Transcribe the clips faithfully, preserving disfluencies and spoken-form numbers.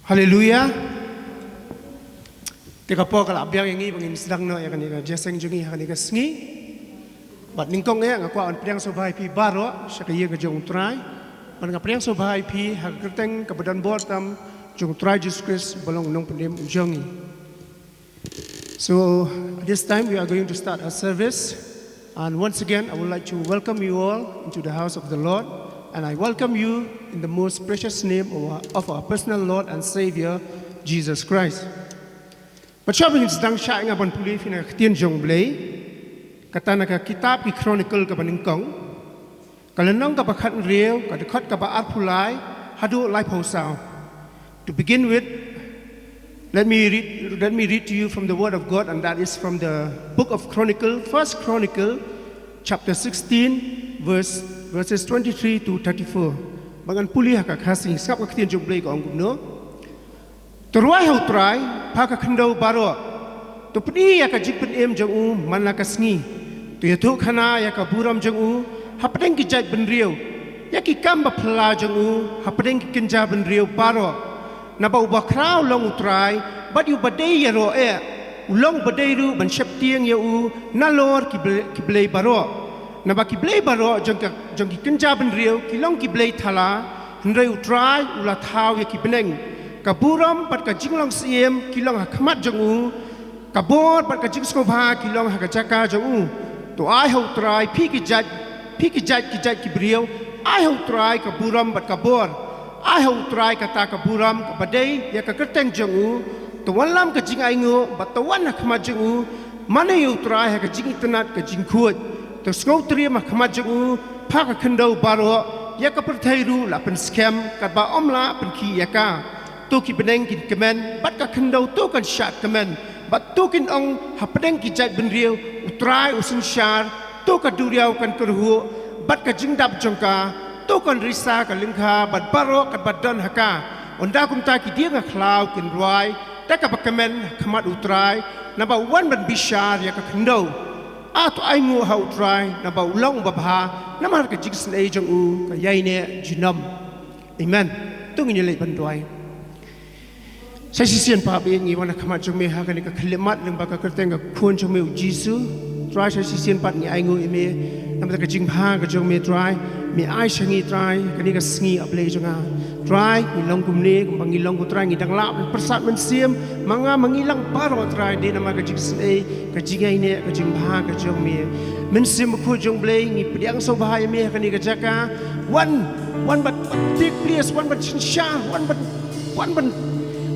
Haleluia. Te ka por ka la biang ïa ngi ba ngin sdang noh ïa kane ka jingïaseng jong ngi ha kane ka sngi. Bad nyngkong eh nga kwah ban pdiang sngewbha ïa phi baroh sha ka ïing ka jong U Trai. Bad nga pdiang sngewbha ïa phi ha ka kyrteng kaba donbor tam jong U Trai Jisu Khrist ba long u nongpynim jong ngi. So, at this time we are going to start our service. And once again, I would like to welcome you all into the house of the Lord. And I welcome you in the most precious name of our, of our personal Lord and Savior, Jesus Christ. Bad shuwa ba ngin sdang, shah ïa nga ban pule ïa phi na ka ktien jong U Blei. Kata na ka kitab ki Chronicle kaba nyngkong, ka lynnong kaba khathynriew, ka dkhot kaba arphew lai haduh laiphew saw. To begin with, let me read, let me read to you from the Word of God, and that is from the book of Chronicle, First Chronicle, chapter sixteen, verse, verses twenty-three to thirty-four. Ba ngan pule ha ka Khasi, sngap ka ktien jong U Blei ka ong kumno. To rwai ha U Trai, pha ka khyndew baroh. To pyni ïa ka jingpynim jong u man la ka sngi. To ïathuhkhana ïa ka burom jong u hapdeng ki jaitbynriew, ïa ki kam baphylla jong u hapdeng ki kynja bynriew baroh. Naba uba khraw long U Trai, bad ïa uba dei ïaroh eh. U long uba dei ruh ban sheptieng ïa u nalor ki ble-, ki blei baroh. Naba ki blei baroh jong ka, jong ki kynja bynriew ki long ki blei thala, hynrei U Trai u la thaw ïa ki bneng. Ka burom bad ka jinglong syiem ki long ha khmat jong u, ka bor bad ka jingsngewbha ki long ha ka jaka jong u. To ai ha U Trai, phi ki jait, phi ki jait ki jait ki briew, ai ha U Trai ka burom bad ka bor. Ai ha U Trai kata ka burom kaba dei ïa ka kyrteng jong u. To wanlam ka jingainguh bad to wan ha khmat jong u. Mane ïa U Trai ha ka jingitynnad ka jingkhuid. To sngewtriem ha khmat jong u pha ka khyndew baroh, ïa ka pyrthei ruh la pynskhem katba ym lah pynkhih ïa ka. To ki bneng kin kmen bad ka khyndew to kan shah kmen, bad to kin ong hapdeng ki jaitbynriew, U Trai u synshar. To ka duriaw kan kyrhuh bad ka jingdap jong ka. To kan risa ka lyngkha bad baroh katba don ha ka. Ynda kumta ki dieng ha khlaw kin rwai da kaba kmen ha khmat U Trai, naba u wan ban bishar ïa ka khyndew. Ah, to ainguh ha U Trai, naba u long uba bha, namar ka jingisynei jong u ka ïaineh junom. Amen. To ngin ïaleit ban duwai. Sa shisien Pa ba ïeit, ngi wan ha khmat jong me ha kane ka khyllipmat lyngba ka kyrteng ka Khun jong me U Jisu. Trai, sa shisien pat ngi ainguh ïa me namar ka jingbha ka jong me Trai. Me ai sha ngi Trai kane ka sngi, A Blei jong nga. Trai, ngi long kumne, kumba ngi long ko Trai, ngi dang lah ban pyrsad mynsiem, ma nga ma ngi lang baroh Trai, dei namar ka jingisynei, ka jingïaineh, ka jingbha ka jong me. Mynsiem Bakhuid jong U Blei, ngi pdiang sngewbha ïa me ha kane ka jaka. Wan, wan ban, ban take place, wan ban synshar, wan ban, wan ban,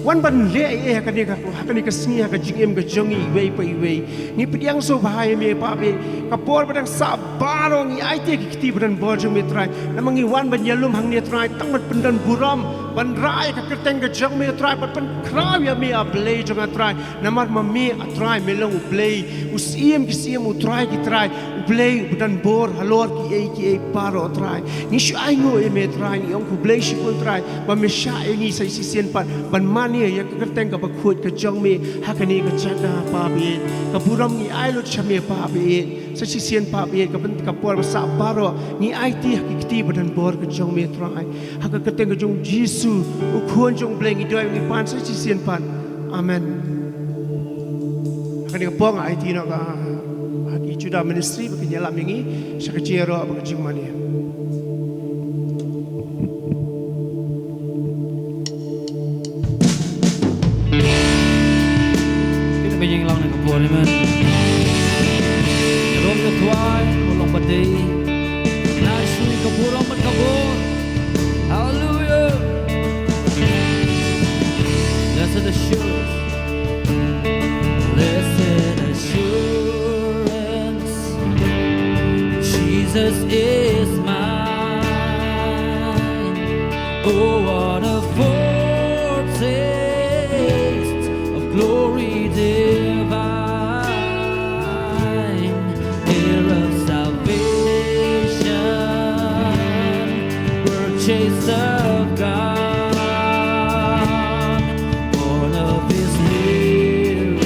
wan ban leh ïa ha kane ka, ha kane ka sngi, ha ka jingim ka jong ngi iwei pa iwei. Ngi pdiang sngewbha ïa me Pa ba ïeit, ka por ba dang sah baroh ngi aiti ha ki kti ba donbor jong me Trai. Namar ngi wan ban ïalum hangne Trai, tang ban pyndon burom, ban rah ïa ka kyrteng ka jong me Trai, ban pynkhraw ïa me A Blei jong nga Trai. Namar ma me A Trai me long U Blei, U Syiem ki syiem, U Trai ki trai, U Blei uba donbor halor kiei kiei baroh Trai. Ngi shu ainguh ïa me Trai, ngi ong khublei shibun Trai ba me shah ïa ngi sa shisien pat ban mane ïa ka kyrteng kaba khuid ka jong me ha kane ka jaka Pa ba ïeit. Ka burom ngi ai lut sha me Pa ba ïeit. Sa shisien Pa ba ïeit, ka bynta ka por ba sah baroh ngi aiti ha ki kti ba donbor ka jong me Trai. Ha ka kyrteng ka jong U Jisu, U Khun jong U Blei, ngi duwai, ngi pan sa shisien pat. Amen. Ha kane ka por nga aiti noh ka ha ki Judah Ministry ba kin ïalam ïa ngi sha ka jingïaroh bad ka jingmane. Kine ba ïeng lang na ka por, amen. Ïaroh ïa U Trai, u long ba dei. Nai shuh ïa ka burom bad ka bor. Hallelujah. Blessed assurance. Blessed assurance. Jesus is mine. Oh, what a foretaste of glory divine, heir of salvation, purchased of God, born of His Spirit,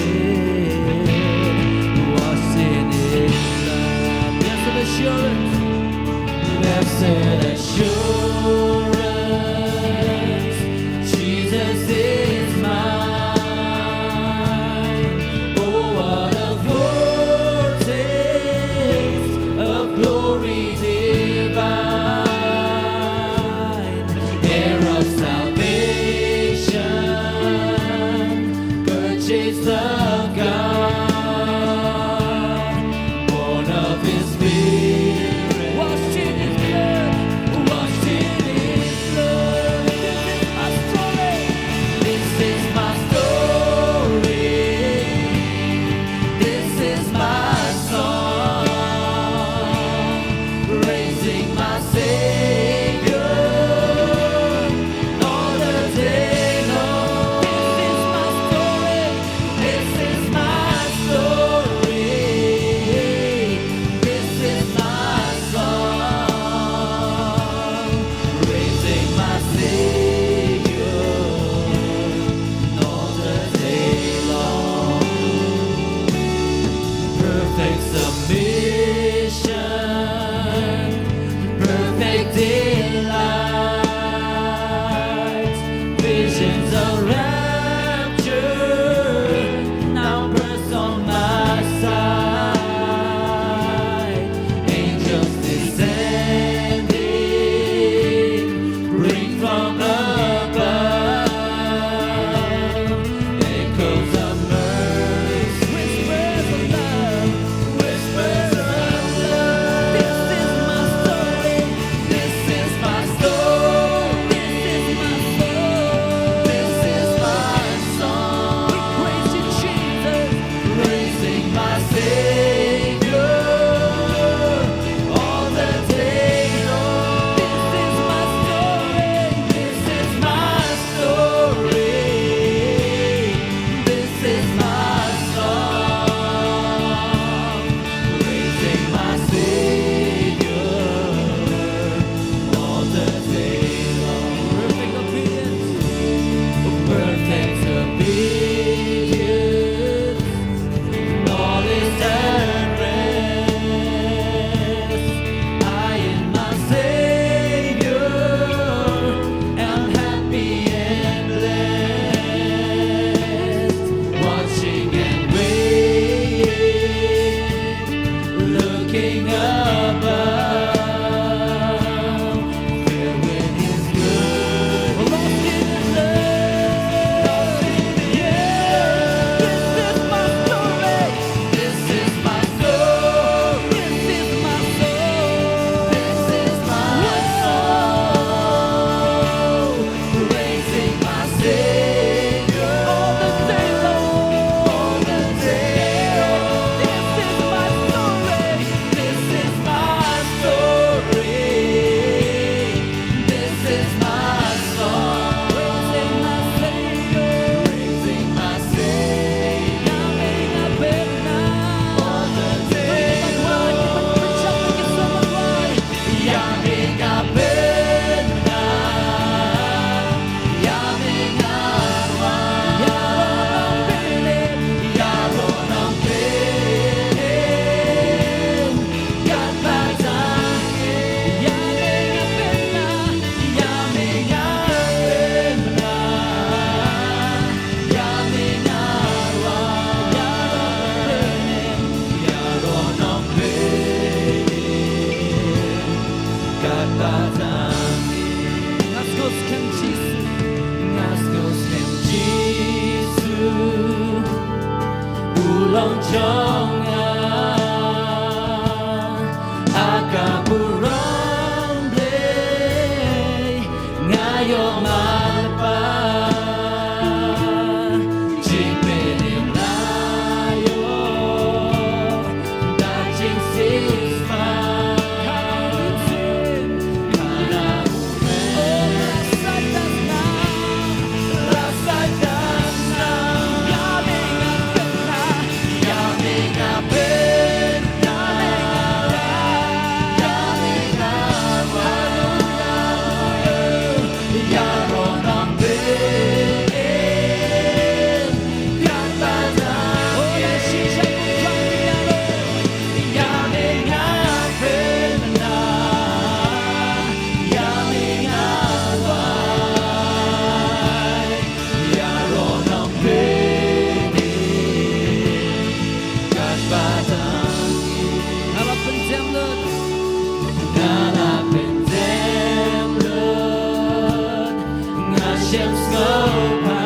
washed in His blood. Blessed assurance. Blessed assurance, Perfect submission, perfect delight, visions of rapture now burst on my sight. Angels descending, ring from above. Echoes of mercy. Whispers of love. Whispers of love. This is my story. This is my story. This is my story. This is my song. We praise you, Jesus. Praising my Savior all the day long. This is my story. This is my story. This is my song. Praising my Savior all the day long. Perfect obedience. Perfect obedience. All is at rest. I in my Savior am happy and blessed. Watching and waiting, looking above, filled with His goodness. Lost in His love. Yeah. This is my story. This is my story. This is my story. This is my song. Praising my Savior all the day long. All the day long. This is my story. This is my story. This is my song. Praising my Savior. Praising my Savior. Ïa me nga pynah. All the day long. Ïa me nga pynah. Ïa me nga wan. Ïaroh Nongpynim. Ïaroh Nongpynim. Katba tang ïa me nga pynah, ïa me nga pynah, ïa me nga wan, ïaroh Nongpynim, ïaroh Nongpynim, katba tang ïa me. Nga sngewskhem Jisu, nga sngewskhem Jisu. U long jong nga, ha ka burom Blei nga ïoh ma la pha. Jingpynim la ïoh da jingsiewspah. Nga la pyndem lut, nga la pyndem lut, nga shem sngewbha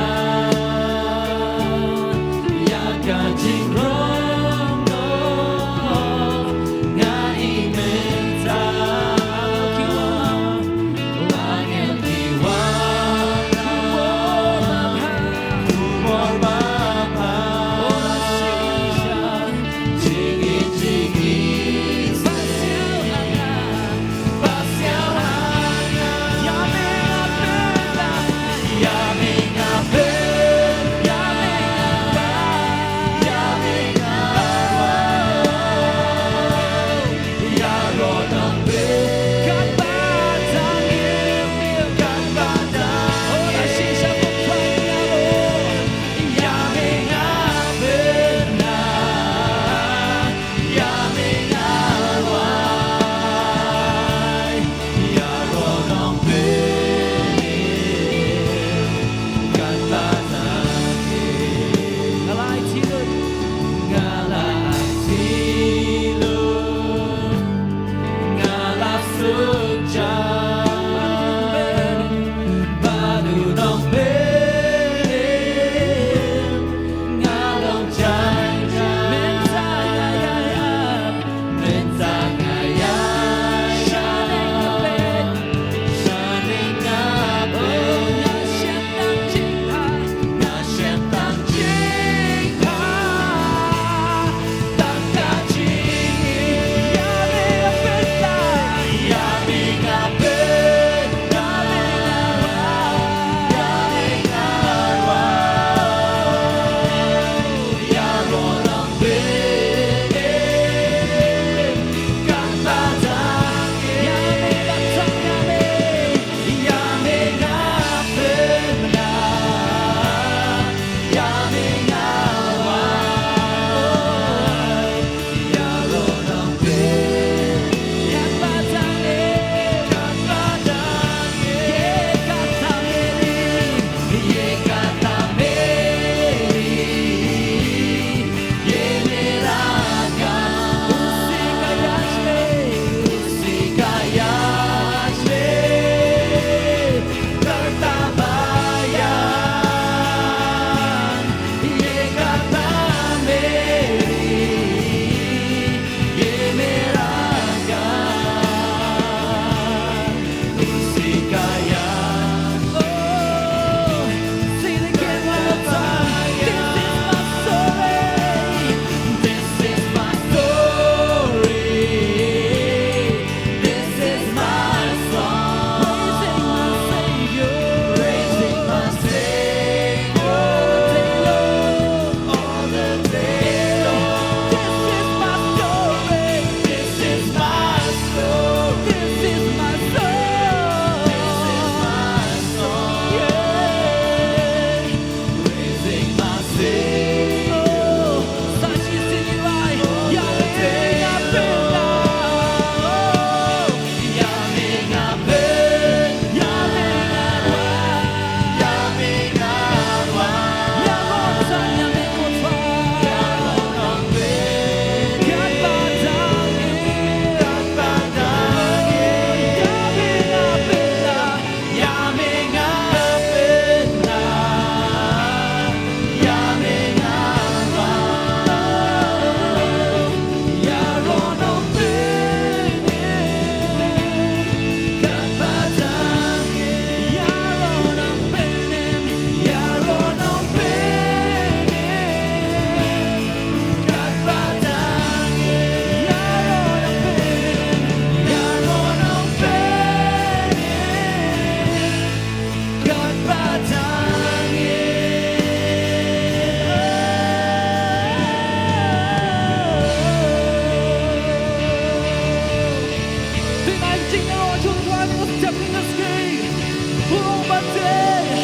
ïa ka jingrong noh, nga i mynta. Angel ki wan, kumba bha, kumba bha. Oh, shisha. Jingim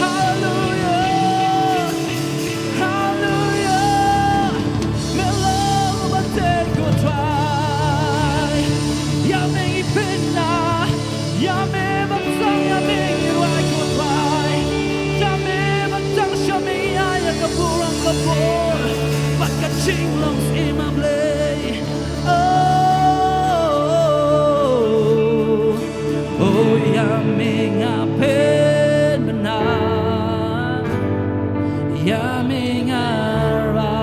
Hallelujah. Hallelujah. Me long ba te ko Trai. Ya me ngi pynna. Ya me ba tang ya me ngi rwai ko Trai. Ya me ba tang sha me ngi ai ya ka burom ka bor. Ba ka jinglong siem a Blei. Oh, oh, ya me nga pynbna, ya me nga rai,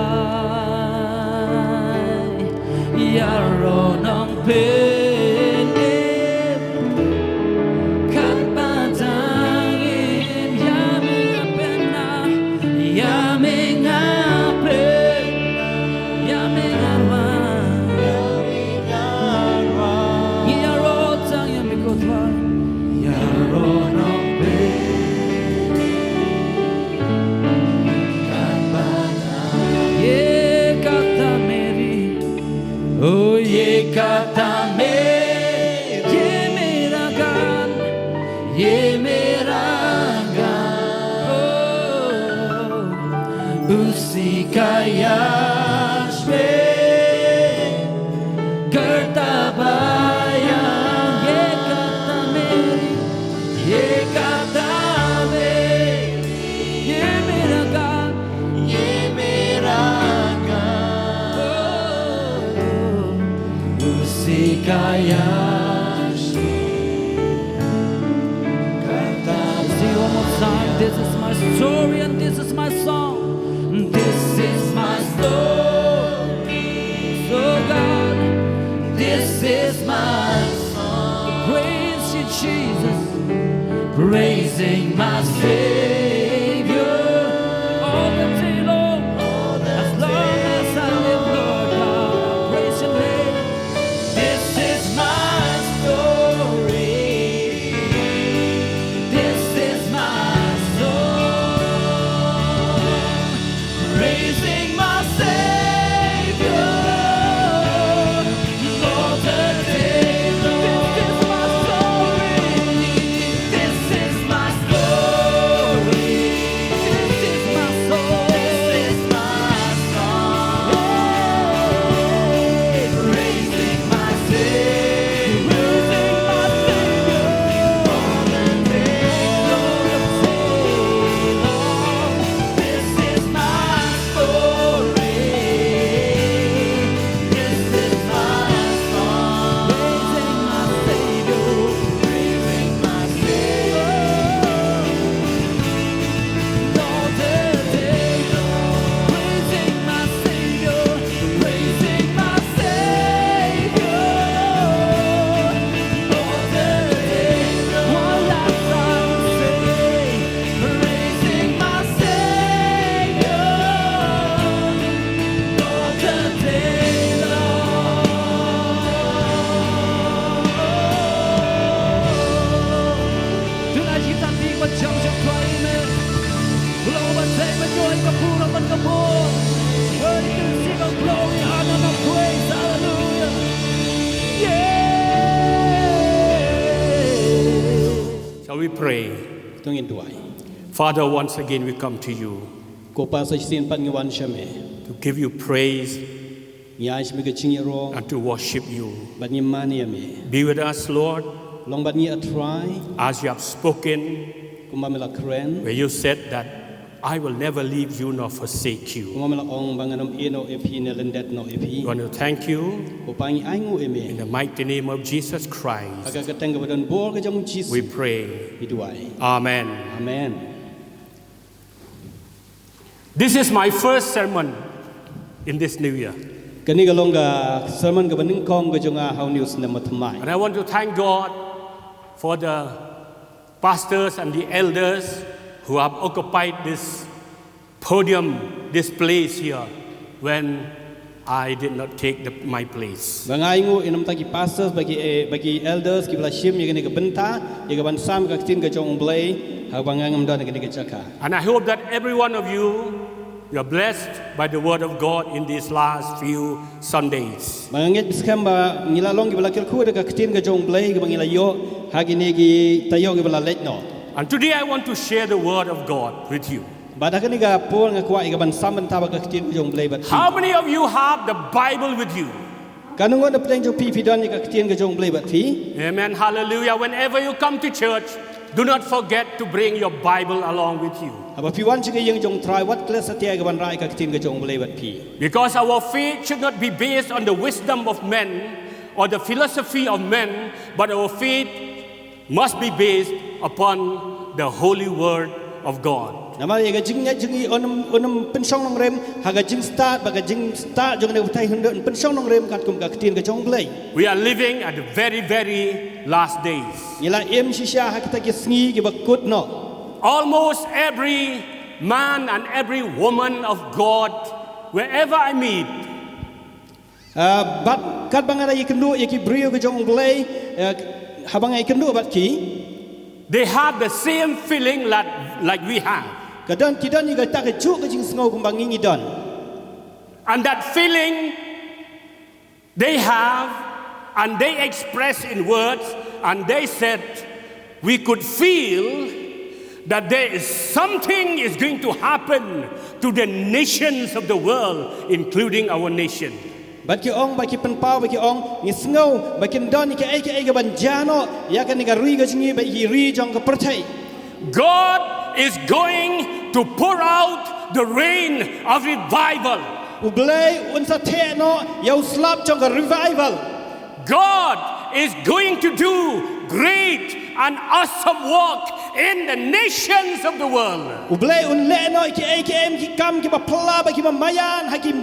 ya ro nong pynim, kat ba dang im, ya me nga pynbna, ya me nga pynbna. Ya me nga rwai. Ya me nga rwai. Ngi ïaroh tang ïa me ko Trai. Ïaroh nong pynbna. Ïa kata Meri. Oh, ïa kata Meri. Ïa me ragan. Ye mera gan, oh, usi ka yash me, karta ba ya, ye kata Meri, ye kata Meri, ye mera gan, ye mera gan, oh, usi ka yash me. Sing one more time. This is my story and this is my song. This is my story. So God, this is my song. Praise you, Jesus. Praising my Savior. All the day long. As long as I live, Lord God, I'll praise your name. This is my story. This is my song. Praising my Savior. All the day long. This is my story. This is my story. This is my song. This is my song. Praising my Savior. Praising my Savior. All the day long. This is my story. This is my song. Praising my Savior. Praising my Savior. All the day long. Praising my Savior. Praising my Savior. All the day long. All I say. Praising my Savior all the day long. Tonight, kita ti ba jam jam Trai me. Blow ba jai ba joy ka pura ban ka bo. Hey, you can sing of glory, honor, and praise. Hallelujah. Yeah. Shall we pray? To ngin duwai. Father, once again we come to you. Ko Pa, sa shisien pat ngi wan sha me. To give you praise. Ngi ai sha me ka jingïaroh. And to worship you. Bad ngi man ïa me. Be with us, Lord. Long bad ngi, ah Trai. As you have spoken. Kumba me la kren. Where you said that I will never leave you nor forsake you. Kumba me la ong ba ngan ym ïehnoh ïa phi ne lyndet noh ïa phi. We want to thank you. Ko Pa, ngi ainguh ïa me. In the mighty name of Jesus Christ. Ha ka kyrteng kaba don bor ka jong u Jisu. We pray. Ngi duwai. Amen. Amen. This is my first sermon in this new year. Kane ka long ka sermon kaba nyngkong ka jong nga ha une u snem ba thymmai. And I want to thank God for the pastors and the elders who have occupied this podium, this place here, when I did not take the, my place. Ba nga ainguh ïa namar ki pastors, ba ki, eh, ba ki elders kiba la shim ïa kane ka bynta, ïa kaban sam ka ktien ka jong U Blei, haba nga ngam don ha kane ka jaka. And I hope that every one of you, you are blessed by the word of God in these last few Sundays. Ba nga ngeit bad skhem ba ngi la long kiba la kyrkhu da ka ktien ka jong U Blei kaba ngi la ïoh ha kine ki taïew kiba la leit noh. And today I want to share the word of God with you. Bad ha kane ka por nga kwah ïa ka ban sam bynta bad ka ktien ka jong U Blei bad phi. How many of you have the Bible with you? Katno ngut na pdeng jong phi phi don ïa ka ktien ka jong U Blei bad phi? Amen. Hallelujah. Whenever you come to church, do not forget to bring your Bible along with you. Haba phi wan sha ka ïing jong U Trai wat klet satia ïa ka ban rah ïa ka ktien ka jong U Blei bad phi. Because our faith should not be based on the wisdom of men or the philosophy of men, but our faith must be based upon the holy word of God. Namar ïa ka jingngeit jong ngi un ym, un ym pynshong nongrim ha ka jingstad, bad ka jingstad jong kane ka pyrthei, hynrei yn pynshong nongrim katkum ka ktien ka jong U Blei. We are living at the very, very last days. Ngi la im shisha ha kita ki sngi kiba kut noh. Almost every man and every woman of God, wherever I meet, Ah, bad katba nga da ïakynduh ïa ki briew ka jong U Blei, eh, haba nga ïakynduh bad ki, they have the same feeling like, like we have. Ka don, ki don ïa kata ka juh ka jingsngew kumba ngi ngi don. And that feeling they have, and they express in words, and they said, we could feel that there is something is going to happen to the nations of the world, including our nation. Bad ki ong, bad ki pynpaw, bad ki ong, ngi sngew ba kin don ïa kiei kiei ka ban jia noh ïa kane ka ri ka jong ngi bad ki ri jong ka pyrthei. God is going to pour out the rain of revival. U Blei un sa theh noh ïa u slap jong ka revival. God is going to do great and awesome work in the nations of the world. U Blei un leh noh ïa kiei kiei ki kam kiba phylla bad kiba maïan ha ki,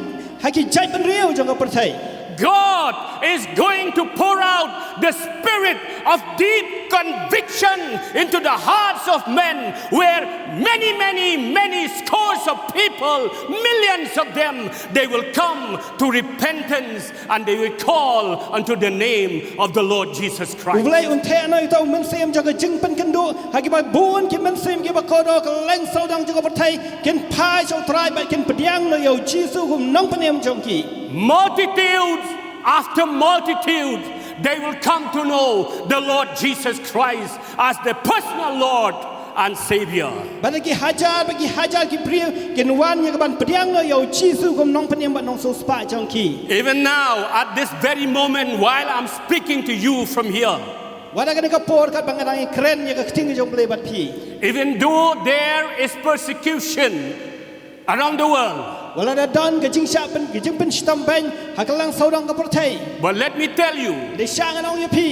ha ki jaitbynriew jong ka pyrthei. God is going to pour out the spirit of deep conviction into the hearts of men, where many, many, many scores of people, millions of them, they will come to repentance and they will call unto the name of the Lord Jesus U Christ. Blei un theh noh ïa uta u mynsiem jong ka jingpynkynduh ha kiba bun ki mynsiem kiba kordor kylleng sawdong jong ka pyrthei kin phai sha U Trai bad kin pdiang noh ïa U Jisu kum nongpynim jong ki. Multitudes after multitude, they will come to know the Lord Jesus Christ as the personal Lord and Savior. Bad ki hajar bad ki hajar ki briew kin wan ïa ka ban pdiang noh ïa U Jisu kum nongpynim bad nongsiewspah jong ki. Even now, at this very moment, while I'm speaking to you from here, Wat ha kane ka por katba nga dang ïakren ïa ka ktien ka jong U Blei bad phi. Even though there is persecution around the world, Wat la da don ka jingshah pyn, ka jingpynshitom beiñ ha kylleng sawdong ka pyrthei. But let me tell you, Te shah ngan ong ïa phi.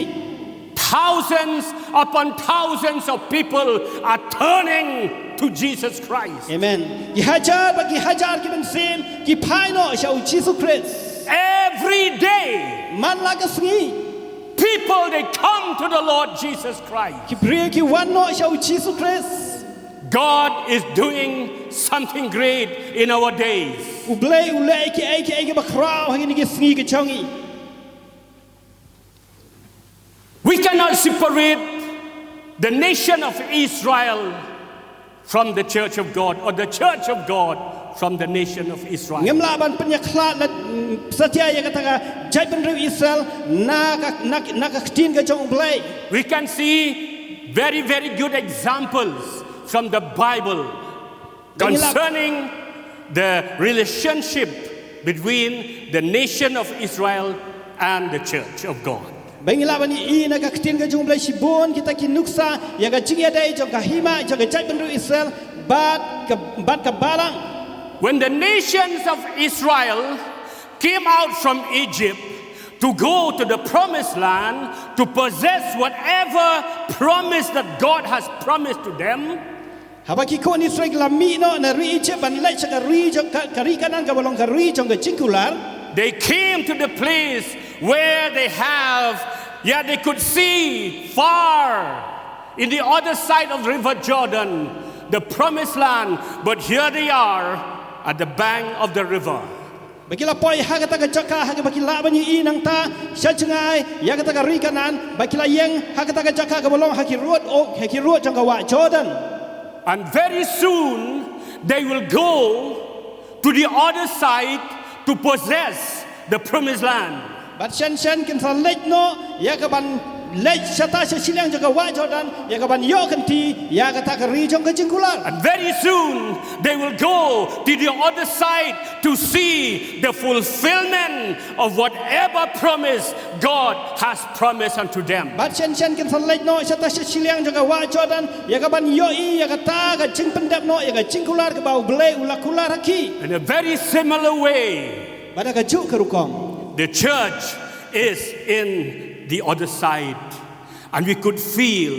Thousands upon thousands of people are turning to Jesus Christ. Amen. Ki hajar bad ki hajar ki mynsiem ki phai noh sha U Jisu Khrist. Every day, Man la ka sngi. People, they come to the Lord Jesus Christ. Ki briew ki wan noh sha U Jisu Khrist. God is doing something great in our days. U Blei u leh kiei kiei kiba khraw ha kine ki sngi ki jong ngi. We cannot separate the nation of Israel from the church of God, or the church of God from the nation of Israel. Ngim lah ban pynïakhlad la, mm, satia ïa kata ka jaitbynriew Israel na ka, na, na ka ktien ka jong U Blei. We can see very, very good examples from the Bible concerning the relationship between the nation of Israel and the church of God. Ba ngi lah ban ïohi na ka ktien ka jong U Blei shibun kita ki nuksa ïa ka jingïadei jong ka hima jong ka jaitbynriew Israel bad ka, bad ka balang. When the nations of Israel came out from Egypt to go to the promised land to possess whatever promise that God has promised to them, Haba ki khun Israel ki la mih noh na ri Egypt ban leit sha ka ri jong ka, ka ri Kanaan kaba long ka ri jong ka jingkular. They came to the place where they have, yeah, they could see far in the other side of River Jordan the promised land, but here they are at the bank of the river. Ba ki la poi ha kata ka jaka ha kaba ki lah ban ïohi nangta sha jngai ïa kata ka ri Kanaan, ba ki la ïeng ha kata ka jaka kaba long ha ki rud, oh, ha ki rud jong ka wah Jordan. And very soon they will go to the other side to possess the promised land. Bad shen shen kin sa leit noh ïa ka ban Leit shata sha shiliang jong ka wah Jordan, ïa ka ban ïoh kynti ïa kata ka ri jong ka jingkular. And very soon they will go to the other side to see the fulfillment of whatever promise God has promised unto them. Bad shen shen kin sa leit noh shata sha shiliang jong ka wah Jordan, ïa ka ban ïohi ïa kata ka jingpyndep noh ïa ka jingkular kaba U Blei u la kular ha ki. In a very similar way, bad ha kajuh ka rukom, the church is in the other side, and we could feel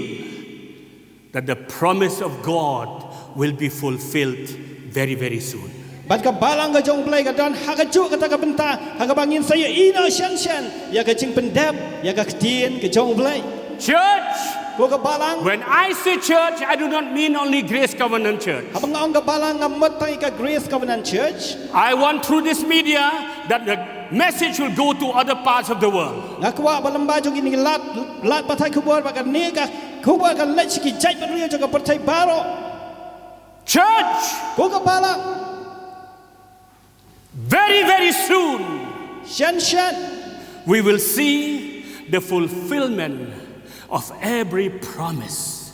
that the promise of God will be fulfilled very, very soon. Bad ka balang ka jong U Blei ka don ha kajuh kata ka bynta, ha kaba ngin sa ïohi noh shen shen ïa ka jingpyndep ïa ka ktien ka jong U Blei. Church, ko ka balang, when I say church, I do not mean only Grace Covenant Church. Haba nga ong ka balang, ngam mut tang ïa ka Grace Covenant Church. I want through this media that the message will go to other parts of the world. Nga kwah ba lyngba jong kine ki lad, lad pathai khubor, ba kane ka khubor kan leit sha ki jaitbynriew jong ka pyrthei baroh. Church, ko ka balang, very, very soon, shen shen, we will see the fulfillment of every promise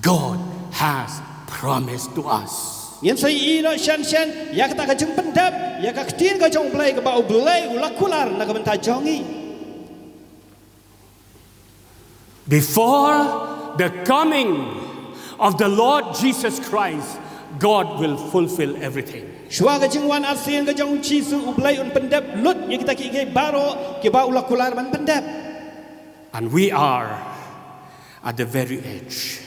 God has promised to us. Ngin sa ïohi noh shen shen ïa kata ka jingpyndep ïa ka ktien ka jong U Blei kaba U Blei u la kular na ka bynta jong ngi. Before the coming of the Lord Jesus Christ, God will fulfill everything. Shuwa ka jingwan arsien ka jong U Jisu, U Blei un pyndep lut ïa kita kiei kiei baroh kiba u la kular ban pyndep. And we are at the very edge.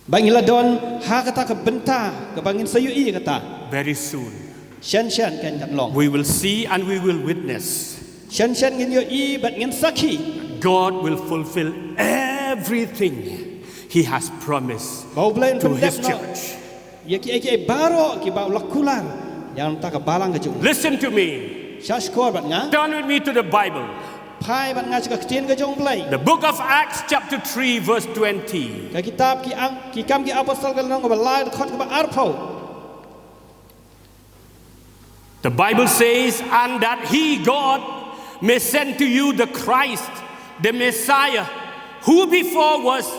Ba ngi la don ha kata ka bynta kaba ngin sa ïohi kata. Very soon, shen shen kan kan long, we will see and we will witness. Shen shen ngin ïohi bad ngin sakhi. God will fulfill everything He has promised to His church. Ba U Blei un pyndep noh ïa kiei kiei baroh kiba u la kular ïa kata ka balang ka jong u. Listen to me. Shah shkor bad nga. Turn with me to the Bible. Phai bad nga sha ka ktien ka jong U Blei. The book of Acts, chapter three, verse twenty. Ka kitab ki ang, Ki Kam ki Apostol ka lynnong kaba lai, dkhot kaba arphew. The Bible says, "And that He, God, may send to you the Christ, the Messiah, who before was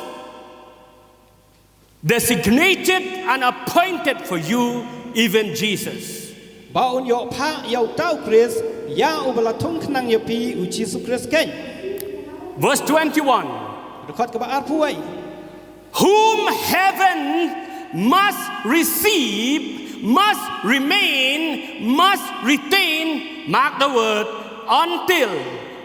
designated and appointed for you, even Jesus." Ba un ïoh phah ïa uta U Khrist, ïa uba la thung khnang ïa phi, U Jisu Khrist keiñ. Verse twenty-one. Dkhot kaba arphew wei. "Whom heaven must receive, must remain, must retain," mark the word, "until,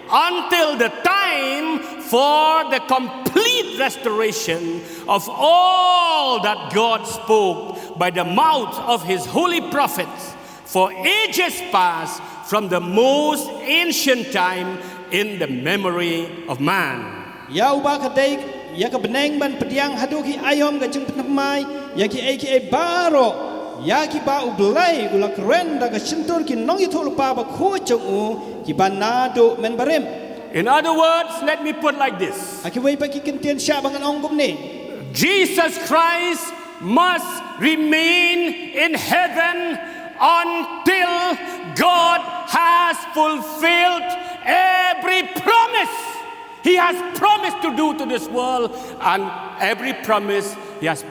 until the time for the complete restoration of all that God spoke by the mouth of His holy prophets for ages past, from the most ancient time, in the memory of man." Ïa uba ka dei ïa ka bneng ban pdiang haduh ki aïom ka jingpynthymmai, ïa kiei kiei baroh ïa kiba U Blei u la kren da ka shyntur ki nongïathuhlypa bakhuid jong u, kiba naduh mynbarim. In other words, let me put like this. Ha kiwei pat ki kyntien, shah ba ngan ong kumne. Jesus Christ must remain in heaven until God has fulfilled every promise He has promised to do to this world, and every promise He has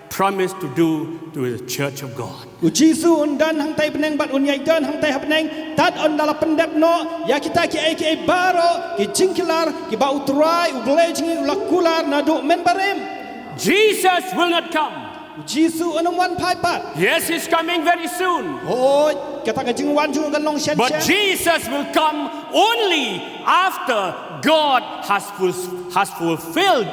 promised to do to the church of God. U Jisu un don hangtai bneng bad un ïai don hangtai ha bneng tad ynda la pyndep noh ïa kita kiei kiei baroh ki jingkular kiba U Trai U Blei jong ngi u la kular naduh mynbarim. Jesus will not come. U Jisu un ym wan phai pat. Yes, He's coming very soon. Hooid, kata ka jingwan jong u kan long shen shen. But Jesus will come only after God has ful-, has fulfilled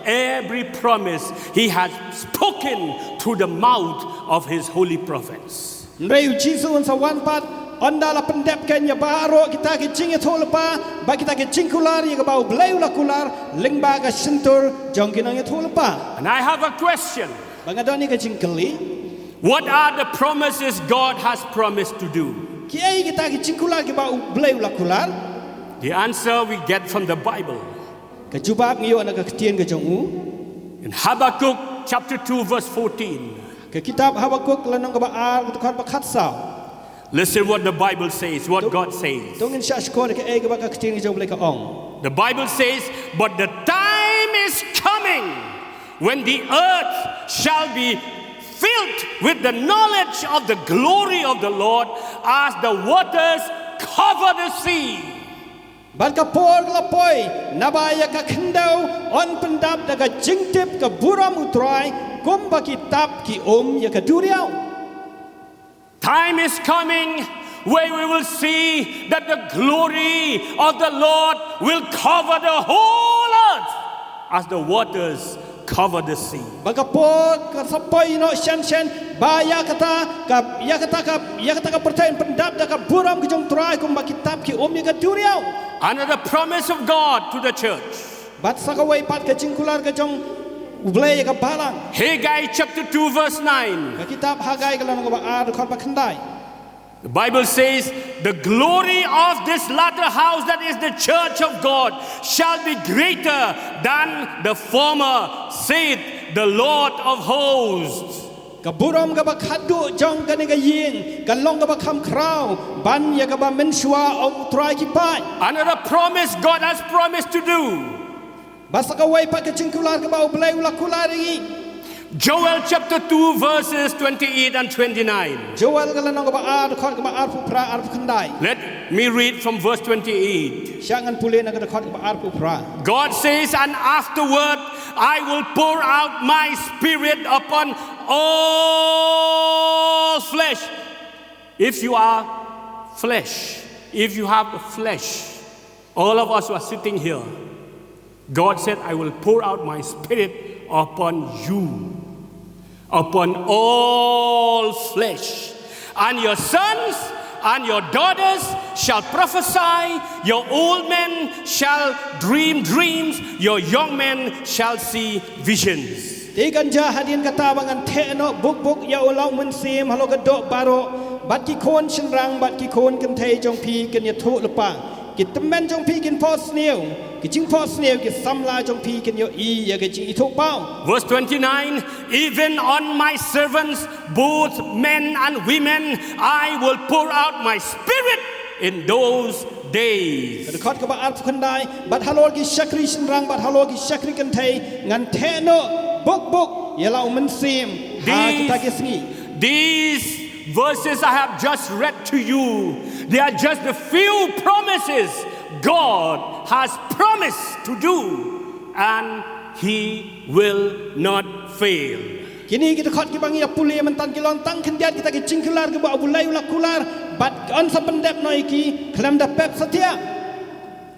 every promise He has spoken through the mouth of His holy prophets. Hynrei U Jisu un sa wan pat ynda la pyndep keiñ ïa baroh kita ki jingïathuhlypa bad kita ki jingkular ïa kaba U Blei u la kular lyngba ka shyntur jong ki nongïathuhlypa. And I have a question. Bad nga don ïa ka jingkylli. What are the promises God has promised to do? Kiei kita ki jingkular kiba U Blei u la kular? The answer we get from the Bible. Ka jubab ngi ïoh na ka ktien ka jong u. In Habakkuk chapter two verse fourteen. Ka kitab Habakkuk lynnong kaba ar, ka dkhot ba khatsaw. Listen what the Bible says, what God says. To ngin shah shkor ïa kaei kaba ka ktien ka jong U Blei ka ong. The Bible says, "But the time is coming when the earth shall be filled with the knowledge of the glory of the Lord, as the waters cover the sea." Bad ka por ka la poi, naba ïa ka khyndew yn pyndap da ka jingtip ka burom U Trai, kumba ki tap ki um ïa ka duriaw. Time is coming where we will see that the glory of the Lord will cover the whole earth as the waters cover the sea. Ba ka por ka sa poi noh shen shen, ba ïa kata ka, ïa kata ka, ïa kata ka pyrthei yn pyndap da ka burom ka jong U Trai, kumba ki tap ki um ïa ka duriaw. Another promise of God to the church. Bad sa kawei pat ka jingkular ka jong U Blei ïa ka balang. Haggai chapter two verse nine. Ka kitab Haggai ka lynnong kaba ar, dkhot ba khyndai. The Bible says, "The glory of this latter house, that is the church of God, shall be greater than the former, saith the Lord of hosts." Ka burom kaba khatduh jong kane ka ïing kan long kaba kham khraw ban ïa kaba mynshuwa, ong U Trai ki paid. Another promise God has promised to do. Bad sa kawei pat ka jingkular kaba U Blei u la kular ïa ngi. Joel chapter two verses twenty-eight and twenty-nine. Joel ka lynnong kaba ar, dkhot kaba arphew phra, arphew khyndai. Let me read from verse twenty-eight. Shah ngan pule na ka dkhot kaba arphew phra. God says, "And afterward I will pour out my spirit upon all flesh." If you are flesh, if you have flesh, all of us who are sitting here, God said, "I will pour out my spirit upon you, upon all flesh. And your sons and your daughters shall prophesy, your old men shall dream dreams, your young men shall see visions." Te kan jia hadien kata ba ngan theh noh buk buk ïa u Law Mynsiem halor ka doh baroh, bad ki khun shynrang bad ki khun kynthei jong phi kin ïathuh lypa, ki tymmen jong phi kin phohsniew, ki jingphohsniew ki samla jong phi kin ïohi ïa ka jingithuhpaw. Verse twenty-nine. "Even on my servants, both men and women, I will pour out my spirit in those days." Ka dkhot kaba arphew khyndai, bad halor ki shakri shynrang bad halor ki shakri kynthei ngan theh noh buk buk ïa la u Mynsiem ha kita ki sngi. These verses I have just read to you, they are just the few promises God has promised to do, and He will not fail. Kine ki dkhot kiba ngi ïa pule mynta ki long tang khyndiat kita ki jingkular kiba U Blei u la kular, bad yn sa pyndep noh ïa ki khlem da pep satia.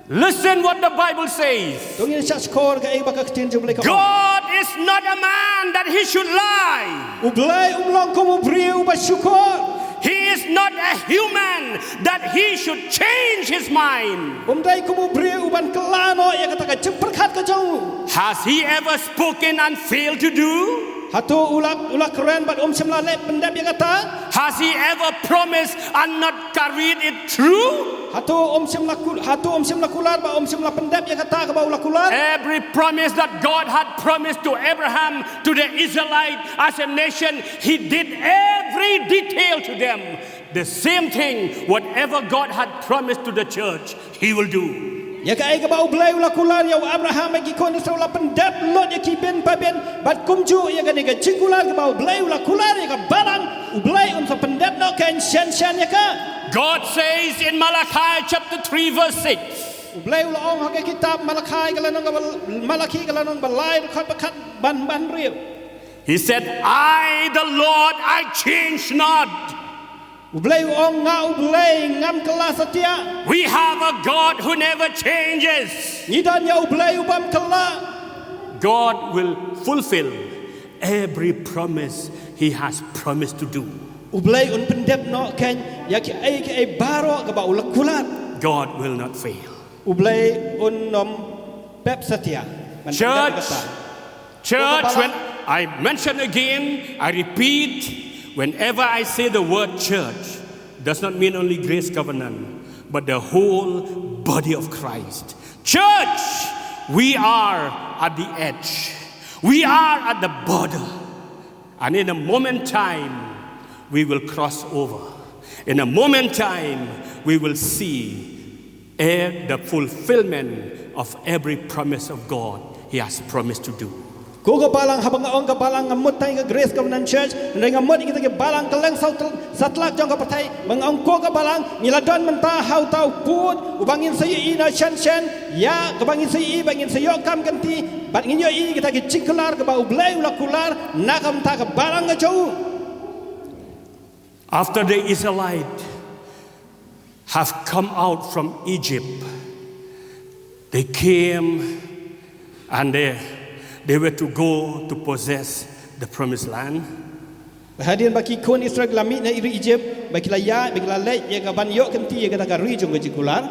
Listen what the Bible says. To ngin shah shkor kaei ba ka ktien jong U Blei ka ong. God is not a man that he should lie. U Blei um long kum u briew uba shukor. He is not a human that he should change his mind. Um dei kum u briew uban kylla noh ïa kata ka jingpyrkhat ka jong u. Has he ever spoken and failed to do? Hato u la, u la kren bad um shym la leh pyndep ïa kata? Has he ever promised and not carried it through? Hato um shym la kul, hato um shym la kular bad um shym la pyndep ïa kata kaba u la kular? Every promise that God had promised to Abraham, to the Israelite as a nation, he did every detail to them. The same thing, whatever God had promised to the church, He will do. Ïa kaei kaba U Blei u la kular ïa u Abraham bad ki khun Israel u la pyndep lut ïa ki byn pa byn, bad kumjuh ïa kane ka jingkular kaba U Blei u la kular ïa ka balang, U Blei un sa pyndep noh kein shen shen ïa ka. God says in Malachi chapter three verse six. U Blei u la ong ha ka kitab Malachi ka lynnong kaba, Malachi ka lynnong ba lai dkhot ba khat ban ban riew. He said, "I, the Lord, I change not." U Blei u ong, nga U Blei ngam kylla satia. We have a God who never changes. Ngi don ïa U Blei u bym kylla. God will fulfill every promise he has promised to do. U Blei un pyndep noh kein ïa kiei kiei baroh kaba u la kular. God will not fail. U Blei un ym pep satia. Church, Church, when I mention again, I repeat, whenever I say the word church, does not mean only Grace Covenant, but the whole body of Christ. Church, we are at the edge. We are at the border. And in a moment time, we will cross over. In a moment time, we will see Heir the fulfillment of every promise of God He has promised to do. Ko ka balang, haba nga ong ka balang, ngam mut tang ïa ka Grace Covenant Church, hynrei nga mut ïa kita ki balang kylleng saw tl-, satlak jong ka pyrthei, ba nga ong ko ka balang, ngi la don mynta ha uta u pud, uba ngin sa ïohi na shen shen, ïa kaba ngin sa ïohi, ba ngin sa ïoh kam kynti, bad ngin ïohi kita ki jingkular kaba U Blei u la kular na ka bynta ka balang ka jong u. After the Israelite have come out from Egypt, they came and they, they were to go to possess the promised land. Hadien ba ki khun Israel ki la mih na ri Egypt, ba ki la ïaid, ba ki la leit ïa ka ban ïoh kynti ïa kata ka ri jong ka jingkular.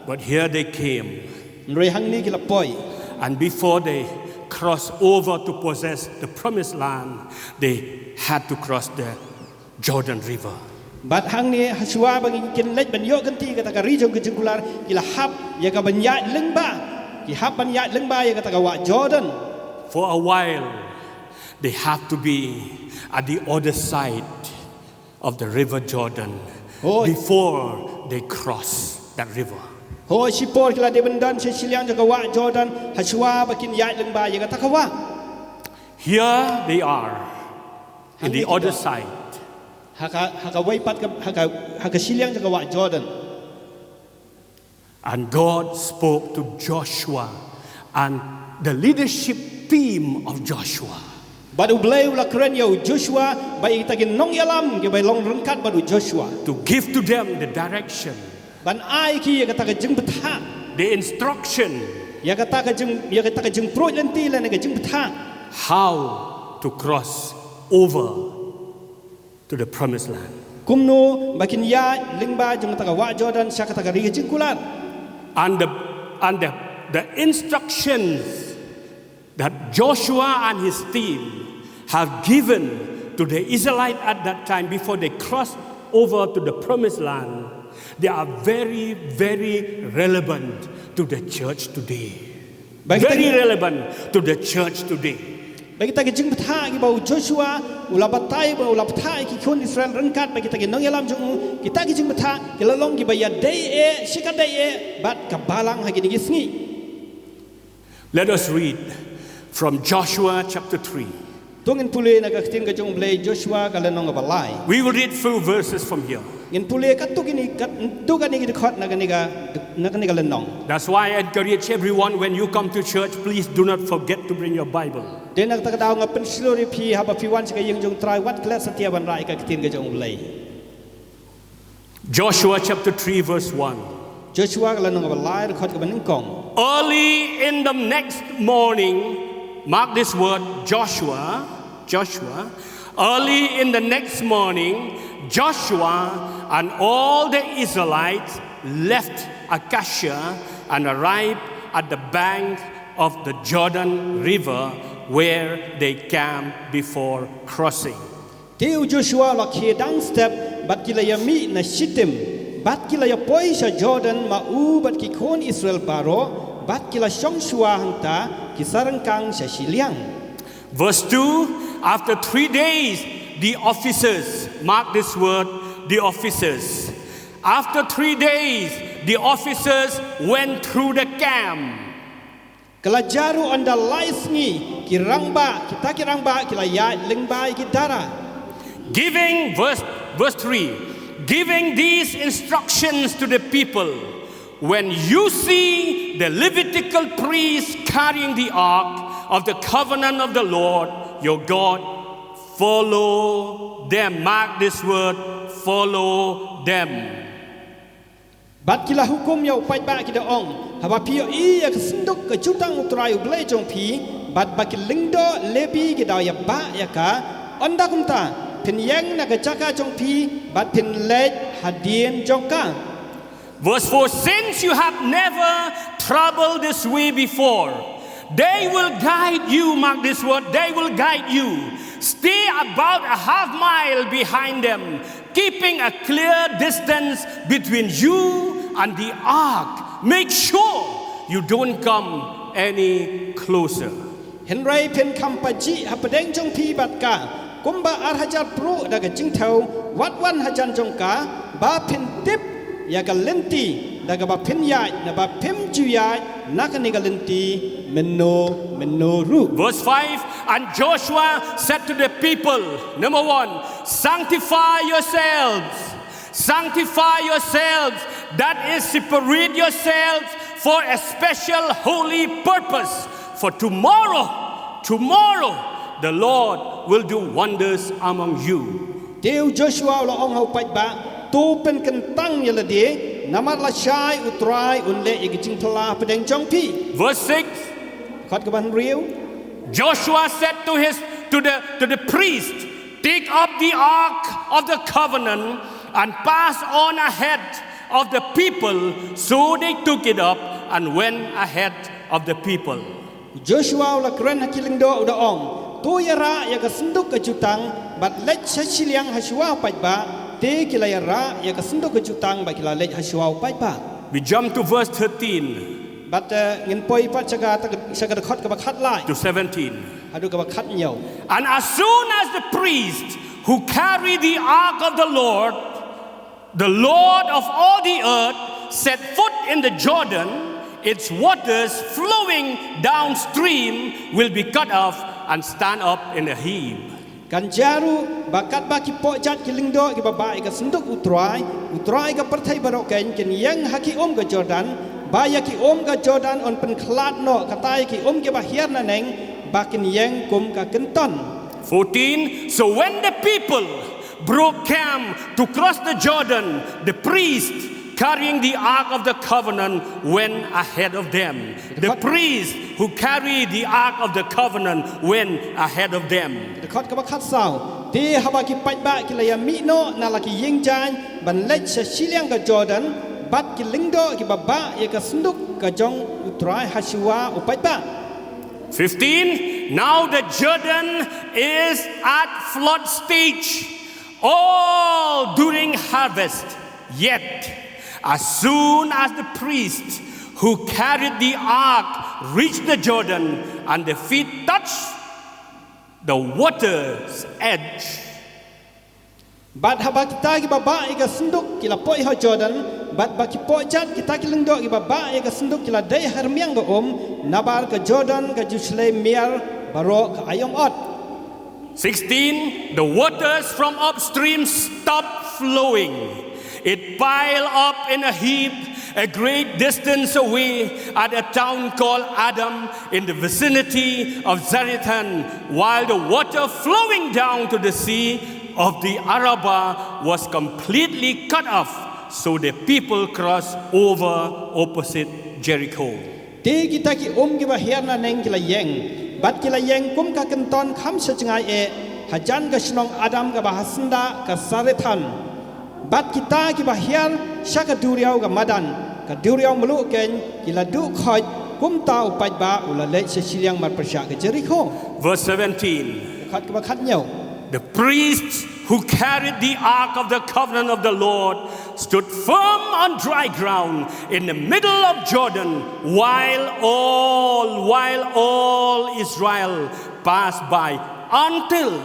But here they came. Hynrei hangne ki la poi. And before they cross over to possess the promised land, they had to cross the Jordan River. Bad hangne, hashwa ba ngin kin leit ban ïoh kynti ïa kata ka ri jong ka jingkular, ki la hap ïa ka ban ïaid lyngba. Ki hap ban ïaid lyngba ïa kata ka wah Jordan. For a while, they have to be at the other side of the river Jordan. Hooid. Before they cross that river. Hooid, shipor ki la dei ban don sha shiliang jong ka wah Jordan, hashwa ba kin ïaid lyngba ïa kata ka wah. Here they are, in the other side. Ha ka, ha kawei pat ka, ha ka, ha ka shiliang jong ka wah Jordan. And God spoke to Joshua and the leadership team of Joshua. Bad U Blei u la kren ïa u Joshua, bad ïa kita ki nongïalam kiba long ryngkat bad u Joshua. To give to them the direction. Ban ai ki ïa kata ka jingbthah. The instruction. Ïa kata ka jing, ïa kata ka jingpynroi lynti lane ka jingbthah. How to cross over to the promised land. Kumno ba kin ïaid lyngba jong kata ka wah Jordan sha kata ka ri ka jingkular. And the, and the, the instructions that Joshua and his team have given to the Israelite at that time before they cross over to the promised land, they are very, very relevant to the church today. Ba kita, very relevant to the church today. Ba kita ki jingbthah kiba u Joshua u la batai, ba u la bthah ïa ki khun Israel ryngkat bad kita ki nongïalam jong u, kita ki jingbthah ki la long kiba ïadei eh, shikatdei eh bad ka balang ha kine ki sngi. Let us read from Joshua chapter three. To ngin pule na ka ktien ka jong U Blei, Joshua ka lynnong kaba lai. We will read few verses from here. Ngin pule katto katne, katto katne ki dkhot na kane ka, na kane ka lynnong. That's why I encourage everyone, when you come to church, please do not forget to bring your Bible. Dei na kata ka daw nga pynshlur ïa phi, haba phi wan sha ka ïing jong U Trai, wat klet satia ban rah ïa ka ktien ka jong U Blei. Joshua chapter three, verse one. Joshua ka lynnong kaba lai, dkhot kaba nyngkong. Early in the next morning, mark this word, Joshua, Joshua, early in the next morning, Joshua and all the Israelites left Acacia and arrived at the bank of the Jordan River, where they camped before crossing. Te u Joshua u la khie dang step, bad ki la ïamih na Shittim, bad ki la ïapoi sha Jordan, ma u bad ki khun Israel baroh, bad ki la shong shuwa hangta, ki sa ryngkang sha shiliang. Verse two, after three days, the officers, mark this word, the officers. After three days, the officers went through the camp. Ka la jaru ynda lai sngi, ki rangbah, kita ki rangbah, ki la ïaid lyngba ïa ki dara. Giving, verse, verse three, giving these instructions to the people, "When you see the Levitical priests carrying the ark of the covenant of the Lord your God, follow them." Mark this word, "Follow them." Bad ki la hukum ïa u paidbah, ki da ong, "Haba phi ïohi ïa ka synduk ka jutang U Trai U Blei jong phi, bad ba ki lyngdoh Lebi ki da ïabah ïa ka, ynda kumta, phin ïeng na ka jaka jong phi, bad phin leit hadien jong ka." Verse four, "Since you have never traveled this way before, they will guide you," mark this word, "they will guide you. Stay about a half mile behind them, keeping a clear distance between you and the ark. Make sure you don't come any closer." Hynrei phin kham pajih hapdeng jong phi bad ka, kumba ar hajar pruh da ka jingthew, wat wan hajan jong ka, ba phin tip ïa ka lynti, da kaba phin ïaid, naba phim ju ïaid na kane ka lynti mynno mynno ruh. Verse five. And Joshua said to the people, number one, sanctify yourselves. Sanctify yourselves, that is, separate yourselves for a special holy purpose. For tomorrow, tomorrow, the Lord will do wonders among you. Te u Joshua u la ong ha u paidbah, to pynkyntang ïa lade, namar lashai u Trai un leh ïa ki jingphylla hapdeng jong phi. Verse six. Dkhot kaba hynriew. Joshua said to his to the to the priest, take up the ark of the covenant and pass on ahead of the people. So they took it up and went ahead of the people. Joshua u la kren ha ki lyngdoh u da ong, to ïarah ïa ka synduk ka jutang bad leit sha shiliang ha shuwa u paidbah. Te ki la ïarah ïa ka synduk ka jutang bad ki la leit ha shuwa u paidbah. We jump to verse thirteen. Bad, eh, ngin poi pat sha ka, sha ka dkhot kaba khatlai to seventeen. Haduh kaba khathynñiew. And as soon as the priest who carry the ark of the Lord, the Lord of all the earth, set foot in the Jordan, its waters flowing downstream will be cut off and stand up in a heap. Kan jia ruh ba katba ki pohjat ki lyngdoh kiba bah ïa ka synduk u Trai, u Trai ka pyrthei baroh keiñ, kin ïeng ha ki um ka Jordan, ba ïa ki um ka Jordan yn pynkhlad noh, kata ïa ki um kiba hiar naneng ba kin ïeng kum ka kynton. Fourteen. So when the people broke camp to cross the Jordan, the priest carrying the ark of the covenant went ahead of them. The priest who carried the ark of the covenant went ahead of them. Dkhot kaba khatsaw. Te haba ki paidbah ki la ïa mih noh na la ki ïing jaiñ ban leit sha shiliang ka Jordan, bad ki lyngdoh kiba bah ïa ka synduk ka jong u Trai ha shuwa u paidbah. Fifteen. Now the Jordan is at flood stage, all during harvest. Yet, as soon as the priest who carried the ark reached the Jordan, and the feet touched the water's edge. Bad haba kita kiba bah ïa ka synduk ki la poi ha Jordan, bad ba ki pohjat kita ki lyngdoh kiba bah ïa ka synduk ki la dei ha rmiang ka um, nabar ka Jordan ka ju shlei miar baroh ka aïom ot. Sixteen. The waters from upstream stopped flowing. It piled up in a heap a great distance away at a town called Adam in the vicinity of Zarethan, while the water flowing down to the sea of the Arabah was completely cut off, so the people crossed over opposite Jericho. Te kita ki um kiba hiar naneng ki la ïeng, bad ki la ïeng kum ka kynton kham sha jngai eh, hajan ka shnong Adam kaba ha syndah ka Zarethan. Bad kita kiba hiar sha ka duriaw ka madan, ka duriaw mluh keiñ, ki la duh khoit, kumta u paidbah u la leit sha shiliang marpyrshah ka Jericho. Verse seventeen. Dkhot kaba khathynñiew. The priests who carried the ark of the covenant of the Lord stood firm on dry ground in the middle of Jordan, while all, while all Israel passed by, until,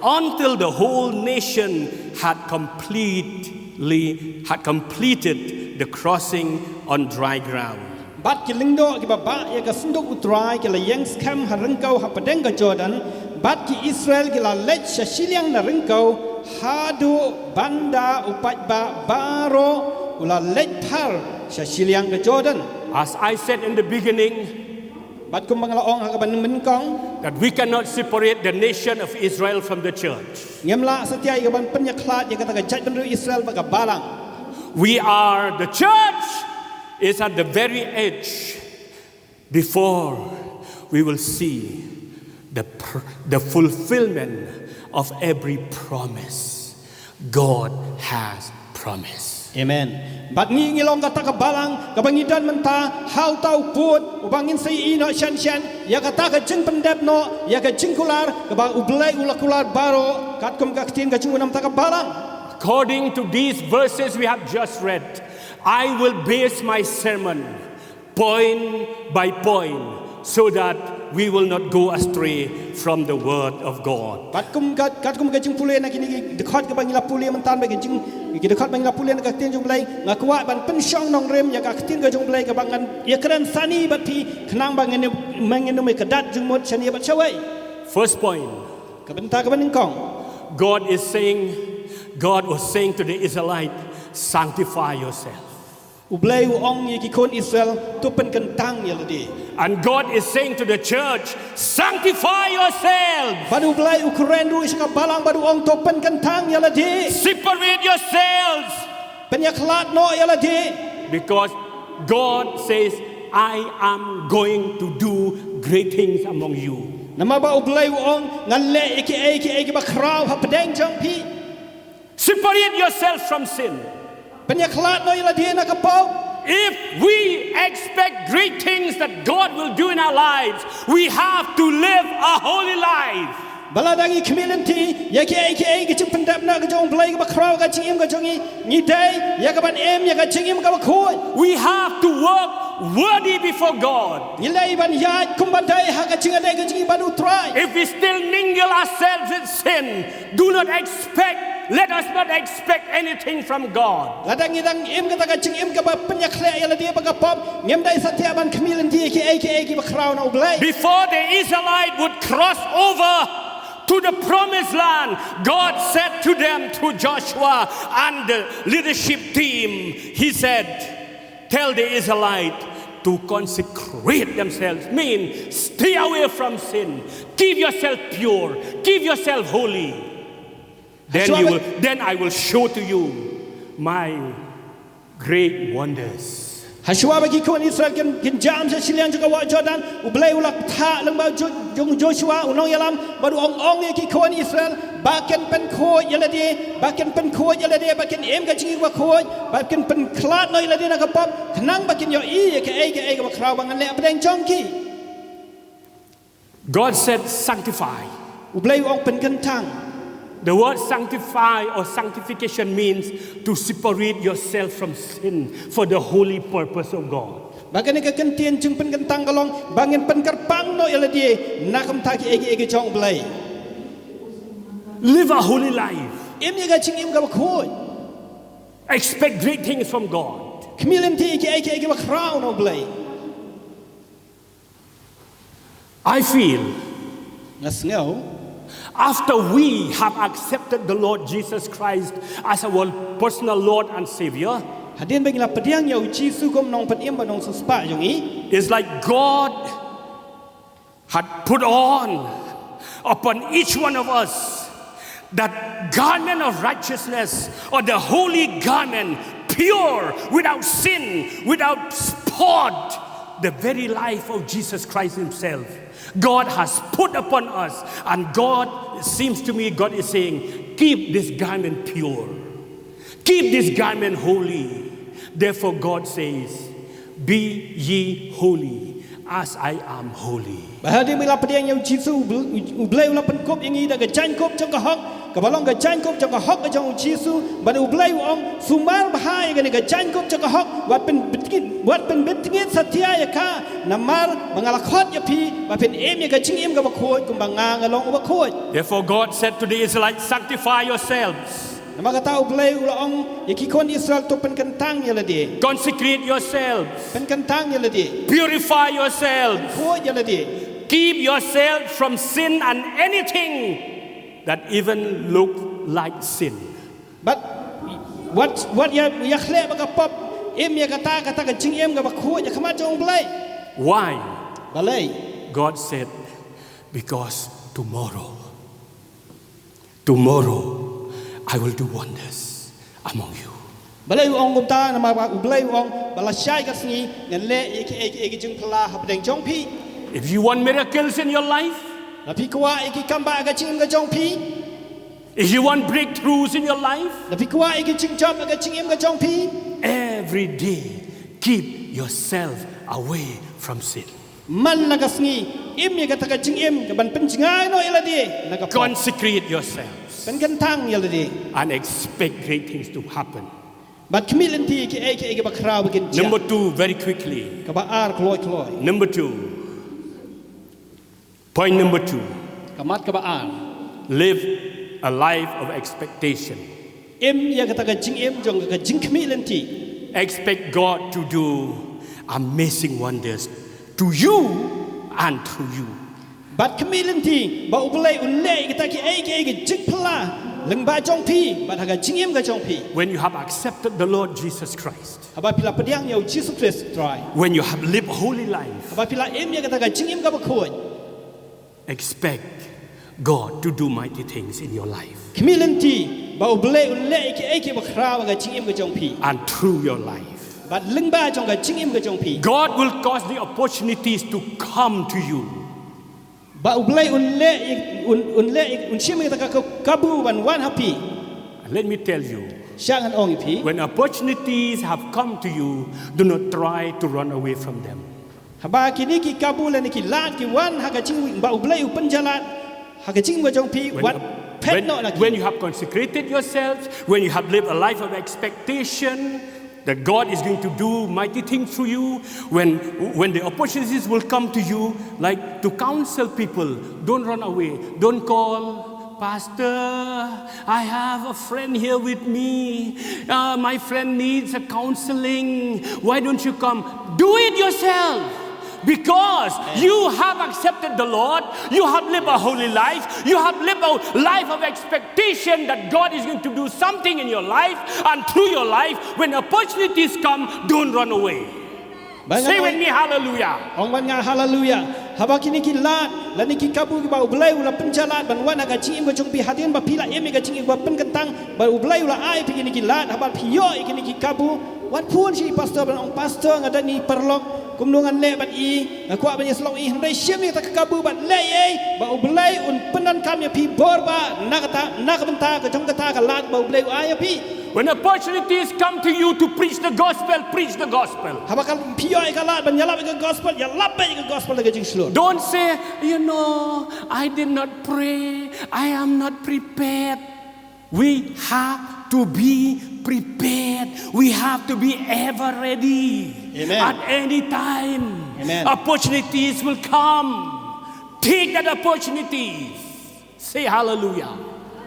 until the whole nation had completely, had completed the crossing on dry ground. Bad ki lyngdoh kiba bah ïa ka synduk u Trai ki la ïeng skhem ha ryngkew hapdeng ka Jordan, bad ki Israel ki la leit sha shiliang na ryngkew, haduh ban da u paidbah baroh u la leit thar sha shiliang ka Jordan. As I said in the beginning, bad kumba nga la ong ha kaba nyngkong, that we cannot separate the nation of Israel from the church. Ngim lah satia ïa kaban pynïakhlad ïa kata ka jaitbynriew Israel bad ka balang. We are, the church is at the very edge before we will see the pr-, the fulfillment of every promise God has promised. Amen. Bad ngi ngi long kata ka balang kaba ngi don mynta ha uta u pud uba ngin sa ïohi noh shen shen ïa kata ka jingpyndep noh ïa ka jingkular kaba U Blei u la kular baroh katkum ka ktien ka jong u namar kata ka balang. According to these verses we have just read, I will base my sermon point by point, so that we will not go astray from the word of God. Bad kum kat, katkum ka jingpule na kine ki dkhot kaba ngi la pule mynta, ba ki jing, ki dkhot ba ngi la pule na ka ktien jong U Blei, nga kwah ban pynshong nongrim ïa ka ktien ka jong U Blei kaba ngan ïakren sani bad phi, khnang ba ngin, ngin ym ïakdat jingmut shane bad shawei. First point. Ka bynta kaba nyngkong. God is saying, God was saying to the Israelite, "Sanctify yourself." U Blei u ong ïa ki khun Israel, "To pynkyntang ïa lade." And God is saying to the church, "Sanctify yourselves." Bad U Blei u kren ruh sha ka balang bad u ong, "To pynkyntang ïa lade." Separate yourselves. Pynïakhlad noh ïa lade. Because God says, "I am going to do great things among you." Namar ba U Blei u ong, "Ngan leh ïa kiei kiei kiba khraw hapdeng jong phi." Separate yourself from sin. Pynïakhlad noh ïa lade na ka pop. If we expect great things that God will do in our lives, we have to live a holy life. Ba lada ngi khmih lynti ïa kiei kiei ki jingpyndep na ka jong U Blei kaba khraw ka jingim ka jong ngi, ngi dei ïa ka ban im ïa ka jingim kaba khuid. We have to walk worthy before God. Ngi dei ban ïaid kumba dei ha ka jingïadei ka jingim bad U Trai. If we still mingle ourselves with sin, do not expect, let us not expect anything from God. Lada ngi dang im kata ka jingim kaba pynïakhleh ïa lade bad ka pop, ngim dei satia ban khmih lynti ïa kiei kiei kiba khraw na U Blei. Before the Israelite would cross over to the promised land, God said to them through Joshua and the leadership team, He said, "Tell the Israelite to consecrate themselves," mean, stay away from sin, keep yourself pure, keep yourself holy. Then you will, then I will show to you my great wonders. Hashwa ba ki khun Israel kin, kin jam sha shiliang jong ka wah Jordan, U Blei u la thah lyngba Jo-, jong Joshua u nongïalam, bad u ong ong ïa ki khun Israel ba kin pynkhuid ïa lade, ba kin pynkhuid ïa lade, ba kin im ka jingim kaba khuid, ba kin pynkhlad noh ïa lade na ka pop, khnang ba kin ïohi ïa kaei kaei kaba khraw ba ngan leh hapdeng jong ki. God said, "Sanctify." U Blei u ong, "Pynkyntang." The word sanctify or sanctification means to separate yourself from sin for the holy purpose of God. Ba kane ka kyntien jingpynkyntang ka long ba ngin pynkyrpang noh ïa lade na ka bynta kiei kiei ki jong U Blei. Live a holy life. Im ïa ka jingim kaba khuid. Expect great things from God. Khmih lynti ïa kiei kiei kiba khraw na U Blei. I feel, nga sngew, after we have accepted the Lord Jesus Christ as our personal Lord and Savior, hadien ba ngi la pdiang ïa U Jisu kum u Nongpynim bad u Nongsiewspah jong ngi, it's like God had put on upon each one of us that garment of righteousness, or the holy garment, pure, without sin, without spot, the very life of Jesus Christ Himself. God has put upon us, and God, it seems to me, God is saying, "Keep this garment pure. Keep this garment holy." Therefore, God says, "Be ye holy, as I am holy." Ba hadien ba ngi la pdiang ïa U Jisu, U Bl-, U Blei u la pynkup ïa ngi da ka jaiñkup jong ka hok, kaba long ka jaiñkup jong ka hok ka jong U Jisu, bad U Blei u ong, "Sumar bha ïa kane ka jaiñkup jong ka hok, wat pynbit-, wat pynbeit ngeit satia ïa ka, namar ba nga la khot ïa phi ba phin im ïa ka jingim kaba khuid, kumba nga nga long uba khuid." Therefore, God said to the Israelites, "Sanctify yourselves." Namar kata U Blei u la ong ïa ki khun Israel, "To pynkyntang ïa lade." Consecrate yourselves. Pynkyntang ïa lade. Purify yourselves. Khuid ïa lade. Keep yourself from sin and anything that even look like sin. Bad wat, wat ïa, ïa khleh bad ka pop, im ïa kata, kata ka jingim kaba khuid ha khmat jong U Blei. Why? Balei? God said, "Because tomorrow, tomorrow I will do wonders among you." Balei u ong kumta? Namar ba U Blei u ong ba lashai ka sngi ngan leh ïa kiei kiei ki jingphylla hapdeng jong phi. If you want miracles in your life, lada phi kwah ïa ki kambah ha ka jingim ka jong phi, if you want breakthroughs in your life, lada phi kwah ïa ki jingjop ha ka jingim ka jong phi, every day keep yourself away from sin. Man la ka sngi, im ïa kata ka jingim kaban pynjngai noh ïa lade na ka pop. Consecrate yourselves. Pynkyntang ïa lade. And expect great things to happen. Bad khmih lynti ïa kiei kiei kiba khraw ba kin jia. Number two, very quickly. Kaba ar, kloi kloi. Number two, Point number two, Ka mat kaba ar. Live a life of expectation. Im ïa kata ka jingim jong ka jingkhmih lynti. Expect God to do amazing wonders to you and through you. Bad khmih lynti ba U Blei un leh ïa kita kiei kiei ki jingphylla lyngba jong phi bad ha ka jingim ka jong phi. When you have accepted the Lord Jesus Christ, Haba phi la pdiang ïa U Jisu Khrist Trai. When you have lived a holy life, Haba phi la im ïa kata ka jingim kaba khuid. Expect God to do mighty things in your life Khmih lynti ba U Blei un leh ïa kiei kiei ba khraw ha ka jingim ka jong phi. And through your life. Bad lyngba jong ka jingim ka jong phi. God will cause the opportunities to come to you. Ba U Blei un leh ïa- un un leh ïa- un shim ïa kata ka kabu ban wan ha phi. And let me tell you, Sha ngan ong ïa phi. When opportunities have come to you, do not try to run away from them. Haba kine ki kabu lane ki lad ki wan ha ka jingim ba U Blei u pynjah lad ha ka jingim ka jong phi, wat phet noh na ki. When you have consecrated yourself, when you have lived a life of expectation that God is going to do mighty things through you, when when the opportunities will come to you, like to counsel people, don't run away, don't call, Pastor, I have a friend here with me. Uh, my friend needs a counseling. Why don't you come? Do it yourself. Because you have accepted the Lord, you have lived a holy life, you have lived a life of expectation that God is going to do something in your life and through your life. When opportunities come, don't run away. Say with me, hallelujah. Ong bad nga hallelujah. Haba kine ki lad lane ki kabu kiba U Blei u la pynjah lad ban wan ha ka jingim ka jong phi, hadien ba phi la im ïa ka jingim ba pynkyntang, ba U Blei u la ai phi kine ki lad, haba phi ïoh ïa kine ki kabu, wat phone sha i pastor ban ong, Pastor, nga don i paralok, kumno ngan leh bad i? Nga kwah ban ïasyllok ïa i. Hynrei shim ïa kata ka kabu bad leh ei ei ba U Blei un pyndonkam ïa phi bor ba na kata, na ka bynta ka jong kata ka lad ba U Blei u ai ïa phi. When opportunities come to you to preach the gospel, preach the gospel. Haba ka phi ïoh ïa ka lad ban ïalap ïa ka gospel, ïalap beit ïa ka gospel da ka jingshlur. Don't say, you know, I did not pray, I am not prepared. We have to be prepared. We have to be ever ready. Amen. At any time, Amen. Opportunities will come. Take that opportunity. Say hallelujah.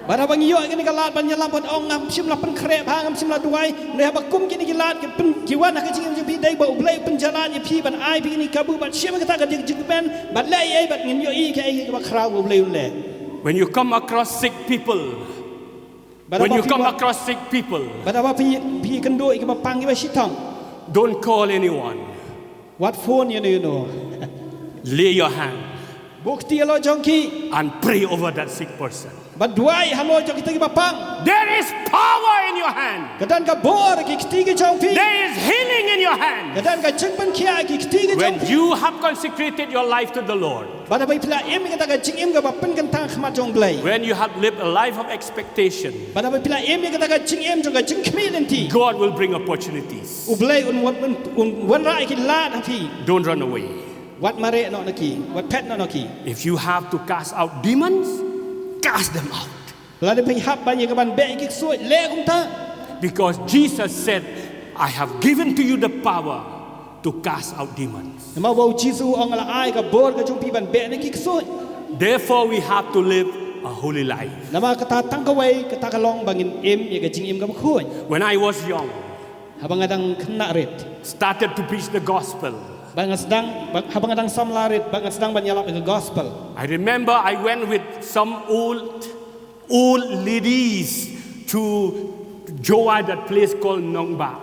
Bad haba ngi ïoh kine ki lad ban ïalap, bad ong, ngam shym la pynkhreh bha, ngam shym la duwai. Hynrei haba kum kine ki lad ki pyn- ki wan ha ka jingim jong phi, dei ba U Blei u pynjah lad ïa phi ban ai phi kine ki kabu, bad shim kata ka jingkmen, bad leh ei ei, bad ngin ïohi kaei kaei kaba khraw ba U Blei un leh. When you come across sick people, Bad when haba you phi come wan- across sick people, Bad haba phi phi kynduh ïa kiba pang kiba shitom, don't call anyone. wat phone ïano ïano. Lay your hand. Buh kti halor jong ki. And pray over that sick person. Bad duwai halor jong kita kiba pang. There is power in your hand. Ka don ka bor ha ki kti ki jong phi. There is healing in your hand. Ka don ka jingpynkhiah ha ki kti ki jong When phi. You have consecrated your life to the Lord. Bad haba phi la im ïa kata ka jingim kaba pynkyntang ha khmat jong U Blei. When you have lived a life of expectation, Bad haba phi la im ïa kata ka jingim jong ka jingkhmih lynti. God will bring opportunities. U Blei un wan un, un wanrah ïa ki lad ha phi. Don't run away. Wat mareh noh na ki, wat phet noh na ki. If you have to cast out demons, cast them out. Lada phi hap ban ïa kaban beh ïa ki ksuid, leh kumta. Because Jesus said, I have given to you the power to cast out demons. Namar ba U Jisu u ong, nga la ai ka bor ka jong phi ban beh na ki ksuid. Therefore, we have to live a holy life. Namar kata tang kawei, kata ka long ba ngin im ïa ka jingim kaba khuid. When I was young, Haba nga dang khynnah rit, started to preach the gospel. ba nga sdang, ba, haba nga dang samla rit, ba nga sdang ban ïalap ïa ka gospel. I remember I went with some old, old ladies to Jowai, that place called Nongbah.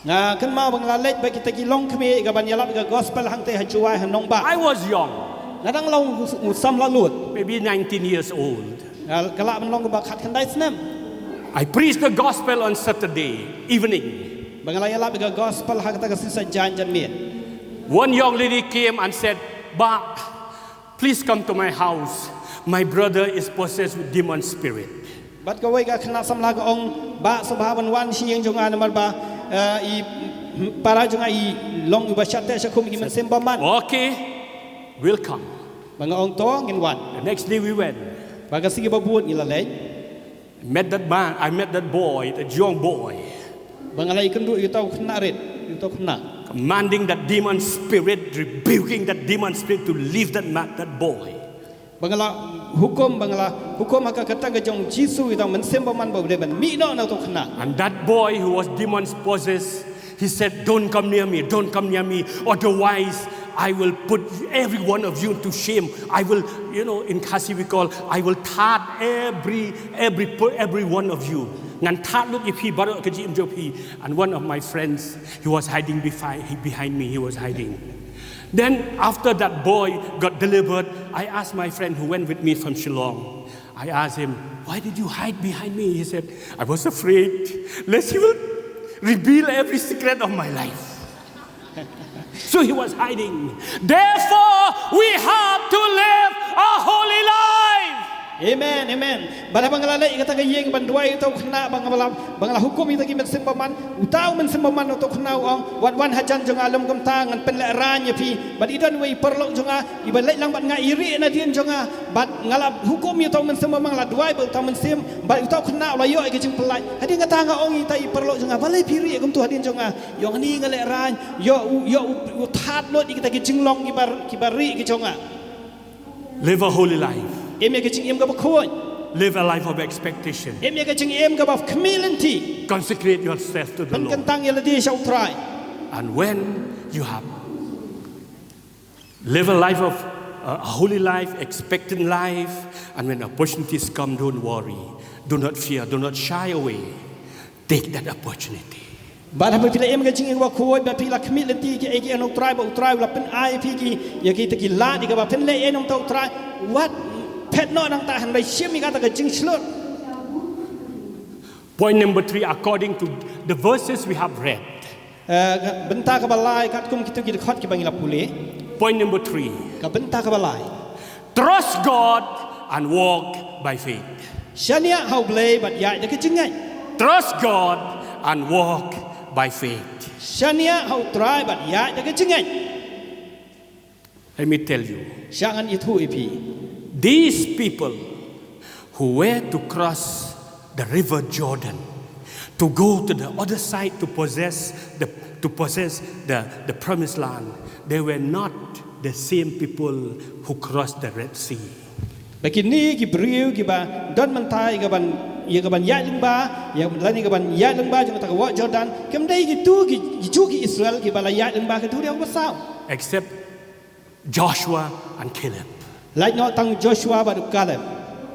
Nga kynmaw ba nga la leit bad kita ki longkmie ïa kaban ïalap ïa ka gospel hangtei ha Jowai ha Nongbah. I was young. Nga dang long u samla lut. Maybe nineteen years old. Nga ka lah ban long kaba khatkhyndai snem. I preached the gospel on Saturday evening. Ba nga la ïalap ïa ka gospel ha kata ka shisha jaiñ janmiet. One young lady came and said, Bah, please come to my house. My brother is possessed with demon spirit. Bad kawei ka khynnah samla ka ong, Bah, sngewbha ban wan sha ïing jong nga namar ba, eh, i para jong nga i long uba shah teh shah khum ïa ki mynsiem bymman. Okay, we'll come. Ba nga ong, to ngin wan. The next day we went. Ba ka sngi ba bud ngi la leit. I met that man, I met that boy, that young boy. Ba nga la ïakynduh ïa uta u khynnah rit, ïa uta u khynnah. Commanding that demon spirit, rebuking that demon spirit to leave that man, that boy. Ba nga la hukum, ba nga la hukum ha ka kyrteng ka jong Jisu ïa uta u mynsiem bymman ba u dei ban mih noh na uta u khynnah. And that boy who was demon possessed, he said, "Don't come near me, don't come near me, otherwise I will put every one of you to shame. I will, you know, in Khasi we call, I will thad every, every, every one of you. Ngan thad lut ïa phi baroh ka jingim jong phi." And one of my friends, he was hiding behind, he, behind me, he was hiding. Then after that boy got delivered, I asked my friend who went with me from Shillong, I asked him, "Why did you hide behind me?" He said, "I was afraid lest he will reveal every secret of my life." So he was hiding. Therefore, we have to live a holy life. Amen, amen. Bad haba nga la leit ïa kata ka ïing ban duwai ïa uta u khynnah, ba nga la, ba nga la hukum ïa uta ki mynsiem bymman, uta u mynsiem bymman uta u khynnah u ong, "Wat wan hajan jong nga, lym kumta ngan pynlehraiñ ïa phi." Bad i don iwei i paralok jong nga iba leit lang bad nga, i rieh nadien jong nga. Bad nga la hukum ïa uta u mynsiem bymman, nga la duwai bad uta u mynsiem, bad uta u khynnah u la ïoh ïa ka jingpyllait. Hadien kata nga ong ïa ita i paralok jong nga, "Balei phi rieh kumta hadien jong nga?" Ïa nga, "Ni nga lehraiñ, ïa u, ïa u, u thad lut ïa kita ki jinglong kiba, kiba rieh ki jong nga." Live a holy life. Im ïa ka jingim kaba khuid. Live a life of expectation. Im ïa ka jingim kaba khmih lynti. Consecrate yourself to the Lord. Pynkyntang ïa lade sha U Trai. And when you have live a life of uh, a holy life, expectant life, and when opportunities come, don't worry, do not fear, do not shy away. Take that opportunity. Bad haba phi la im ka jingim kaba khuid, bad phi la khmih lynti ki, ki, ki, ïa U Trai, ba U Trai u la pyn-ai phi ki, ïa kita ki lad, ïa kaba phin leh ïa u Trai, wat phet noh nangta, hynrei shim ïa kata ka jingshlur. Point number three, according to the verses we have read. Eh, ka bynta kaba lai, katkum kito ki dkhot kiba ngi la pule. Point number three. Ka bynta kaba lai. Trust God and walk by faith. Shaniah ha U Blei bad ïaid da ka jingngeit. Trust God and walk by faith. Shaniah ha U Trai bad ïaid da ka jingngeit. Let me tell you. Sha ngan ïathuh ïa phi. These people who were to cross the river Jordan to go to the other side to possess the, to possess the, the promised land, they were not the same people who crossed the Red Sea. Ba kine ki briew kiba don bynta ïa kaban, ïa kaban ïaid lyngba, ïa lane kaban ïaid lyngba jong kata ka wah Jordan, kim dei kito ki, ki Jiw ki Israel kiba la ïaid lyngba ka duriaw kaba saw. Except Joshua and Caleb. Lait noh tang Joshua bad u Caleb.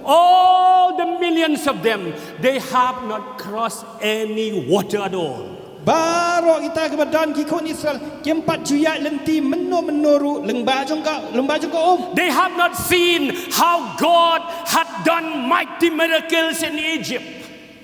All the millions of them, they have not crossed any water at all. Baroh kita kiba don ki khun Israel, kim pat ju ïaid lynti mynno mynno ruh lyngba jong ka, lyngba jong ka um. They have not seen how God had done mighty miracles in Egypt.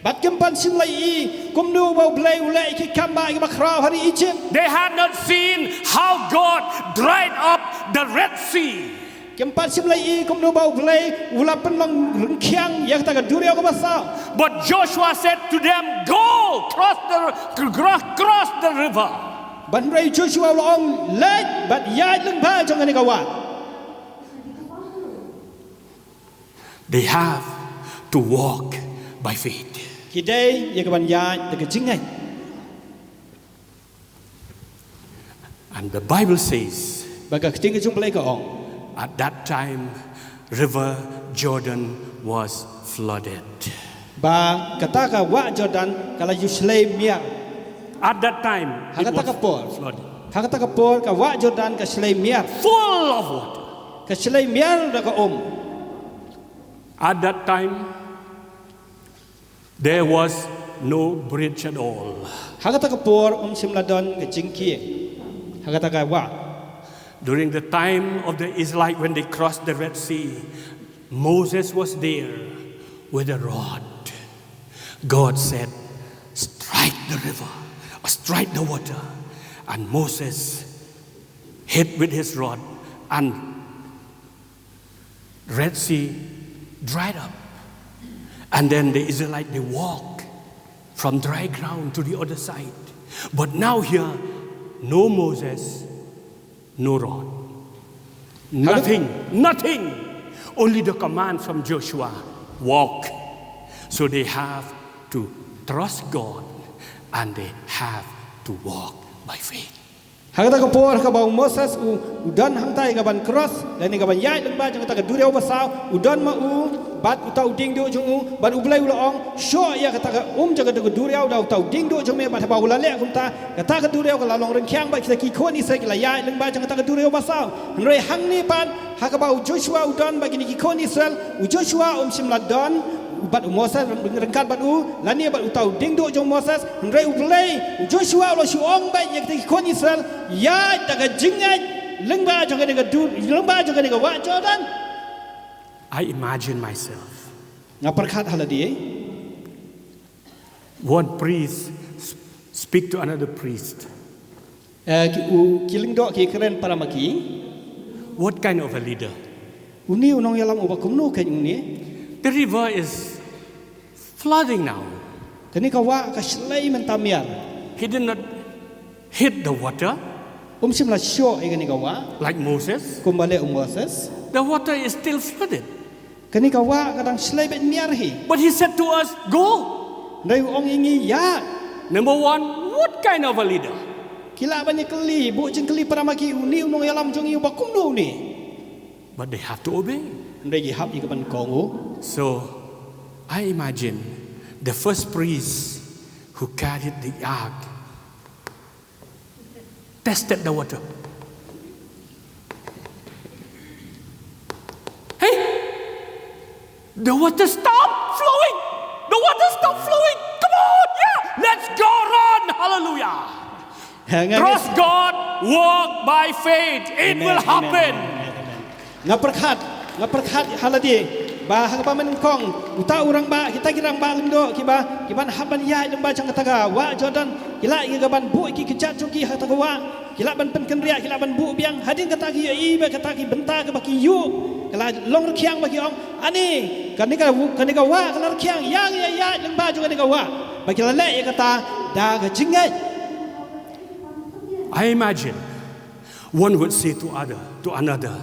Bad kim pat shym la ïohi kumno ba U Blei u leh ïa ki kam bah kiba khraw ha ri Egypt. They had not seen how God dried up the Red Sea. Kim pat shym la ïohi kumno ba U Blei u la pynlong ryngkhiang ïa kata ka duriaw kaba saw. But Joshua said to them, "Go, cross the, cro-, cross the river." Bad hynrei Joshua u la ong, "Leit bad ïaid lyngba jong kane ka wah." They have to walk by faith. Ki dei ïa kaban ïaid da ka jingngeit. And the Bible says, ba ka ktien ka jong U Blei ka ong, at that time, river Jordan was flooded. Ba kata ka wah Jordan ka la ju shlei miar. At that time, ha kata ka por, flooded. Ha kata ka por ka wah Jordan ka shlei miar. Full of water. Ka shlei miar da ka um. At that time, there was no bridge at all. Ha kata ka por um shym la don ka jingkieng ha kata ka wah. During the time of the Israelite, when they crossed the Red Sea, Moses was there with a rod. God said, "Strike the river, strike the water." And Moses hit with his rod, and Red Sea dried up. And then the Israelite, they walk from dry ground to the other side. But now here, no Moses, no rod. Nothing, nothing. Only the command from Joshua, "Walk." So they have to trust God and they have to walk by faith. Ha kata ka por, ha kaba u Moses u U don hangta ïa ka ban cross lane ka ban ïaid lyngba jong kata ka duriaw basaw, u don ma u bad uta u dieng duh jong u, bad U Blei u la ong, shoh ïa kata ka um jong kata ka duriaw da uta u dieng duh jong me, bad haba u la leh kumta, kata ka duriaw ka la long ryngkiang bad kita ki khun Israel ki la ïaid lyngba jong kata ka duriaw basaw. Hynrei hangne pat, ha kaba u Joshua u don bad kine ki khun Israel, u Joshua um shym la don bad u Moses ryngkat bad u, lane bad uta u dieng duh jong u Moses, hynrei U Blei, u Joshua u la shu ong beit ïa kita ki khun Israel, ïaid da ka jingngeit lyngba jong kane ka dur, lyngba jong kane ka wah Jordan. I imagine myself. Nga pyrkhat ha lade. One priest s-, speak to another priest. Eh, ki, u, ki lyngdoh ki kren para ma ki. What kind of a leader? Une u nongïalam uba kumno kein une? The river is flooding now. Kane ka wah ka shlei mynta miar. He did not hit the water. Um shym la shoh ïa kane ka wah. Like Moses. Kumba leh u Moses. The water is still flooded. Kane ka wah ka dang shlei beit miar hi. But he said to us, "Go." Hynrei u ong ïa ngi, ïaid. Number one, what kind of a leader? Ki lah ban ïakylli, buh jingkylli para ma ki, une u nongïalam jong ngi uba kumno une. But they have to obey. Hynrei ki hap ïa ka ban kong u. So, I imagine the first priest who carried the ark tested the water. Hey, the water stopped flowing. The water stopped flowing. Come on, yeah, let's go run. Hallelujah. Nga, nga, trust God, walk by faith. It, amen, will, amen, happen. Amen, amen. Nga pyrkhat, nga pyrkhat ha lade ba ha kaba mynnyngkong uta u rangbah, kita ki rangbah lyngdoh kiba, kiban hap ban ïaid lyngba jong kata ka wah Jordan, ki lah ïa ka ban buh ki kjat jong ki ha kata ka wah, ki lah ban pynkynriah, ki lah ban buh biang. Hadien kata ki ïohi ba kata ki bynta kaba ki ïuh ka la long rkhiang, ba ki ong, "Ani, kane ka, kane ka wah ka la rkhiang, ïa ngi ïaid lyngba jong kane ka wah." Ba ki la leh ïa kata da ka jingngeit. I imagine one would say to other, to another,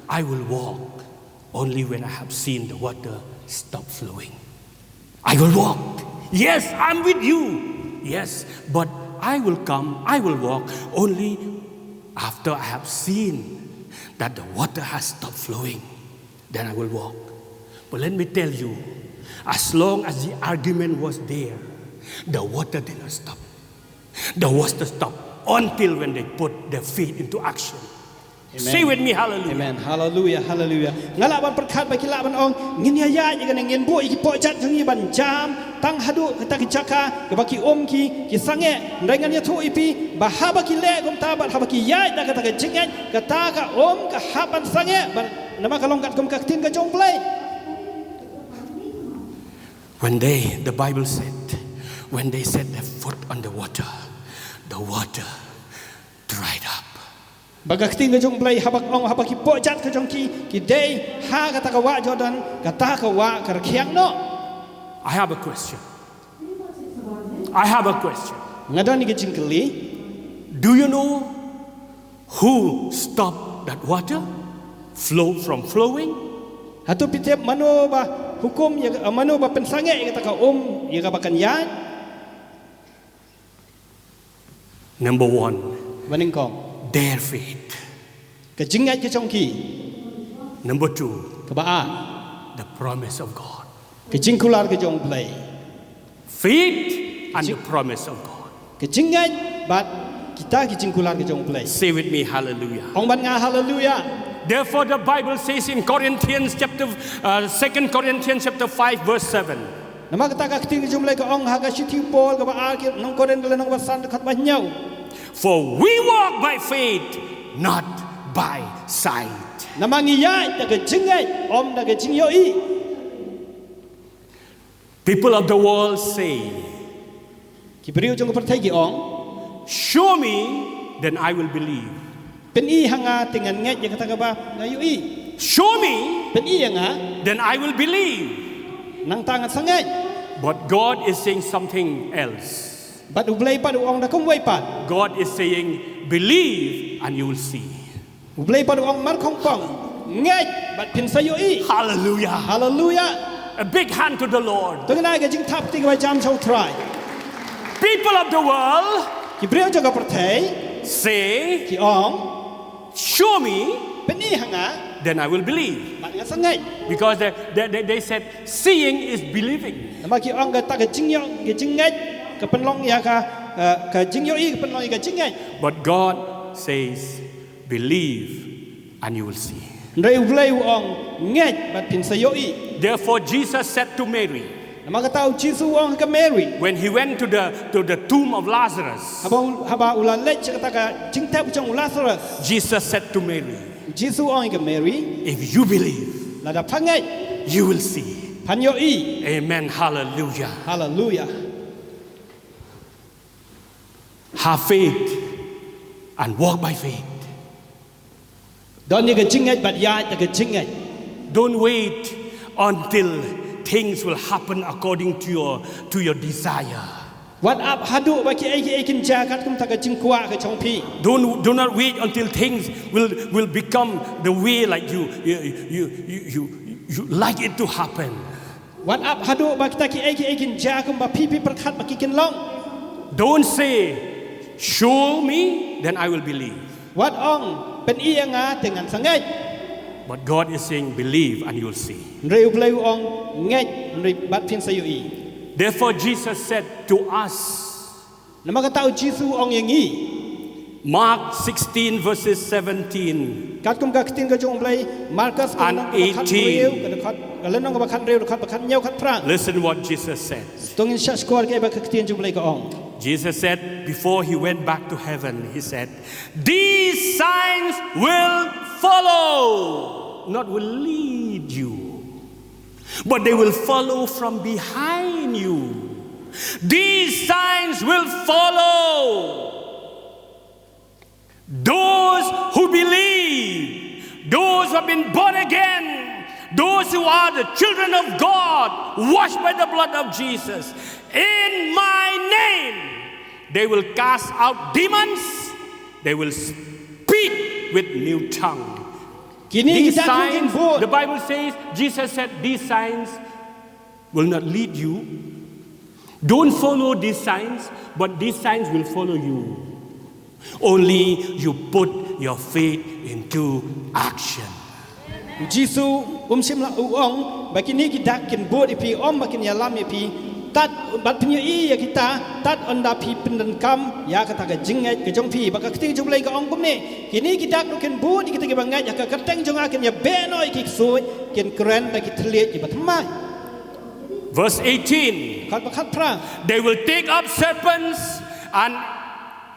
"I will walk only when I have seen the water stop flowing. I will walk. Yes, I'm with you. Yes, but I will come, I will walk only after I have seen that the water has stopped flowing. Then I will walk." But let me tell you, as long as the argument was there, the water did not stop. The water stopped until when they put their faith into action. Amen. Say with me, hallelujah. Amen. Hallelujah, hallelujah. Nga lah ban pyrkhat ba ki lah ban ong, ngin ïa ïaid ïa kane, ngin buh ïa ki pohjat jong ngi ban jam tang haduh kata ki jaka kaba ki um ki, ki sangeh. Hynrei ngan ïathuh ïa phi ba haba ki leh kumta bad haba ki ïaid da kata ka jingngeit, kata ka um ka hap ban sangeh, bad namar ka long katkum ka ktien ka jong U Blei. When they, the Bible said, when they set their foot on the water, the water dried up. Ba ka ktien ka jong U Blei haba ka ong, haba ki pohjat ka jong ki ki dei ha kata ka wah Jordan, kata ka wah ka rkhiang noh. I have a question. I have a question. Nga don ïa ka jingkylli. Do you know who stopped that water flow from flowing? Hato phi tip mano ba hukum ïa ka, mano ba pynsangeh ïa kata ka um ïa kaba kan ïaid? Number one, ba nyngkong, their faith. Ka jingngeit ka jong ki. Number two, kaba ar, the promise of God. Ka jingkular ka jong U Blei. Faith and the promise of God. Ka jingngeit bad kita ki jingkular ka jong U Blei. Say with me, hallelujah. Ong bad nga, hallelujah. Therefore, the Bible says in Corinthians chapter, uh, Second Corinthians chapter five, verse seven. Namar kata ka ktien ka jong U Blei ka ong ha ka shithi u Paul kaba ar ki nong Korinth ka lynnong ba san dkhot ba hynñiew. For we walk by faith, not by sight. Namar ngi ïaid da ka jingngeit, ym da ka jingïohi. People of the world say, ki briew jong ka pyrthei ki ong, "Show me, then I will believe." Pyni ha nga te ngan ngeit ïa kata kaba nga ïohi. "Show me, pyni ïa nga, then I will believe." Nangta ngan sa ngeit. But God is saying something else. Bad U Blei pat u ong da kumwei pat. God is saying, "Believe and you will see." U Blei pat u ong markhongpong, ngeit bad phin sa ïohi. Hallelujah. Hallelujah. A big hand to the Lord. To ngin ai ka jingthap kti kaba jam sha U Trai. People of the world, ki briew jong ka pyrthei, say, ki ong, Show me, Pyni ha nga, then I will believe. bad nga sa ngeit. Because they, they, they, they said, seeing is believing. Namar ki ong kata ka jingïoh, ka jingngeit, ka pynlong ïa ka, eh, ka jingïohi, ka pynlong ïa ka jingngeit. But God says, believe and you will see. Hynrei U Blei u ong, ngeit bad phin sa ïohi. Therefore, Jesus said to Mary, Namar kata U Jisu u ong ha ka Mary. when he went to the, to the tomb of Lazarus, Haba u, haba u la leit sha kata ka jingtep jong u Lazarus. Jesus said to Mary, U Jisu u ong ha ka Mary. if you believe, Lada pha ngeit, you will see. phan ïohi. Amen. Hallelujah. Haleluya. Have faith and walk by faith. Don ïa ka jingngeit bad ïaid da ka jingngeit. Don't wait until things will happen according to your, to your desire. Wat ap haduh ba kiei kiei kin jia katkum kata ka jingkwah ka jong phi. Don't, do not wait until things will, will become the way like you, you, you, you, you, you like it to happen. Wat ap haduh ba kita kiei kiei kin jia kumba phi phi pyrkhat ba ki kin long. Don't say, show me, then I will believe. Wat ong, pyni ïa nga te ngan sa ngeit. But God is saying, believe and you'll see. Hynrei U Blei u ong, ngeit, hynrei bad phin sa ïohi. Therefore, Jesus said to us, Namar kata U Jisu u ong ïa ngi. Mark sixteen, verses seventeen. Katkum ka ktien ka jong U Blei, Markus ka And lynnong kaba khat eighteen. hynriew, ka dkhot, ka lynnong kaba khat hynriew, dkhot ba khat hynñiew, khat phra. Listen what Jesus said. To ngin shah shkor kaei ba ka ktien jong U Blei ka ong. Jesus said, before he went back to heaven, he said, these signs will follow, not will lead you, but they will follow from behind you. These signs will follow those who believe, those who have been born again, those who are the children of God, washed by the blood of Jesus. In my name, they will cast out demons, they will speak with new tongue. Kine ki These dak ruh kin signs, bud. The Bible says, Jesus said, these signs will not lead you. Don't follow these signs, but these signs will follow you. Only you put your faith into action. U Jisu um shym la u ong ba kine ki dak kin bud ïa phi, ym ba kin ïalam ïa phi. Tad bad phin ïohi ïa kita, tad ynda phi pyndonkam ïa kata ka jingngeit ka jong phi. Ba ka ktien jong U Blei ka ong kumne. Kine ki dak ruh kin bud ïa kita kiba ngeit ha ka kyrteng jong nga, kin ïabeh noh ïa ki ksuid, kin kren da ki thylliej kiba thymmai. Verse eighteen. Dkhot ba khat phra. They will take up serpents, and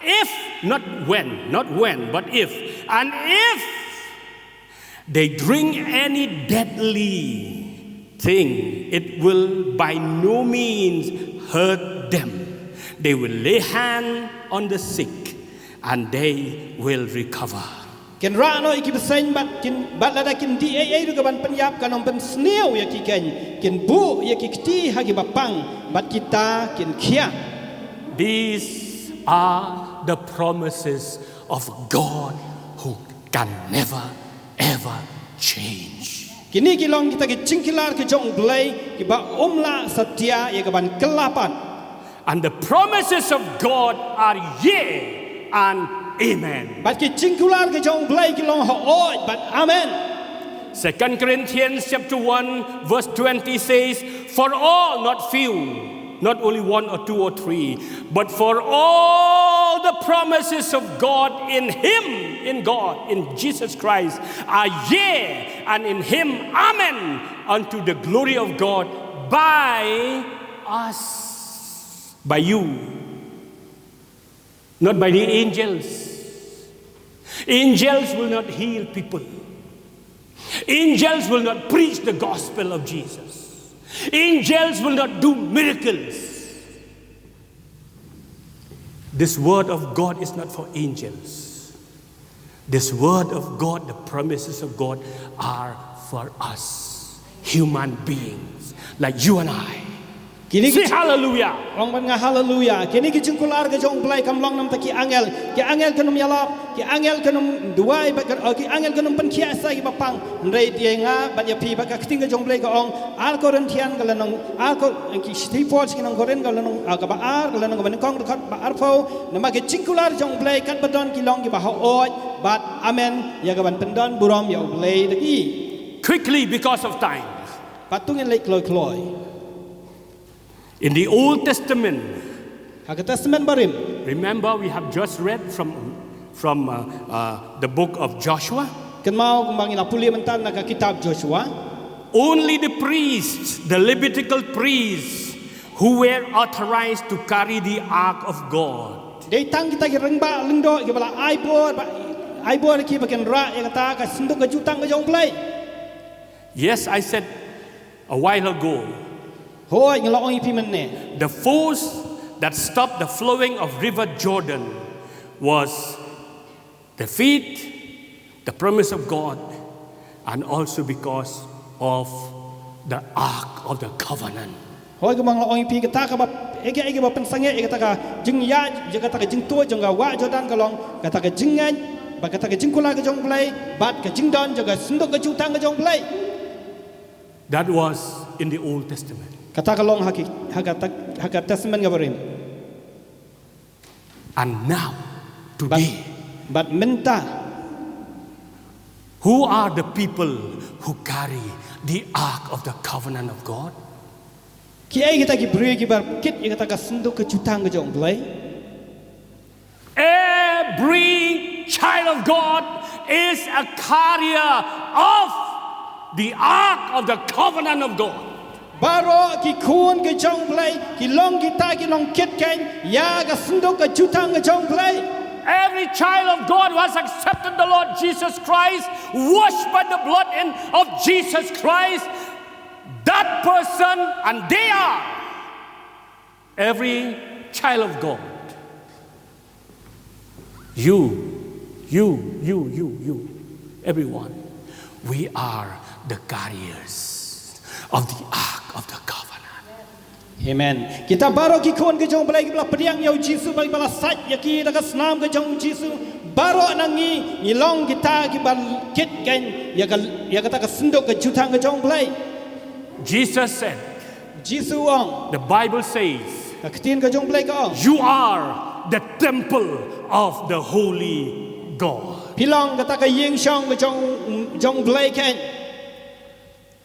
if, not when, not when, but if, and if they drink any deadly thing, it will by no means hurt them. They will lay hand on the sick, and they will recover. Kin rah noh ïa ki bseiñ bad kin, bad lada kin dih ei ei ruh ka ban pynïap, kan ym pynsniew ïa ki keiñ. Kin buh ïa ki kti ha kiba pang bad kita kin khiah. These are the promises of God who can never ever change. Kine ki long kita ki jingkular ki jong U Blei kiba um lah satia ïa ka ban kylla pat. And the promises of God are yea and amen. Bad ki jingkular ki jong U Blei ki long hooid bad amen. Second Corinthians chapter one verse twenty says, for all, not few, not only one or two or three, but for all the promises of God in Him, in God, in Jesus Christ, are yea, and in Him, amen, unto the glory of God by us, by you. Not by the angels. Angels will not heal people. Angels will not preach the gospel of Jesus. Angels will not do miracles. This word of God is not for angels. This word of God, the promises of God are for us, human beings like you and I. Kini ki Say hallelujah. Ong ban nga haleluya. Kini ki jingkular ka jong U Blei kam long namta ki angel. Ki angel kan ym ïalap, ki angel kan ym duwai, ba kan, oh, ki angel kan ym pynkhiah sa ki ba pang. Hynrei te nga bad ïa phi ba ka ktien ka jong U Blei ka ong, ar Korintian ka lynnong, ar Kor-, ki shithi Paul sha ki nong Korinth ka lynnong, ah, kaba ar, ka lynnong kaba nyngkong dkhot ba arphew, namar ki jingkular jong U Blei katba don ki long kiba hooid bad amen, ïa kaban pyndon burom ïa U Blei da ki. Quickly, because of time. Pat to ngin leit kloi kloi. In the Old Testament, ha ka Testament Barim, remember we have just read from, from, uh, uh, the book of Joshua. Kynmaw kumba ngi la pule mynta na ka kitab Joshua. Only the priests, the Levitical priests, who were authorized to carry the ark of God. Dei tang kita ki rangbah lyngdoh kiba la ai bor, ba ai bor ki ba kin rah ïa kata ka sanduk ka jutang ka jong U Blei. Yes, I said a while ago. Hooid, nga la ong ïa phi mynne. The force that stopped the flowing of River Jordan was the faith, the promise of God, and also because of the Ark of the Covenant. Hooid, kumba nga la ong ïa phi, kata kaba, ïa ka, ïa kaba pynsangeh ïa kata ka jingïaid, ïa kata ka jingtuid jong ka wah Jordan ka long kata ka jingngeit bad kata ka jingkular ka jong U Blei bad ka jingdon jong ka sanduk ka jutang ka jong U Blei. That was in the Old Testament. Kata ka long ha ki, ha kata, ha ka Testament ka Barim. And now, today, bad mynta, who are the people who carry the Ark of the Covenant of God? Kiei kita ki briew kiba kit ïa kata ka sanduk ka jutang ka jong U Blei? Every child of God is a carrier of the ark of the covenant of God. Baroh ki khun ki jong U Blei ki long kita ki long kit kein ïa ka sanduk ka jutang ka jong U Blei. Every child of God who has accepted the Lord Jesus Christ, washed by the blood in, of Jesus Christ, that person, and they are every child of God. You, you, you, you, you, everyone, we are the carriers of the ark of the covenant. Amen. Kita baroh ki khun ka jong U Blei kiba la pdiang ïa U Jisu, ba la sait ïa ki da ka snam ka jong U Jisu. Baroh na ngi ngi long kita kiba kit kein ïa ka, ïa kata ka sanduk ka jutang ka jong U Blei. Jesus said, Jisu u ong, the Bible says, ka ktien ka jong U Blei ka ong, you are the temple of the Holy God. Phi long kata ka ïing shong ka jong, jong U Blei kein.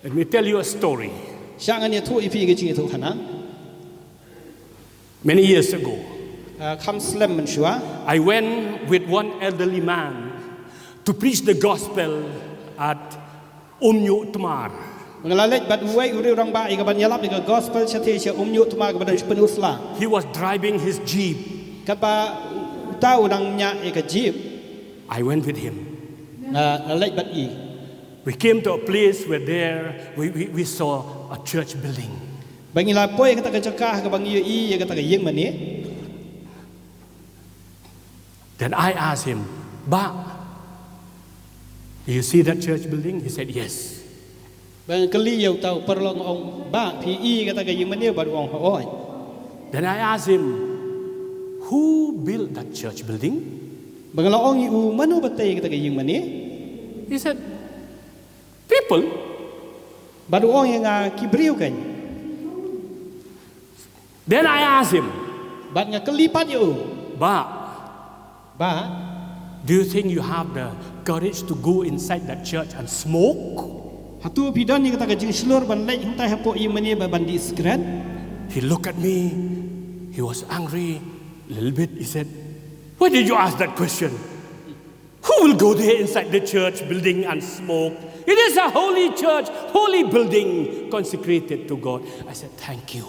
Let me tell you a story. Shah ngan ïathuh ïa phi ka jingïathuh khana. Many years ago, ah, kham slem mynshuwa, I went with one elderly man to preach the gospel at Umñiuhtmar. Nga la leit bad uwei u riew rangbah ïa kaban ïalap ïa ka gospel shatei sha Umñiuhtmar kaba don sha Pynursla. He was driving his jeep. Katba uta u dang ñiah ïa ka jeep, I went with him. Nga la leit bad i. We came to a place where there we, we, we saw a church building. Ba ngi la poi ïa kata ka jaka ha kaba ngi ïohi ïa kata ka ïing mane. Then I asked him, Bah, do you see that church building? He said, yes. Ba nga kylli ïa uta u paralok, nga ong, Bah, phi i kata ka ïing mane? Bad u ong, hooid. Then I asked him, who built that church building? Ba nga la ong ïa u, mano ba tei kata ka ïing mane? He said, people. Bad u ong ïa nga, ki briew kein. Then I asked him, bad nga kylli pat ïa u, Bah, Bah, do you think you have the courage to go inside that church and smoke? Hato phi don ïa kata ka jingshlur ban leit hangtai hapoh ïing mane bad ban dih sikret? He looked at me. He was angry a little bit. He said, why did you ask that question? Who will go there inside the church building and smoke? It is a holy church, holy building consecrated to God. I said, thank you.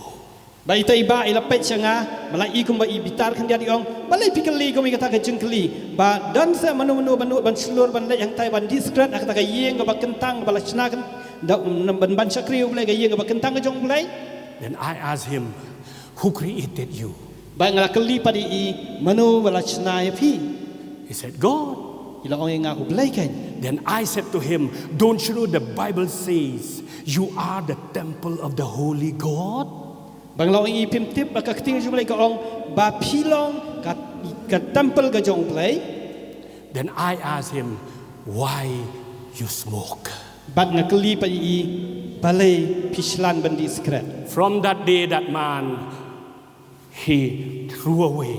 Ba ita i bah i la peit sha nga, ba la i kumba i bitar khyndiat, i ong, balei phi kylli kum ïa kata ka jingkylli? Ba don sa mano mano ba nud ban shlur ban leit hangtai ban dih sikret ha kata ka ïing kaba kyntang, ba la shna kyn-, da, ban, ban shakri U Blei, ka ïing kaba kyntang ka jong U Blei. Then I asked him, who created you? Ba nga la kylli pat ïa i, mano ba la shna ïa phi? He said, God. I la ong ïa nga, U Blei kein. Then I said to him, don't you know the Bible says you are the temple of the Holy God? Ba nga la ong ïa phi, phim tip ba ka ktien jong U Blei ka ong ba phi long ka, ka temple ka jong U Blei. Then I asked him, "Why you smoke?" Bad nga kylli pat ïa i, "Balei phi shlan ban dih sikret?" From that day, that man, he threw away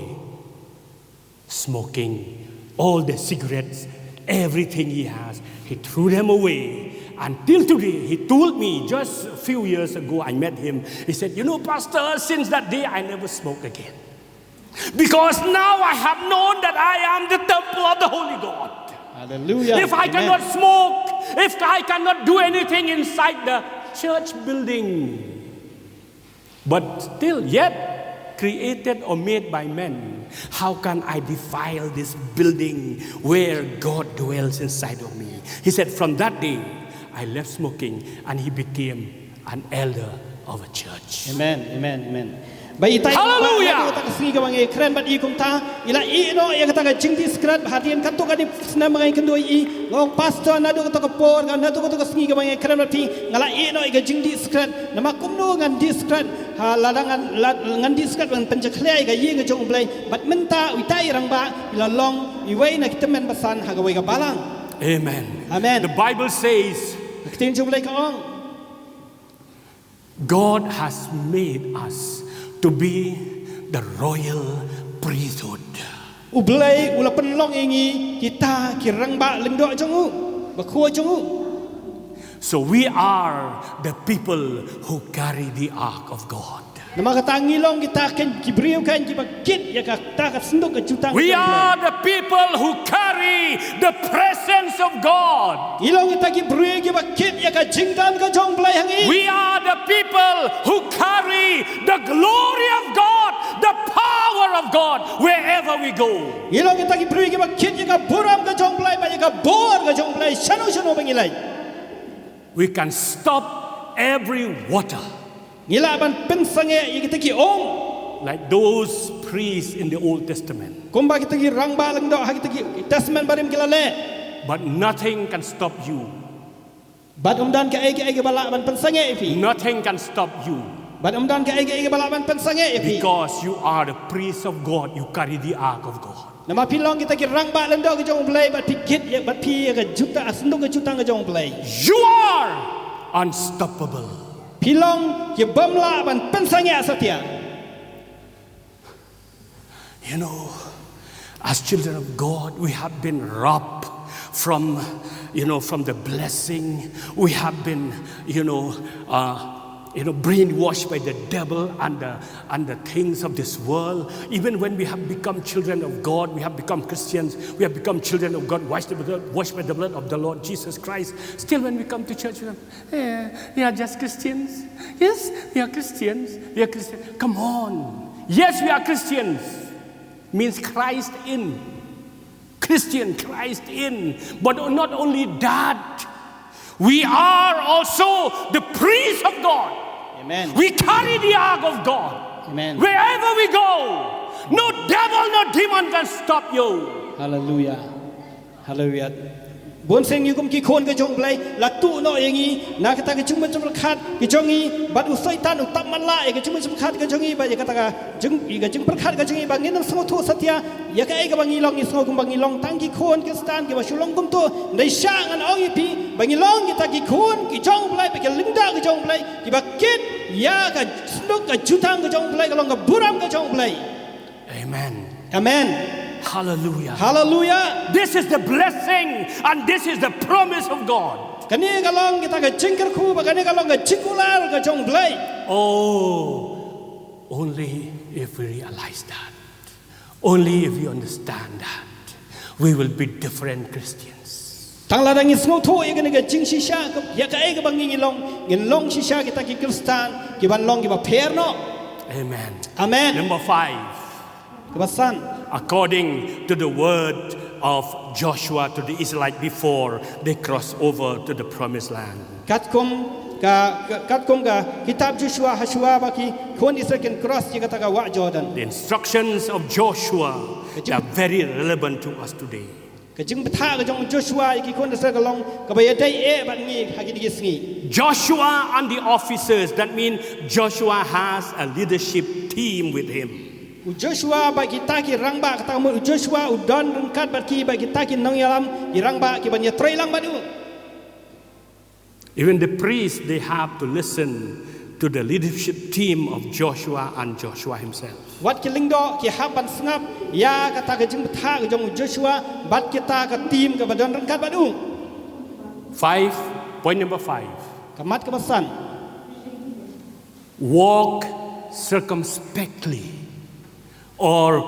smoking, all the cigarettes, everything he has, he threw them away. Until today, he told me, just a few years ago, I met him. He said, "You know, Pastor, since that day, I never smoke again. Because now I have known that I am the temple of the Holy God. Hallelujah. If I cannot smoke, if I cannot do anything inside the church building, but still yet created or made by men, how can I defile this building where God dwells inside of me?" He said, "From that day, I left smoking," and he became an elder of a church. Amen, amen, amen. Ba ita i Hallelujah! Naduh kata ka sngi kaba ngi kren bad i kumta, i la ïeh noh ïa kata ka jingdih sikret, hadien katto katne snem ba ngi kynduh ïa i, nga ong, "Pastor, naduh kata ka por, naduh kata ka sngi kaba ngi kren bad phi, nga la ïeh noh ïa ka jingdih sikret, namar kumno ngan dih sikret, ha, lada ngan, la, ngan dih sikret ban pynjakhlia ïa ka ïing ka jong U Blei." Bad mynta, ita i rangbah, i la long iwei na ki tymmen basan ha kawei ka balang. Amen. Amen. The Bible says, Ka ktien jong U Blei ka ong, God has made us to be the royal priesthood. U Blei u la pynlong ïa ngi kita ki rangbah lyngdoh jong u, bakhraw jong u. So we are the people who carry the ark of God. Namar kata ngi long kita ki, ki briew ki, kiba kit ïa kata ka synduk ka jutang ka jong U Blei. We are the people who carry the presence of God. Ngi long kita ki briew kiba kit ïa ka jingdon ka jong U Blei ha ngi. We are the people who carry the glory of God, the power of God, wherever we go. Ngi long kita ki briew kiba kit ïa ka burom ka jong U Blei, bad ïa ka bor ka jong U Blei shano shano ba ngi leit. We can stop every water. Ngi lah ban pynsangeh ïa kita ki um. Like those priests in the Old Testament. Kumba kita ki rangbah lyngdoh ha kita ki Testament Barim ki la leh. But nothing can stop you. Bad ym don kaei kaei kaba lah ban pynsangeh ïa phi. Nothing can stop you. Bad ym don kaei kaei kaba lah ban pynsangeh ïa phi. Because you are the priest of God, you carry the ark of God. Namar phi long kita ki rangbah lyngdoh ka jong U Blei, bad phi kit ïa, bad phi ïa ka jutang, synduk ka jutang ka jong U Blei. You are unstoppable. Phi long ki bym lah ban pynsangeh satia. You know, as children of God, we have been robbed from, you know, from the blessing. We have been, you know, uh, you know, brainwashed by the devil and the, and the things of this world. Even when we have become children of God, we have become Christians, we have become children of God, washed by the, washed by the blood of the Lord Jesus Christ. Still, when we come to church, we say, "Eh, we are just Christians." Yes, we are Christians. We are Christians. Come on. Yes, we are Christians. Means Christ in. Christian, Christ in. But not only that, we are also the priests of God. Amen. We carry the ark of God. Amen. Wherever we go, no devil, no demon can stop you. Hallelujah. Hallelujah. Bun sien ngi kum ki khun ka jong U Blei, la tuh noh ïa ngi na kata ka jingmut jingpyrkhat ka jong ngi, bad u Soitan u tap matlah ïa ka jingmut jingpyrkhat ka jong ngi, bad ïa kata ka jing, ïa ka jingpyrkhat ka jong ngi, ba ngin ym sngewthuh satia ïa kaei kaba ngi long, ngi sngew kumba ngi long tang ki khun Khristan kiba shu long kumto. Hynrei sha ngan ong ïa phi ba ngi long kita ki khun ki jong U Blei, ba ki lyngdoh ki jong U Blei, kiba kit ïa ka synduk ka jutang ka jong U Blei, ka long ka burom ka jong U Blei. Amen. Amen. Hallelujah. Hallelujah. This is the blessing and this is the promise of God. Kane ka long kita ka jingkyrkhu, bad kane ka long ka jingkular ka jong U Blei. Oh, only if we realize that. Only if we understand that, we will be different Christians. Tang lada ngi sngewthuh ïa kane ka jingshisha, ïa kaei kaba ngi long, ngin long shisha kita ki Khristan kiban long kiba pher noh. Amen. Amen. Number five. Kaba san. According to the word of Joshua to the Israelite before they cross over to the promised land. Katkum ka, ka, katkum ka kitab Joshua, hashwa ba ki khun Israel kin cross ïa kata ka wah Jordan. The instructions of Joshua, they are very relevant to us today. Ka jingbthah ka jong u Joshua ïa ki khun Israel ka long kaba ïadei eh bad ngi ha kine ki sngi. Joshua and the officers, that means Joshua has a leadership team with him. U Joshua bad kita ki rangbah, kata ka mut u Joshua u don ryngkat bad ki, bad kita ki nongïalam, ki rangbah kiban ïatrei lang bad u. Even the priests, they have to listen to the leadership team of Joshua and Joshua himself. Wat ki lyngdoh ki hap ban sngap ïa kata ka jingbthah ka jong u Joshua bad kita ka team kaba don ryngkat bad u. Five, point number five. Ka mat kaba san. Walk circumspectly or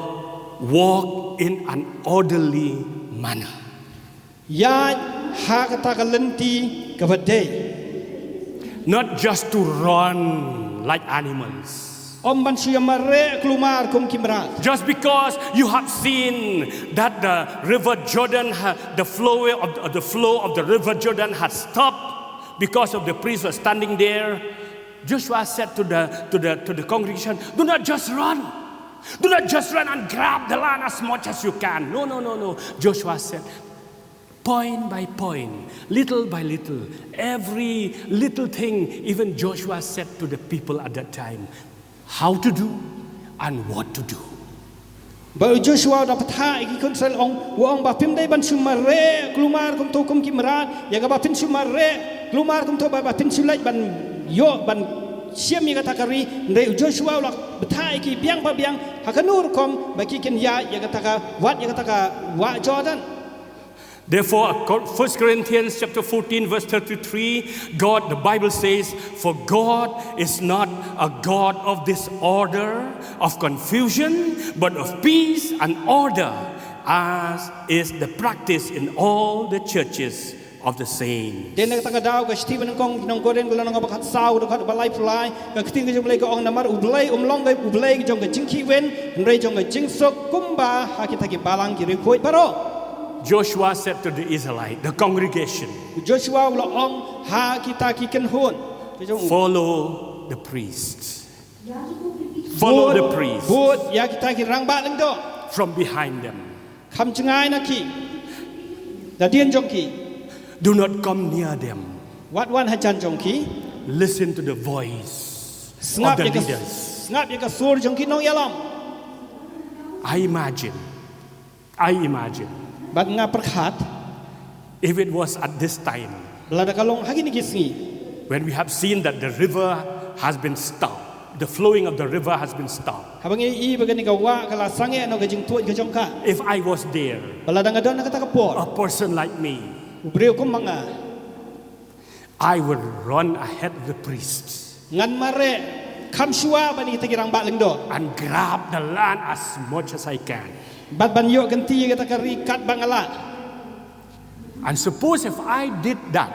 walk in an orderly manner. Ïaid ha kata ka lynti kaba dei. Not just to run like animals. Ym ban shu ïa mareh kulmar kum ki mrad. Just because you have seen that the river Jordan, ha- the flow of the flow of the river Jordan had stopped because of the priest was standing there. Joshua said to the to the to the congregation, "Do not just run. Do not just run and grab the land as much as you can." No, no, no, no. Joshua said, point by point, little by little, every little thing, even Joshua said to the people at that time, how to do and what to do. Ba u Joshua u da bthah ïa ki khun Israel, ong, u ong ba phim dei ban shu mareh kulmar kumto kum ki mrad, ïa kaba phin shu mareh kulmar kumto ba, ba phin shu leit ban ïoh ban shim ïa kata ka ri. Hynrei u Joshua u la bthah ïa ki biang pa biang ha kano rukom ba ki kin ïaid ïa kata ka, wat ïa kata ka wah Jordan. Therefore, First Corinthians chapter fourteen, verse thirty-three, God, the Bible says, "For God is not a God of disorder, of confusion, but of peace and order, as is the practice in all the churches of the saints." Te na kata ka daw ka shithi ba nyngkong ki nong Korinth ka lynnong ba khatsaw, dkhot ba laiphew lai, ka ktien ka jong U Blei ka ong, namar U Blei um long ka U Blei jong ka jingkhihwin, hynrei jong ka jingsuk, kumba ha kita ki balang ki riewkhuid baroh. Joshua said to the Israelite, the congregation, Joshua u la ong ha kita ki kynhun, ki jong u, "Follow the priest. Follow the priest. Bud ïa kita ki rangbah lyngdoh. From behind them. Kham jngai na ki. Hadien jong ki. Do not come near them. Wat wan hajan jong ki. Listen to the voice of the leaders." Sngap ïa ka, sngap ïa ka sur jong ki nongïalam. I imagine I imagine. Bad nga pyrkhat. If it was at this time, lada ka long ha kine ki sngi, when we have seen that the river has been stopped, the flowing of the river has been stopped. Haba ngi ïohi ba kane ka wah ka la sangeh noh ka jingtuid ka jong ka. If I was there, ba lada nga don ha kata ka por, a person like me, u briew kum ma nga, I will run ahead of the priests. Ngan mareh kham shuwa ban ïa kita ki rangbah lyngdoh. And grab the land as much as I can. Bad ban ïoh kynti ïa kata ka ri katba nga lah. And suppose if I did that,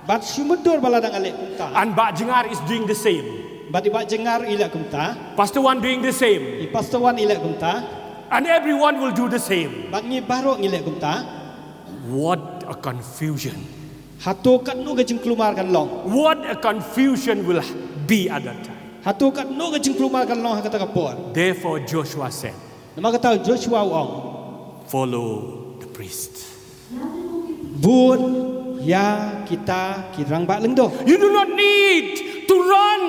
bad shu mutdur ba lada nga leh kumta. And Bah Jyngar is doing the same. Bad i Bah Jyngar i leh kumta. Pastor Wan doing the same. I Pastor Wan i leh kumta. And everyone will do the same. Bad ngi baroh ngi leh kumta. What a confusion. Hato katno ka jingkulmar kan long. What a confusion will be at that time. Hato katno ka jingkulmar kan long ha kata ka por. Therefore Joshua said, namar kata Joshua u ong, "Follow the priest." Bud ïa kita ki rangbah lyngdoh. You do not need to run.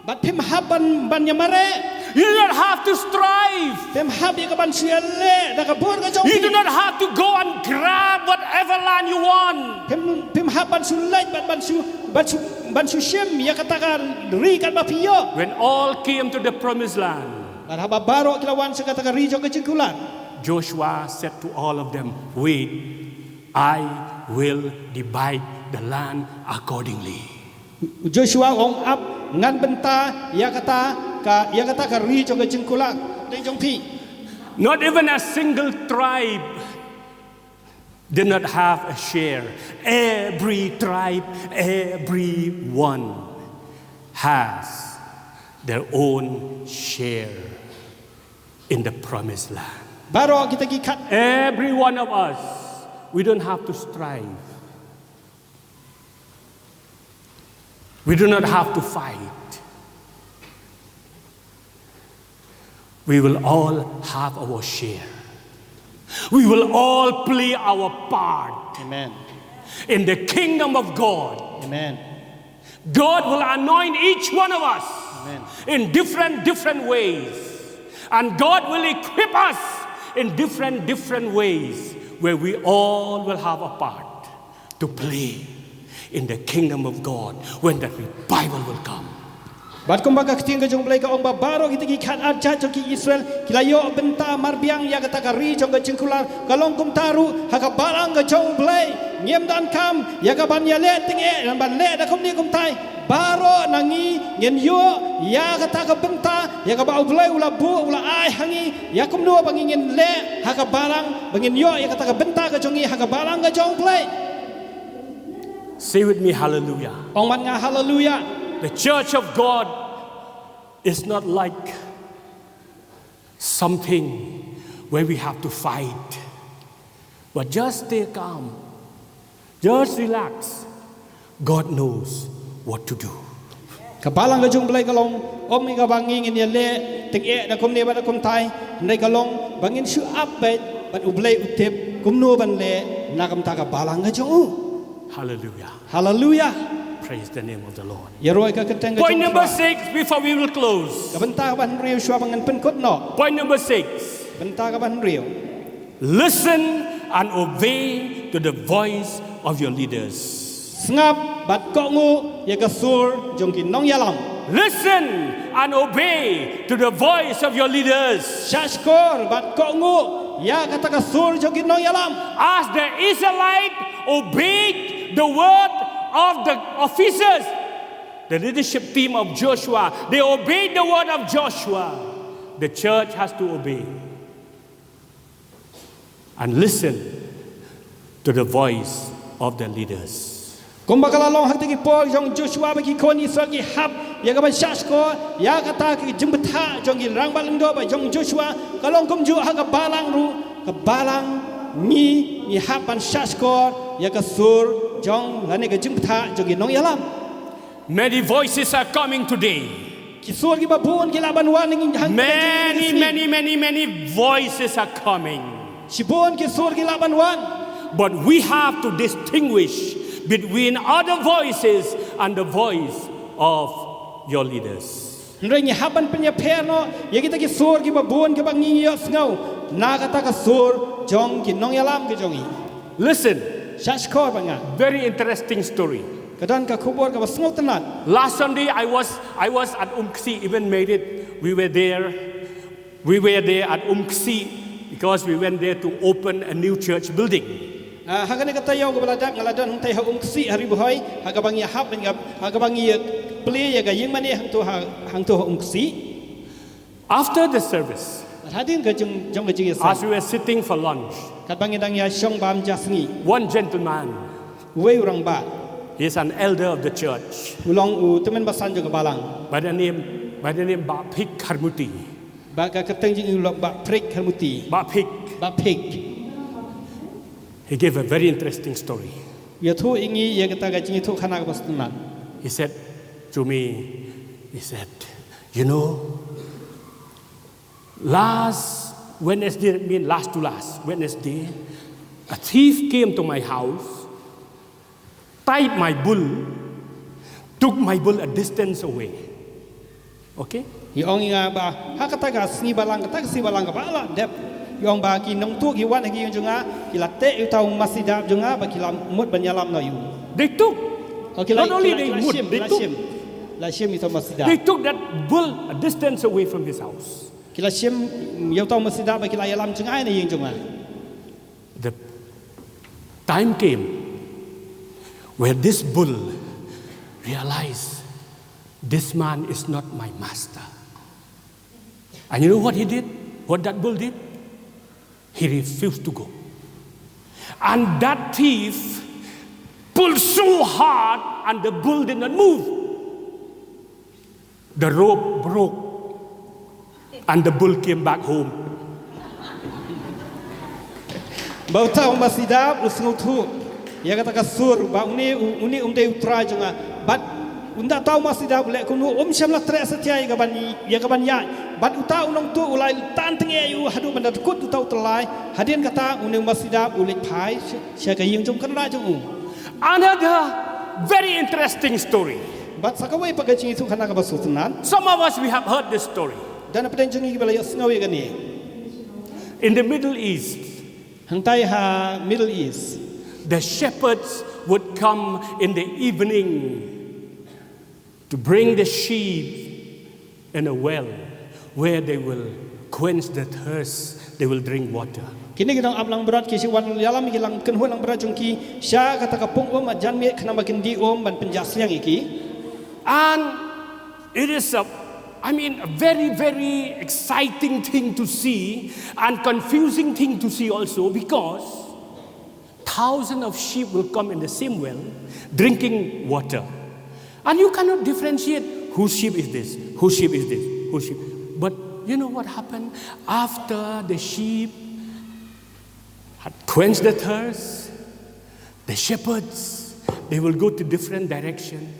Bad phim hap ban, ban ïa mareh. You do not have to strive. Phim hap ïa ka ban shu ïaleh da ka bor ka jong phi. You do not have to go and grab whatever land you want. Phim, phim hap ban shu leit bad ban shu, ban shu, ban shu shim ïa kata ka ri katba phi ïoh. When all came to the promised land, bad haba baroh ki la wan sha kata ka ri jong ka jingkular, Joshua said to all of them, "Wait, I will divide the land accordingly." U Joshua u ong, ap, ngan bynta ïa kata ka, ïa kata ka ri jong ka jingkular dei jong phi. Not even a single tribe did not have a share. Every tribe, everyone has their own share in the promised land. Baroh kita ki khat. Every one of us, we don't have to strive. We do not have to fight. We will all have our share. We will all play our part Amen. In the kingdom of God. Amen. God will anoint each one of us Amen. In different, different ways. And God will equip us in different, different ways where we all will have a part to play in the kingdom of God when that revival will come. Bad kumba ka ktien ka jong U Blei ka ong ba baroh kita ki khat ar jait jong ki Israel ki la ïoh bynta marbiang ïa kata ka ri jong ka jingkular, ka long kumta ruh ha ka balang ka jong U Blei. Ngim donkam ïa ka ban ïaleh tyngeh, ban leh da kumne kumtai. Baroh na ngi ngin ïoh ïa kata ka bynta ïa kaba U Blei u la buh, u la ai ha ngi, ïa kumno ba ngi ngin leh ha ka balang, ba ngin ïoh ïa kata ka bynta ka jong ngi ha ka balang ka jong U Blei. Say with me, hallelujah. Ong man nga haleluya. The church of God is not like something where we have to fight. But just stay calm. Just relax. God knows what to do. Ka balang ka jong U Blei ka long, ym ïa kaba ngi ngin ïaleh tyngeh da kumne bad da kumtai, hynrei ka long ba ngin shu ap beit bad U Blei u tip kumno ban leh na ka bynta ka balang ka jong u. Hallelujah. Haleluya. Praise the name of the Lord. Ïaroh ïa ka kyrteng ka jong U Blei. Point number six, before we will close. Ka bynta kaba hynriew shuwa ba ngan pynkut noh. Point number six. Bynta kaba hynriew. Listen and obey to the voice of your leaders. Sngap bad kohnguh ïa ka sur jong ki nongïalam. Listen and obey to the voice of your leaders. Shahshkor bad kohnguh ïa kata ka sur jong ki nongïalam. As the Israelite obeyed the word of the officers, the leadership team of Joshua, they obeyed the word of Joshua. The church has to obey and listen to the voice of the leaders. Kumba ka la long ha kita ki por jong Joshua ba ki khun Israel ki hap ïa ka ban shahshkor ïa kata ki jingbthah jong ki rangbah lyngdoh ba jong Joshua, ka long kumjuh ha ka balang ruh, ka balang ngi ngi hap ban shahshkor ïa ka sur jong lane ka jingbthah jong ki nongïalam. Many voices are coming today. Ki sur kiba bun ki lah ban wan ha ngi ha ngi. Many, many, many, many voices are coming. Shibun ki sur ki lah ban wan. But we have to distinguish between other voices and the voice of your leaders. Hynrei ngi hap ban pynïapher noh ïa kita ki sur kiba bun kiba ngi ïohsngew na kata ka sur jong ki nongïalam ki jong ngi. Listen. Shahshkor bad nga. Very interesting story. Ka don ka khubor kaba sngewtynnat. Last Sunday, I was, I was at Umksi, even married. We were there. We were there at Umksi because we went there to open a new church building. Ah, ha kane ka taïew kaba la dep nga la don hangtai ha Umksi ha Ri Bhoi, ha kaba ngi hap ban ïa, ha kaba ngi plie ïa ka ïing mane hangto ha, hangto ha Umksi. After the service, hadien ka jong, jong ka jingïaseng, as we were sitting for lunch, katba ngi dang ïashong bam ja sngi, one gentleman, uwei u rangbah, he is an elder of the church, u long u tymmen basan jong ka balang, by the name, by the name Bah Phik Kharmuti. Ba ka kyrteng jong u long Bah Phik Kharmuti. Bah Phik. Bah Phik. He gave a very interesting story. Ïathuh ïa ngi ïa kata ka jingïathuh khana kaba sngewtynnat. He said to me, he said, "You know, last Wednesday, I mean last to last Wednesday, a thief came to my house, tied my bull, took my bull a distance away." Okay? Ngi ong ïa nga ba ha kata ka sngi balang, kata ka sngi balang kaba la dep, ngi ong ba ki nongtuh ki wan ha ki ïing jong nga, ki la teh ïa uta u masi dap jong nga ba ki la mut ban ïalam noh ïa u. They took. Oh, ki la, not only ki la, they ki la mut, shim, they ki la took. Shim. La shim ïa uta u masi dap. They took that bull a distance away from his house. Ki la shim ïa uta u masi dap ba ki la ïalam jngai na ïing jong nga. The time came where this bull realized, "This man is not my master." And you know what he did? What that bull did? He refused to go. And that thief pulled so hard and the bull did not move. The rope broke and the bull came back home. Ba uta u masi dap u sngewthuh ïa kata ka sur ba une u, une um dei u trai jong nga. Bad Ynda uta u masi dap u leh kumno, um shym la treh satia ïa ka ban, ïa ka ban ïaid. Bad uta u nongtuh u la tan tyngeh ïa u haduh ban da dkut uta u tyllai. Hadien kata une u masi dap u leit phai sha, sha ka ïing jong u kynrad jong u. Another very interesting story. Bad sa kawei pat ka jingïathuhkhana kaba sngewtynnat. Some of us, we have heard this story. Da na pdeng jong ngi kiba la ïohsngew ïa kane. In the Middle East, Hangtai ha Middle East, the shepherds would come in the evening to bring the sheep in a well where they will quench the thirst, they will drink water. Kine ki nongap langbrot ki shu wan ïalam ïa ki lang, kynhun langbrot jong ki sha kata ka pung um, jan miet khnang ba kin dih um ban pynjah sliang ïa ki. And it is a, I mean, a very, very exciting thing to see and confusing thing to see also, because thousands of sheep will come in the same well drinking water. And you cannot differentiate whose sheep is this, whose sheep is this, whose sheep. But you know what happened? After the sheep had quenched the thirst, the shepherds, they will go to different direction.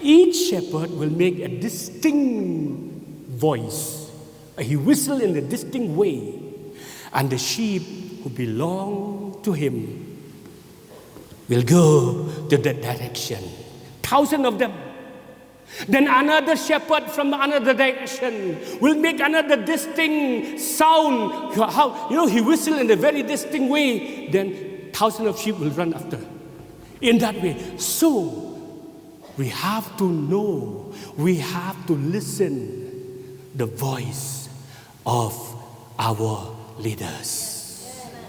Each shepherd will make a distinct voice. He whistle in a distinct way. And the sheep who belong to him will go to that direction. Thousand of them. Then another shepherd from another direction will make another distinct sound. How, you know, he whistle in a very distinct way. Then thousand of sheep will run after. In that way. So, we have to know, we have to listen the voice of our leaders.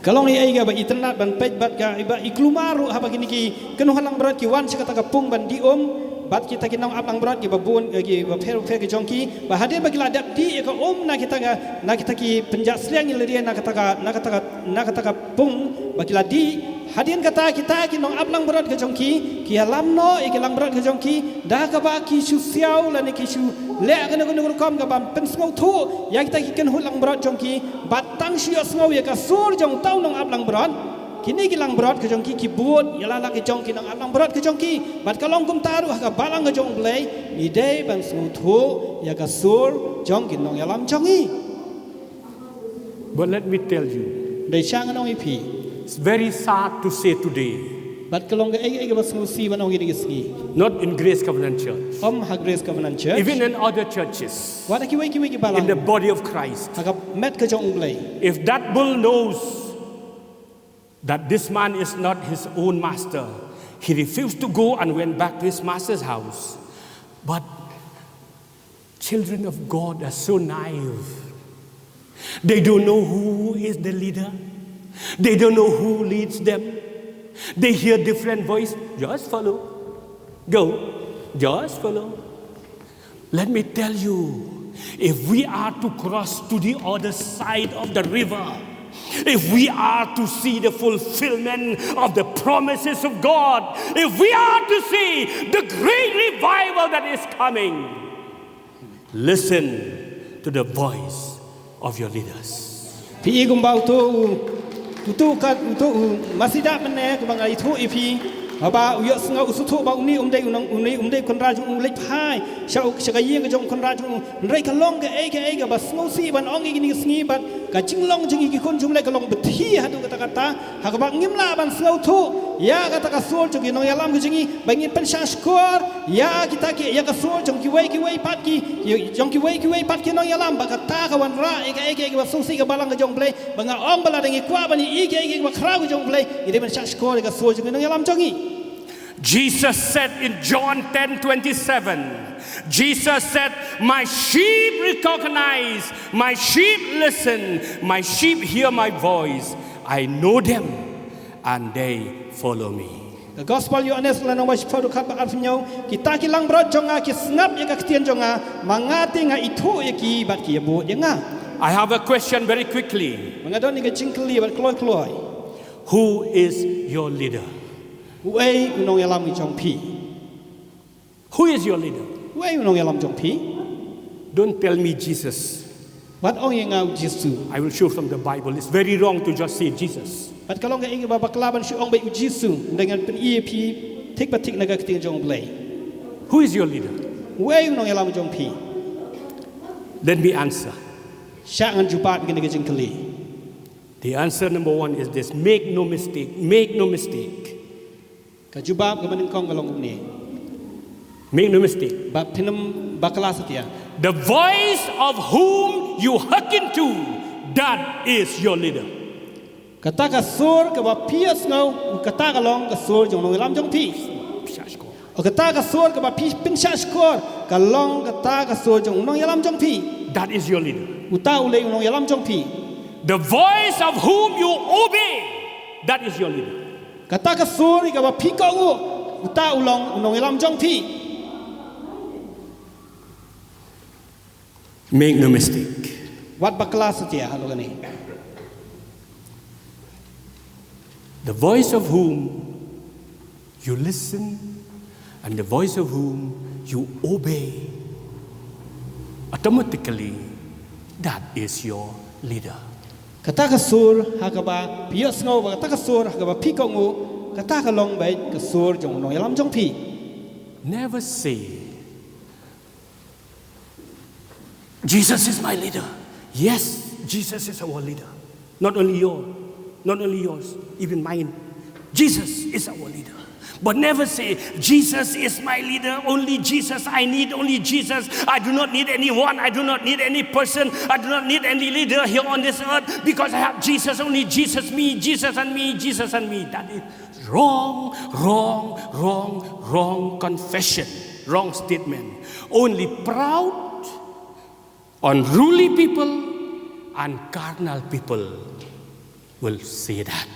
Ka long ei ei kaba itynnad ban peit bad kaba iklumar ruh haba kine ki kynhun langbrot ki wan sha kata ka pung ban dih um. Bad kita ki nongap langbrot kiba bun, eh, kiba pher pher ki jong ki, ba hadien ba ki la dep dih ïa ka um na kita ka, na kita ki pynjah sliang ïa lade na kata ka, na kata ka, na kata ka pung ba ki la dih. Hadien kata kita ki nongap langbrot ka jong ki ki ïalam noh ïa ki langbrot ka jong ki da kaba ki shu siaw lane ki shu leh kano kano ka rukom kaba pynsngewthuh ïa kita ki kynhun langbrot jong ki. Bad tang shu ïohsngew ïa ka sur jong uta u nongap langbrot, kine ki langbrot ka jong ki ki bud ïa la la ki jong ki nongap langbrot ka jong ki. Bad ka long kumta ruh ha ka balang ka jong U Blei, ngi dei ban sngewthuh ïa ka sur jong ki nongïalam jong ngi. But let me tell you, Dei sha ngan ong ïa phi, it's very sad to say today, bad ka long kaei kaei kaba sngewsih ban ong ïa kine ki sngi. Not in Grace Covenant Church, Ym ha Grace Covenant Church, even in other churches, wat ha kiwei kiwei ki in the balang, body of Christ. ha ka met ka jong U Blei. If that bull knows that this man is not his own master, he refused to go and went back to his master's house. But children of God are so naive. They don't know who is the leader. They don't know who leads them. They hear different voice. Just follow. Go. Just follow. Let me tell you, if we are to cross to the other side of the river, if we are to see the fulfillment of the promises of God, if we are to see the great revival that is coming, listen to the voice of your leaders. Phi i kumba uto u, uto u kat, uto u masi dap mynne kaba nga ïathuh ïa phi, haba u ïohsngew u sngewthuh ba une um dei u nong, une um dei u kynrad jong u, u leit phai sha u, sha ka ïing ka jong u kynrad jong u. Hynrei ka long kaei kaei kaba sngewsih ban ong ïa kine ki sngi bad ka jinglong jong ngi ki khun jong U Blei ka long beit haduh katta katta. Ha kaba ngim lah ban sngewthuh ïa kata ka sur jong ki nongïalam ka jong ngi, ba ngin pynshah shkor ïa kita ki, ïa ka sur jong kiwei kiwei pat ki, jong kiwei kiwei pat ki nongïalam, ba kata ka wanrah ïa kaei kaei kaba sngewsih ka balang ka jong U Blei. Ba nga ong ba lada ngi kwah ban ïohi ïa kaei kaei kaba khraw ka jong U Blei, ngi dei ban shah shkor ïa ka sur jong ki nongïalam jong ngi. Jesus said in John ten twenty-seven, Jesus said, "My sheep recognize, my sheep listen, my sheep hear my voice. I know them and they follow me." Ka Gospel Ïoannis lynnong ba shiphew dkhot ba arphew hynñiew, kita ki langbrot jong nga ki sngap ïa ka ktien jong nga, ma nga te nga ithuh ïa ki bad ki ïabud ïa nga. I have a question very quickly. Ma nga don ïa ka jingkylli bad kloi kloi. Who is your leader? Uei u nongïalam jong phi? Who is your leader? Uei u nongïalam jong phi? Don't tell me Jesus. Wat ong ïa nga U Jisu. I will show from the Bible. It's very wrong to just say Jesus. Bad ka long kaei kaba bakla ban shu ong beit U Jisu. Ynda ngan pyni ïa phi thik bad thik na ka ktien jong U Blei. Who is your leader? Uei u nongïalam jong phi? Let me answer. Sha ngan jubab ïa kane ka jingkylli. The answer number one is this: make no mistake, make no mistake. Ka jubab kaba nyngkong ka long kumne. Make no mistake. Ba phin ym bakla satia. The voice of whom you hearken to, that is your leader. Kata ka sur kaba phi ïohsngew, kata ka long ka sur jong u nongïalam jong phi. Kata ka sur kaba phi pynshah shkor, ka long kata ka sur jong u nongïalam jong phi. That is your leader. Uta u lei u nongïalam jong phi. The voice of whom you obey, that is your leader. Kata ka sur kaba phi kohnguh, uta u long u nongïalam jong phi. Make no mistake. Wat bakla satia halor kane. The voice of whom you listen and the voice of whom you obey, automatically, that is your leader. Kata ka sur ha kaba phi ïohsngew bad kata ka sur ha kaba phi kohnguh, kata ka long beit ka sur jong u nongïalam jong phi. Never say, "Jesus is my leader." Yes, Jesus is our leader. Not only your, not only yours, even mine. Jesus is our leader. But never say, "Jesus is my leader, only Jesus I need, only Jesus. I do not need anyone, I do not need any person, I do not need any leader here on this earth, because I have Jesus, only Jesus, me, Jesus and me, Jesus and me." That is wrong, wrong, wrong, wrong confession, wrong statement. Only proud, unruly people and carnal people will say that.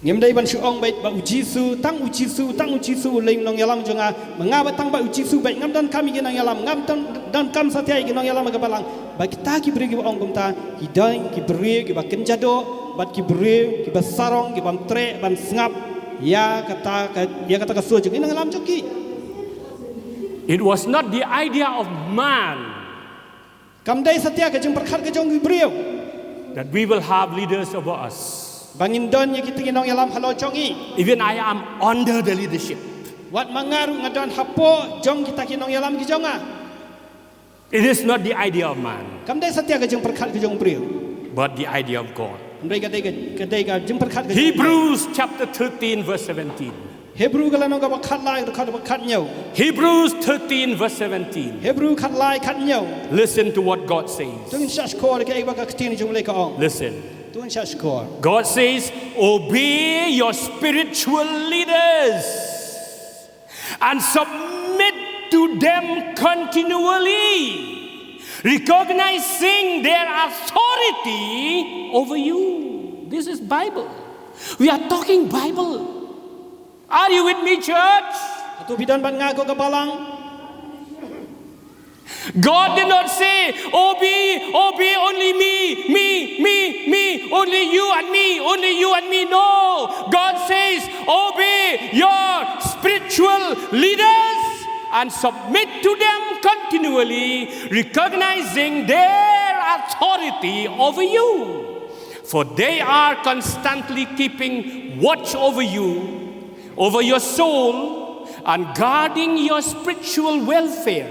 Ngim dei ban shu ong beit ba u Jisu, tang u Jisu, tang u Jisu u lei u nongïalam jong nga, ma nga ba tang ba u Jisu beit, ngam donkam ïa ki nongïalam, ngam don, donkam satia ïa ki nongïalam ha ka balang. Ba kita ki briew kiba ong kumta, ki dei ki briew kiba kynja doh, bad ki briew kiba sarong, ki bym treh ban sngap ïa kata ka, ïa kata ka sur jong ki nongïalam jong ki. It was not the idea of man. Kam dei satia ka jingpyrkhat ka jong ki briew. That we will have leaders over us. Ba ngin don ïa kita ki nongïalam halor jong ngi. Even I am under the leadership. Wat ma nga ruh nga don hapoh jong kita ki nongïalam ki jong nga. It is not the idea of man. Kam dei satia ka jingpyrkhat ka jong u briew. But the idea of God. Kam dei ka dei ka, ka dei ka jingpyrkhat ka jong u briew. Hebrews chapter thirteen, verse seventeen. Hebru ka lynnong kaba khatlai, dkhot kaba khathynñiew. Hebrews thirteen, verse seventeen. Hebru khatlai khathynñiew. Listen to what God says. To ngin shah shkor ïa kaei ba ka ktien jong u Blei ka ong. Listen. To ngin shah shkor. God says, "Obey your spiritual leaders and submit to them continually, recognizing their authority over you." This is Bible. We are talking Bible. Are you with me, church? Hato phi don bad nga ko ka balang? God did not say, "Obey, obey only me, me, me, me, only you and me, only you and me." No. God says, "Obey your spiritual leaders and submit to them continually, recognizing their authority over you. For they are constantly keeping watch over you, over your soul, and guarding your spiritual welfare,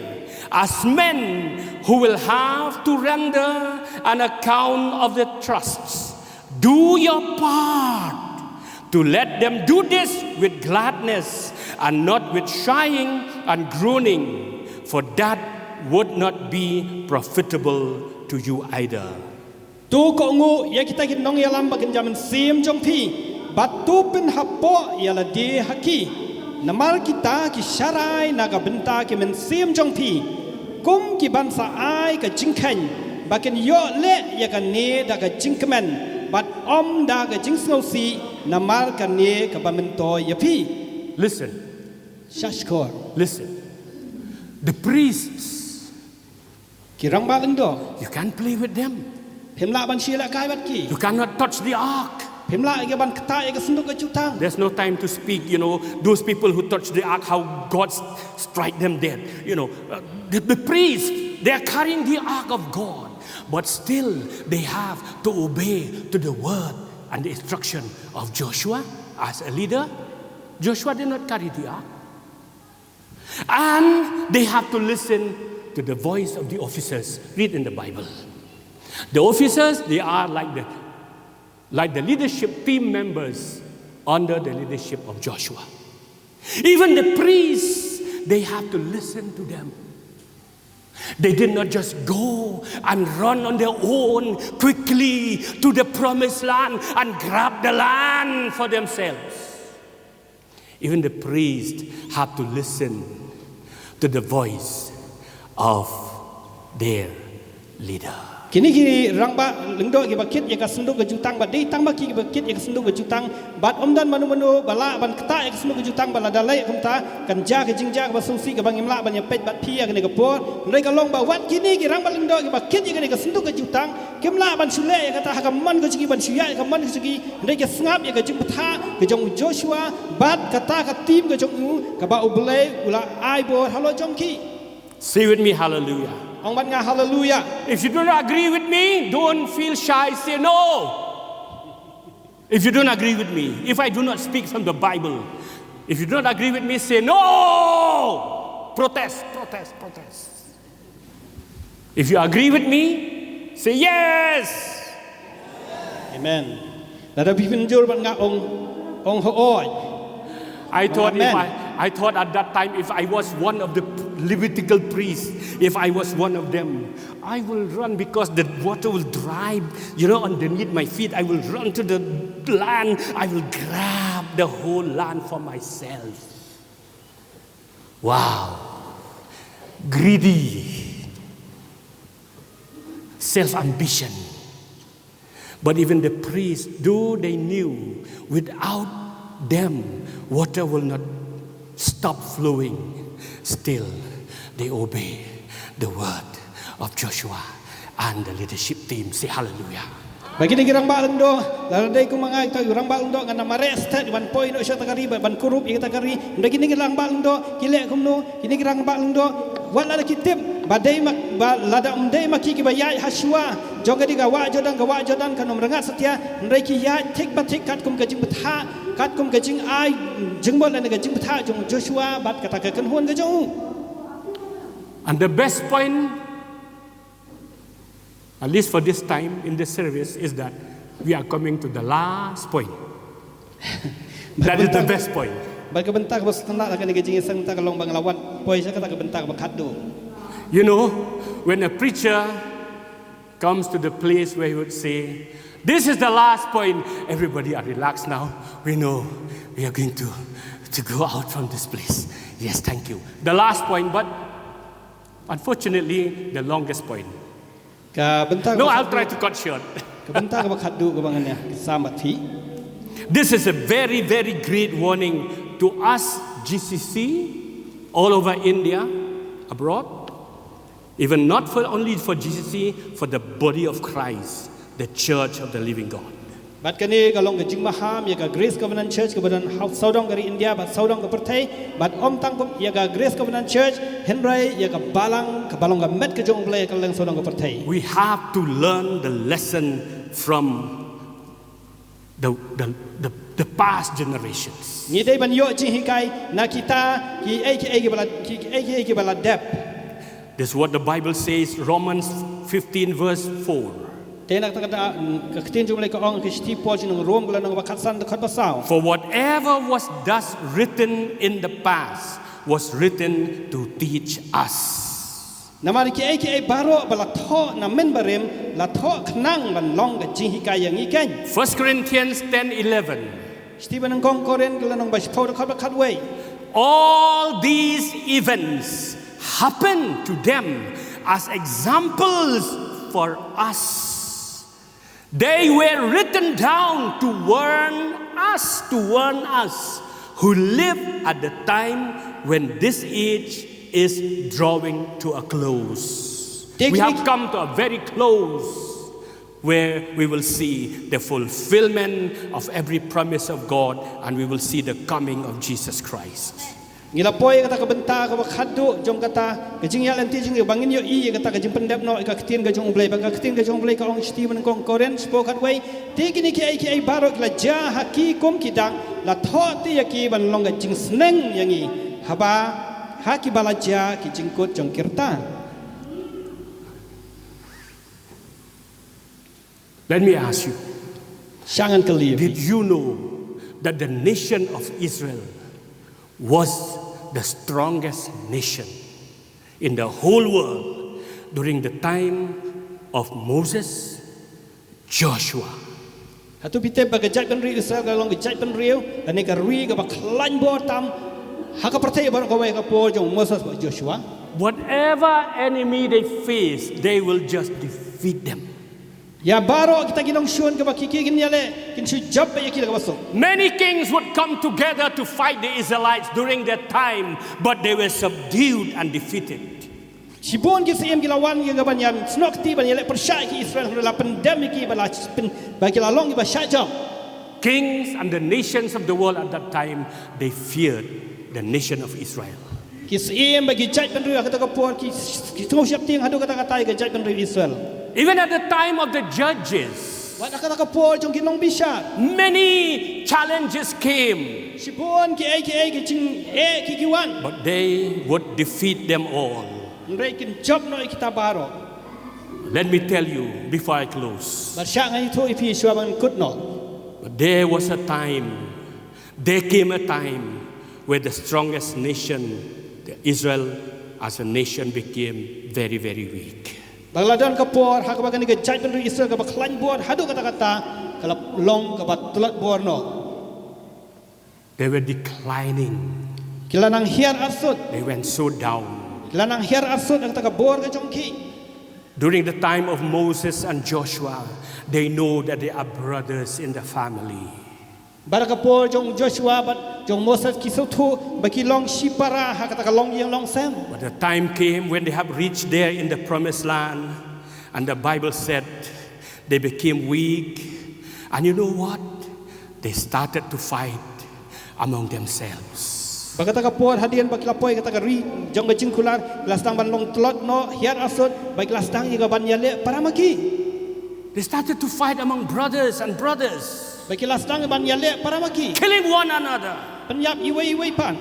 as men who will have to render an account of their trusts. Do your part to let them do this with gladness and not with sighing and groaning, for that would not be profitable to you either." To kohnguh ïa kita ki nongïalam ba kynja mynsiem jong phi, bad to pynhapoh ïa lade ha ki. Namar kita ki sharai na ka bynta ki mynsiem jong phi, kum ki ban sa ai ka jingkheiñ, ba kin ïoh leh ïa kane da ka jingkmen, bad ym da ka jingsngewsih, namar kane kaba myntoi ïa phi. Listen. Shah shkor. Listen. The priests, ki rangbah lyngdoh. You can't play with them. Phim lah ban shu ïalehkai bad ki. You cannot touch the ark. Phim lah ïa ban ktah ïa ka synduk ka jutang. There's no time to speak, you know, those people who touch the ark, how God s-, strike them dead. You know, uh, the, the priests, they are carrying the ark of God, but still they have to obey to the word and the instruction of Joshua as a leader. Joshua did not carry the ark. And they have to listen to the voice of the officers. Read in the Bible. The officers, they are like the, like the leadership team members under the leadership of Joshua. Even the priests, they have to listen to them. They did not just go and run on their own quickly to the promised land and grab the land for themselves. Even the priest have to listen to the voice of their leader. Kine ki rangbah lyngdoh kiba kit ïa ka sanduk ka jutang, bad dei tang ma ki kiba kit ïa ka sanduk ka jutang, bad ym don mano mano ba lah ban ktah ïa ka sanduk ka jutang, bad lada leh kumta kan jia ka jingjia kaba sngewsih kaba ngim lah ban ïapeit bad phi ïa kane ka por. Hynrei ka long ba wat kine ki rangbah lyngdoh kiba kit ïa kane ka sanduk ka jutang kim lah ban shu leh ïa kata ha ka mon ka jong ki, ban shu ïaid ha ka mon ka jong ki, hynrei ki sngap ïa ka jingbthah ka jong u Joshua bad kata ka team ka jong u kaba U Blei u la ai bor halor jong ki. Say with me, hallelujah. Ong bad nga, hallelujah. If you do not agree with me, don't feel shy, say no. If you don't agree with me, if I do not speak from the Bible, if you do not agree with me, say no. Protest, protest, protest. If you agree with me, say yes. Amen. Lada phi pynjur bad nga, ong, ong hooid. I thought if Amen. I, I thought at that time, if I was one of the Levitical priests, if I was one of them, I will run because the water will dry, you know, underneath my feet. I will run to the land. I will grab the whole land for myself. Wow. Greedy. Self ambition. But even the priests, though they knew without them water will not stop flowing, still they obey the word of Joshua and the leadership team. Say hallelujah. Bad kine ki rangbah lyngdoh, lada dei kum ma nga, kita ki rangbah lyngdoh, ngan ym mareh stet ban poi noh sha kata ka ri, ban, ban kurup ïa kata ka ri. Hynrei kine ki rangbah lyngdoh ki leh kumno? Kine ki rangbah lyngdoh, wat lada ki tip ba dei ma, ba lada ym dei ma ki kiba ïaid ha shuwa jong kane ka wah Jordan, ka wah Jordan kan ym rngat satia, hynrei ki ïaid thik pa thik katkum ka jingbthah, katkum ka jingai jingmut lane ka jingbthah jong u Joshua bad kata ka kynhun ka jong u. And the best point, at least for this time in this service, is that we are coming to the last point. That is the best point. Bad ka bynta kaba sngewtynnat ha kane ka jingïaseng mynta ka long ba ngi la wan poi sha kata ka bynta kaba khatduh. You know, when a preacher comes to the place where he would say, "This is the last point," everybody are relaxed now. We know we are going to, to go out from this place. Yes, thank you. The last point, but unfortunately, the longest point. Ka bynta No, kaba I'll try khatduh. To cut short. Ka bynta kaba khatduh kaba ngan ïa sam bad phi. This is a very, very great warning to us G C C all over India, abroad. Even not for, only for G C C, for the body of Christ, the church of the living God. Bad kane ka long ka jingmaham ïa ka Grace Covenant Church kaba don ha sawdong ka ri India bad sawdong ka pyrthei, bad ym tang kum ïa ka Grace Covenant Church, hynrei ïa ka balang, kaba long ka met ka jong U Blei ha kylleng sawdong ka pyrthei. We have to learn the lesson from the, the, the, the past generations. Ngi dei ban ïoh jinghikai na kita kiei kiei kiba la, ki, kiei kiei kiba la dep. This is what the Bible says, Romans fifteen, verse four. Te na kata, kata, mm, ka ktien jong U Blei ka ong, ka shithi Paul sha ki nong Rom, ka lynnong ba khatsan, dkhot ba saw. For whatever was thus written in the past was written to teach us. Namar kiei kiei baroh ba la thoh na mynbarim, la thoh khnang ban long ka jinghikai ïa ngi keiñ. First Corinthians ten eleven. Shithi ba nyngkong Korinth, ka lynnong ba shiphew, dkhot ba khatwei. All these events happened to them as examples for us. They were written down to warn us, to warn us who live at the time when this age is drawing to a close. We have come to a very close where we will see the fulfillment of every promise of God and we will see the coming of Jesus Christ. Ngi la poi ïa kata ka bynta kaba khatduh jong kata ka jingïaid lynti jong ngi ba ngin ïohi ïa kata ka jingpyndep noh ïa ka ktien ka jong U Blei, ba ka ktien ka jong U Blei ka ong, shithi ba nyngkong Korinth shiphew, khatwei. Te kine kiei kiei baroh ki la jia ha ki kum ki dak, la thoh te ïa ki ban long ka jingsneng ïa ngi haba ha kiba la jia ki jingkut jong ki rta. Let me ask you, Sha ngan kylli ïa phi. Did you know that the nation of Israel was the strongest nation in the whole world during the time of Moses, Joshua? Hato phi tip ba ka jaitbynriew Israel ka long ka jaitbynriew lane ka ri kaba khlaiñ bor tam ha ka pyrthei baroh kawei ha ka por jong u Moses bad Joshua? Whatever enemy they face, they will just defeat them. Ïa baroh kita ki nongshun kaba ki ki kin ïaleh kin shu jop beit ïa ki da kaba suk. Many kings would come together to fight the Israelites during that time, but they were subdued and defeated. Shibun ki syiem ki la wan ïa ka ban ïam snoh kti ban ïaleh pyrshah ïa ki Israel hynrei la pyndem ïa ki ba la pyn ba ki la long kiba shah jop. Kings and the nations of the world at that time, they feared the nation of Israel. Ki syiem bad ki jaitbynriew ha kata ka por ki ki sngewsih sheptieng haduh katta katta ïa ka jaitbynriew Israel. Even at the time of the judges, Wat ha kata ka por jong ki nongbishar. Many challenges came, Shibun ki ei ki ei ki jingeh ki ki wan. But they would defeat them all. Hynrei kin jop noh ïa kita baroh. Let me tell you before I close. Bad shah ngan ïathuh ïa phi shuwa ban kut noh. But there was a time, there came a time where the strongest nation, the Israel as a nation, became very, very weak. Ba la don ka por ha kaba kane ka jaitbynriew Israel kaba khlaiñ bor haduh katta katta ka la long kaba tlot bor noh. They were declining. Ki la nang hiar arsut. They went so down. Ki la nang hiar arsut ha kata ka bor ka jong ki. During the time of Moses and Joshua, they know that they are brothers in the family. Bad ha ka por jong Joshua bad jong Moses ki sngewthuh ba ki long shipara ha kata ka longïing longsem. But the time came when they have reached there in the promised land, and the Bible said they became weak. And you know what? They started to fight among themselves. Ba kata ka por hadien ba ki la poi kata ka ri jong ka jingkular ki la sdang ban long tlot noh hiar arsut ba ki la sdang ïa ka ban ïaleh para ma ki. They started to fight among brothers and brothers, Ba ki la sdang ban ïaleh para ma ki. Killing one another. Pynïap iwei iwei pat.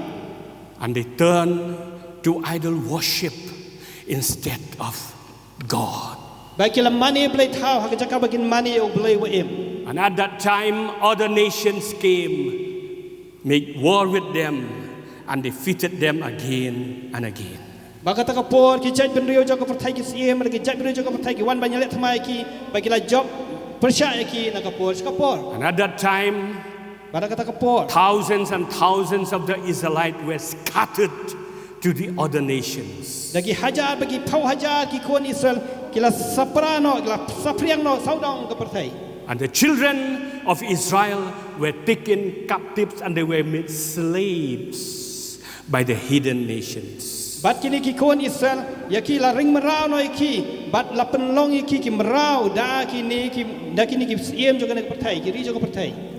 And they turned to idol worship instead of God. Ba ki la mane blei thaw ha ka jaka ba kin mane ïa u blei wa im. And at that time, other nations came, made war with them, and defeated them again and again. Ba kata ka por ki jaitbynriew jong ka pyrthei ki syiem bad ki jaitbynriew jong ka pyrthei ki wan ban ïaleh thymmai ïa ki ba ki la jop pyrshah ïa ki na ka por sha ka por. And at that time, Bad ha kata ka por thousands and thousands of the Israelites were scattered to the other nations. Da ki hajar bad ki phew hajar ki khun Israel ki la saphriang noh ki la saphriang noh sawdong ka pyrthei. And the children of Israel were taken captives and they were made slaves by the heathen nations. Bad kine ki khun Israel ïa ki la ring mraw noh ïa ki bad la pynlong ïa ki ki mraw da kine ki da kine ki syiem jong kane ka pyrthei ki ri jong ka pyrthei.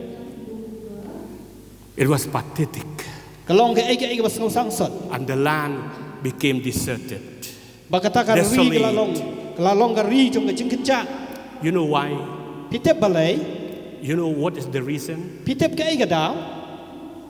It was pathetic. Ka long kaei kaei kaba sngewsih sot. And the land became deserted. Ba kata ka ri ka la long ka la long ka ri jong ka jingkynjah. You know why? Phi tip balei? You know what is the reason? Phi tip kaei ka daw?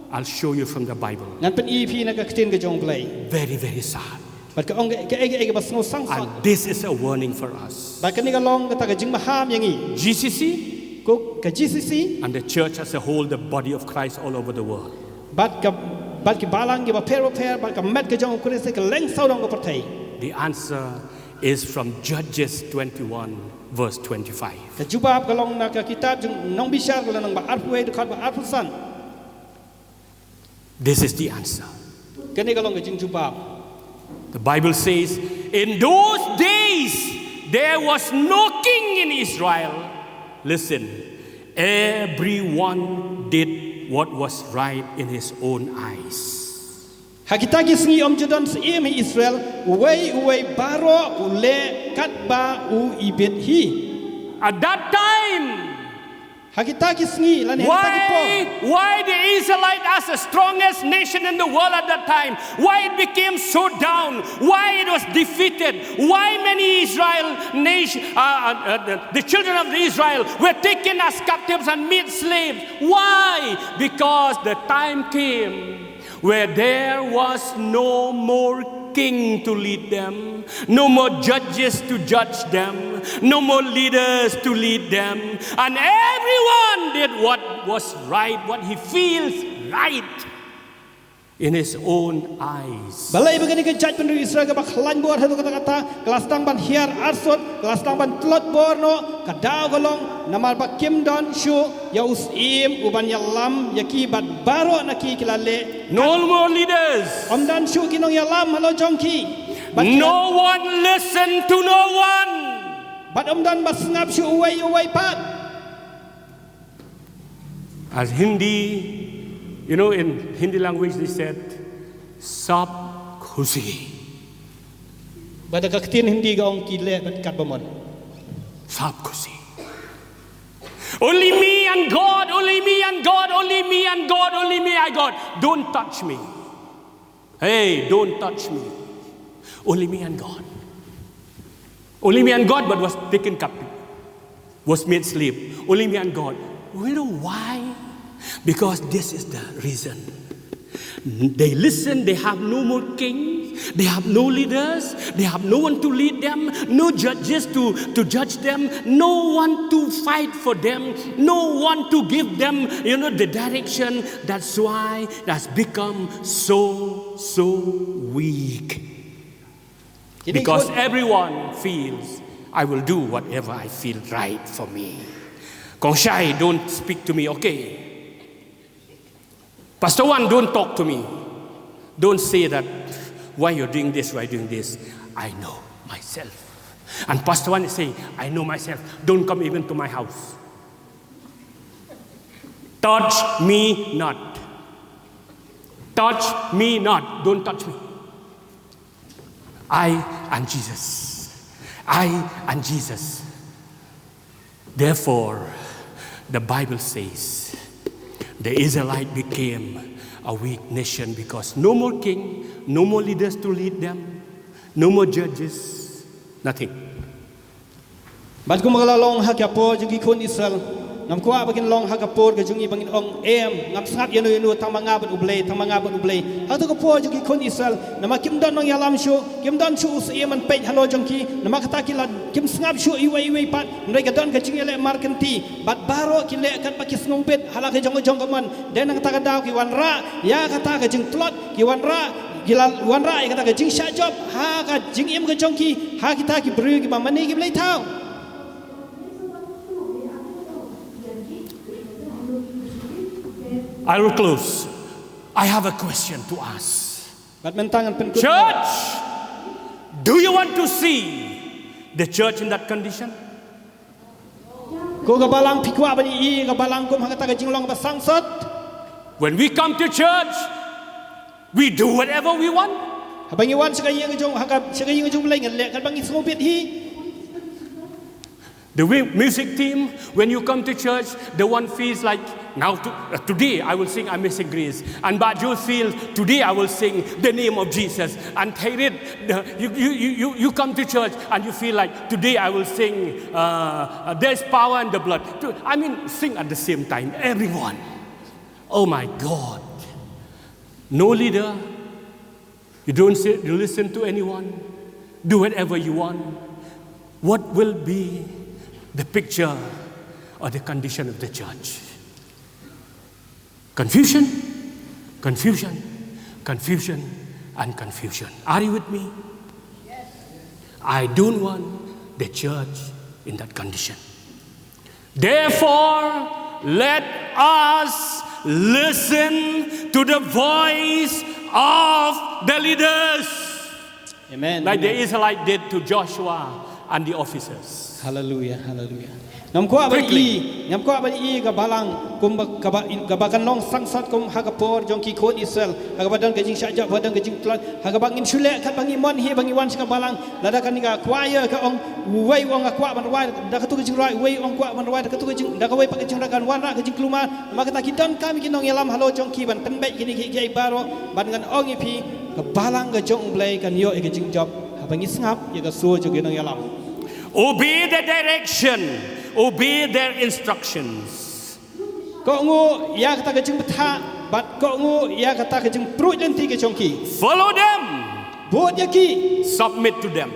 I'll show you from the Bible. Ngan pyni phi na ka ktien ka jong Blei. Very, very sad. Bad ka ong kaei kaei kaba sngewsih sot. And this is a warning for us. Bad kane ka long kata ka jingmaham ïa ngi. G C C Ko ka G C C and the church as a whole, the body of Christ all over the world. Bad ka bad ki balang kiba pher bapher bad ka met ka jong u Khrist ka leng sawdong ka pyrthei. The answer is from Judges twenty-one, verse twenty-five. Ka jubab ka long na ka kitab jong Nongbishar ka long ba arphew wei dkhot ba arphew san. This is the answer. Kane ka long ka jingjubab. The Bible says, in those days, there was no king in Israel. Listen, everyone did what was right in his own eyes. Ha kita ki sngi ym ju don syiem ha Israel, uwei uwei baroh u leh katba u ibit hi. At that time, Ha kita ki sngi lane ha kita ki por. Why, why the Israelite as the strongest nation in the world at that time? Why it became so down? Why it was defeated? Why many Israel nation, uh, uh, uh, the, the children of Israel were taken as captives and made slaves? Why? Because the time came where there was no more king to lead them, no more judges to judge them, no more leaders to lead them, and everyone did what was right, what he feels right in his own eyes. Balei ba kane ka jaitbynriew Israel kaba khlaiñ bor haduh katta katta, ka la sdang ban hiar arsut, ka la sdang ban tlot bor noh, ka daw ka long namar ba kim don shuh ïa u syiem uban ïalam ïa ki, bad baroh na ki ki la leh. No more leaders. Ym don shuh ki nongïalam halor jong ki. Bad ki la, no one listen to no one. Bad ym don ba sngap shuh uwei uwei pat. As Hindi, you know, in Hindi language they said, "Sab khushi." Bad da ka ktien Hindi ka ong ki leh bad katba mon. "Sab khushi. Only me and God, only me and God, only me and God, only me and God. Don't touch me. Hey, don't touch me. Only me and God. Only me and God, but was taken captive, was made slave. Only me and God." You know why? Because this is the reason. They listen, they have no more kings, they have no leaders, they have no one to lead them, no judges to, to judge them, no one to fight for them, no one to give them, you know, the direction. That's why that's become so, so weak. Because everyone feels, "I will do whatever I feel right for me." Kong Shai, don't speak to me, okay? Pastor One, don't talk to me. Don't say that, "Why you're doing this, why you're doing this?" I know myself. And Pastor One is saying, "I know myself. Don't come even to my house. Touch me not. Touch me not. Don't touch me. I and Jesus. I and Jesus." Therefore, the Bible says, the Israelite became a weak nation because no more king, no more leaders to lead them, no more judges, nothing. Bad kumba ka la long ha ka por jong ki khun Israel, ngam kwah ba kin long ha ka por ka jong ngi ba ngin ong, "Em, ngam sngap ïano ïano, tang ma nga bad U Blei, tang ma nga bad U Blei." Hato ka por jong ki khun Israel, namar kim don nongïalam shuh, kim don shuh u syiem ban peit halor jong ki, namar kata ki la kim sngap shuh iwei iwei pat, hynrei ka don ka jingïaleh markynti, bad baroh ki leh katba ki sngewbit ha la ka jong ka jong ka mon. Dei na kata ka daw ki wanrah ïa kata ka jingtlot, ki wanrah, ki la wanrah ïa kata ka jingshah jop ha ka jingim ka jong ki, ha kita ki briew kiba mane ki blei thaw. I will close. I have a question to ask. Bad mynta ngan pynkut. Church, do you want to see the church in that condition? Ko ka balang, phi kwah ban ïohi ïa ka balang kum ha kata ka jinglong ba sangsot? When we come to church, we do whatever we want. Haba ngi wan sha ka ïing jong, ha ka, sha ka ïing jong U Blei, ngi leh katba ngi sngewbit hi. The wi-, music team, when you come to church, the one feels like, "Now to, uh, today I will sing Amazing Grace." And but you feel, "Today I will sing the name of Jesus." And Thairit, uh, you, you, you, you, you come to church and you feel like, "Today I will sing, uh, uh, There's Power in the Blood." To, I mean, sing at the same time, everyone. Oh my God. No leader. You don't say, you listen to anyone. Do whatever you want. What will be the picture or the condition of the church? Confusion, confusion, confusion, and confusion. Are you with me? I don't want the church in that condition. Therefore, let us listen to the voice of the leaders. Amen. Like the Israelite did to Joshua and the officers. Hallelujah, hallelujah. Ngam kwah ban ïohi, ngam kwah ban ïohi ka balang kum ba, kaba, kaba kan long sangsot kum ha ka por jong ki khun Israel, ha kaba don ka jingshah jop, ha kaba don ka jingtlot, ha kaba ngin shu leh katba ngi mon hi ba ngi wan sha ka balang. Lada kane ka choir ka ong, uwei u ong nga kwah ban rwai da katu ka jingrwai, uwei u ong kwah ban rwai da katu ka jing, da kawei pat ka jingrwai, kan wanrah ka jingkulmar. Namar kata ki donkam ki nongïalam halor jong ki ban pynbeit kine kiei kiei baroh, bad ngan ong ïa phi, ka balang ka jong U Blei kan ïoh ïa ka jingjop haba ngi sngap ïa ka sur jong ki nongïalam. Obey the direction, obey their instructions. Kohnguh ïa kata ka jingbthah, Bad kohnguh ïa kata ka jingpruid lynti ka jong ki. Follow them. Bud ïa ki. Submit to them.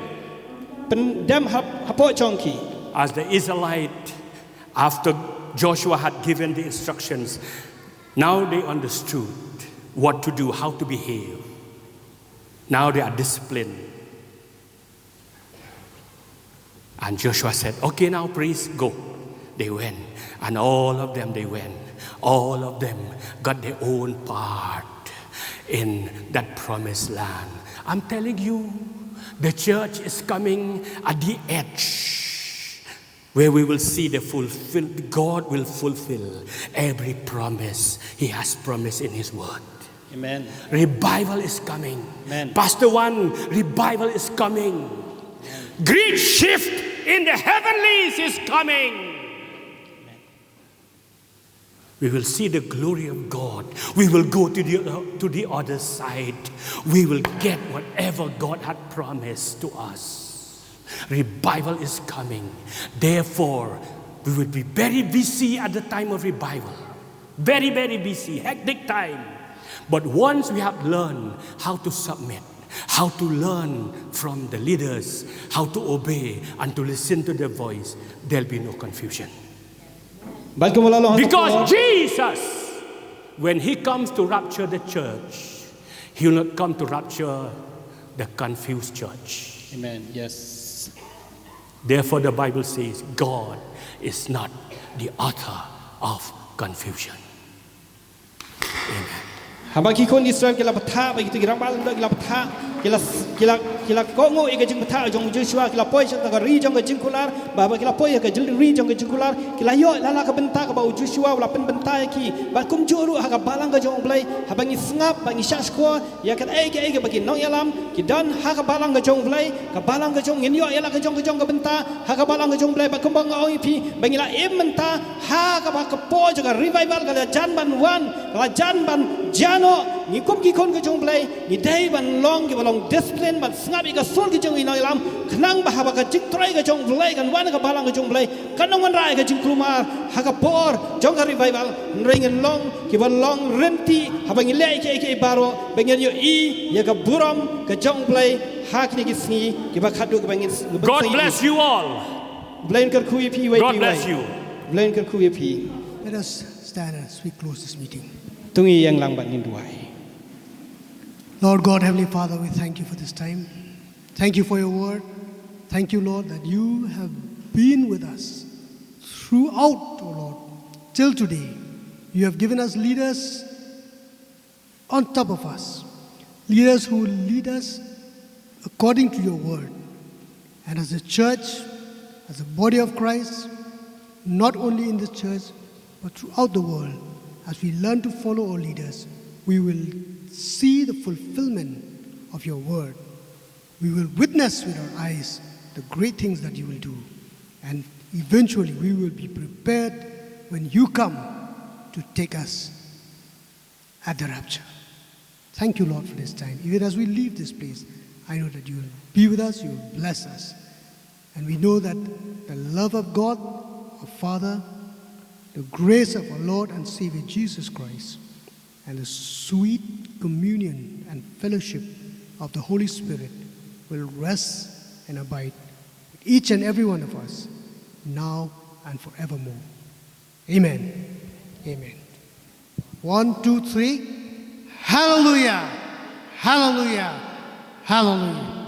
Pyndem hap-, hapoh jong ki. As the Israelite, after Joshua had given the instructions, now they understood what to do, how to behave. Now they are disciplined. And Joshua said, "Okay, now priests, go." They went. And all of them, they went. All of them got their own part in that promised land. I'm telling you, the church is coming at the edge where we will see the fulfill, God will fulfill every promise He has promised in His word. Amen. Revival is coming. Amen. Pastor One, revival is coming. Great shift in the heavenlies is coming. We will see the glory of God. We will go to the, to the other side. We will get whatever God had promised to us. Revival is coming. Therefore, we will be very busy at the time of revival. Very, very busy, hectic time. But once we have learned how to submit, how to learn from the leaders, how to obey and to listen to their voice, there'll be no confusion. Bad kumba la long, because Jesus, when He comes to rapture the church, He will not come to rapture the confused church. Amen. Yes. Therefore, the Bible says God is not the author of confusion. Amen. Haba ki khun Israel ki la bthah, ba kito ki rangbah lyngdoh ki la bthah, ki la, ki la, ki la kohnguh ïa ka jingbthah jong u Joshua, ki la poi sha ka ri jong ka jingkular, ba haba ki la poi ïa ka jil-, ri jong ka jingkular, ki la ïoh la la ka bynta kaba u Joshua u la pynbynta ïa ki, bad kumjuh ruh ha ka balang ka jong U Blei, haba ngi sngap, ba ngi shah shkor ïa kaei kaei kaba ki nongïalam ki don ha ka balang ka jong U Blei, ka balang ka jong, ngin ïoh ïa la ka jong ka jong ka bynta ha ka balang ka jong U Blei, bad kumba nga ong ïa phi, ba ngi la im mynta ha kaba ka por jong ka revival ka la jan ban wan, ka la jan ban jan noh. Ngi kum ki khun ka jong U Blei ngi dei ban long kiba long discipline, ban sngap ïa ka sur ka jong ki nongïalam, khnang ba haba ka jingtrei ka jong U Blei kan wan ha ka balang ka jong U Blei, kan ym wanrah ïa ka jingkulmar ha ka por jong ka revival. Hynrei ngin long kiba long rynti haba ngi leh ïa kiei kiei baroh, ba ngin ïohi ïa ka burom ka jong U Blei ha kine ki sngi kiba khadduh kiba ngin. God bless you all. U Blei un kyrkhu ïa phi iwei pa iwei. God bless you. U Blei un kyrkhu ïa phi. Let us stand as we close this meeting. To ngin ïeng lang bad ngin duwai. Lord God, Heavenly Father, we thank you for this time. Thank you for your word. Thank you, Lord, that you have been with us throughout, O Lord, till today. You have given us leaders on top of us, leaders who lead us according to your word. And as a church, as a body of Christ, not only in this church, but throughout the world, as we learn to follow our leaders, we will see the fulfillment of your word. We will witness with our eyes the great things that you will do. And eventually, we will be prepared when you come to take us at the rapture. Thank you, Lord, for this time. Even as we leave this place, I know that you will be with us, you will bless us. And we know that the love of God, our Father, the grace of our Lord and Savior Jesus Christ, and the sweet communion and fellowship of the Holy Spirit will rest and abide with each and every one of us, now and forevermore. Amen. Amen. One, two, three. Hallelujah. Hallelujah. Hallelujah.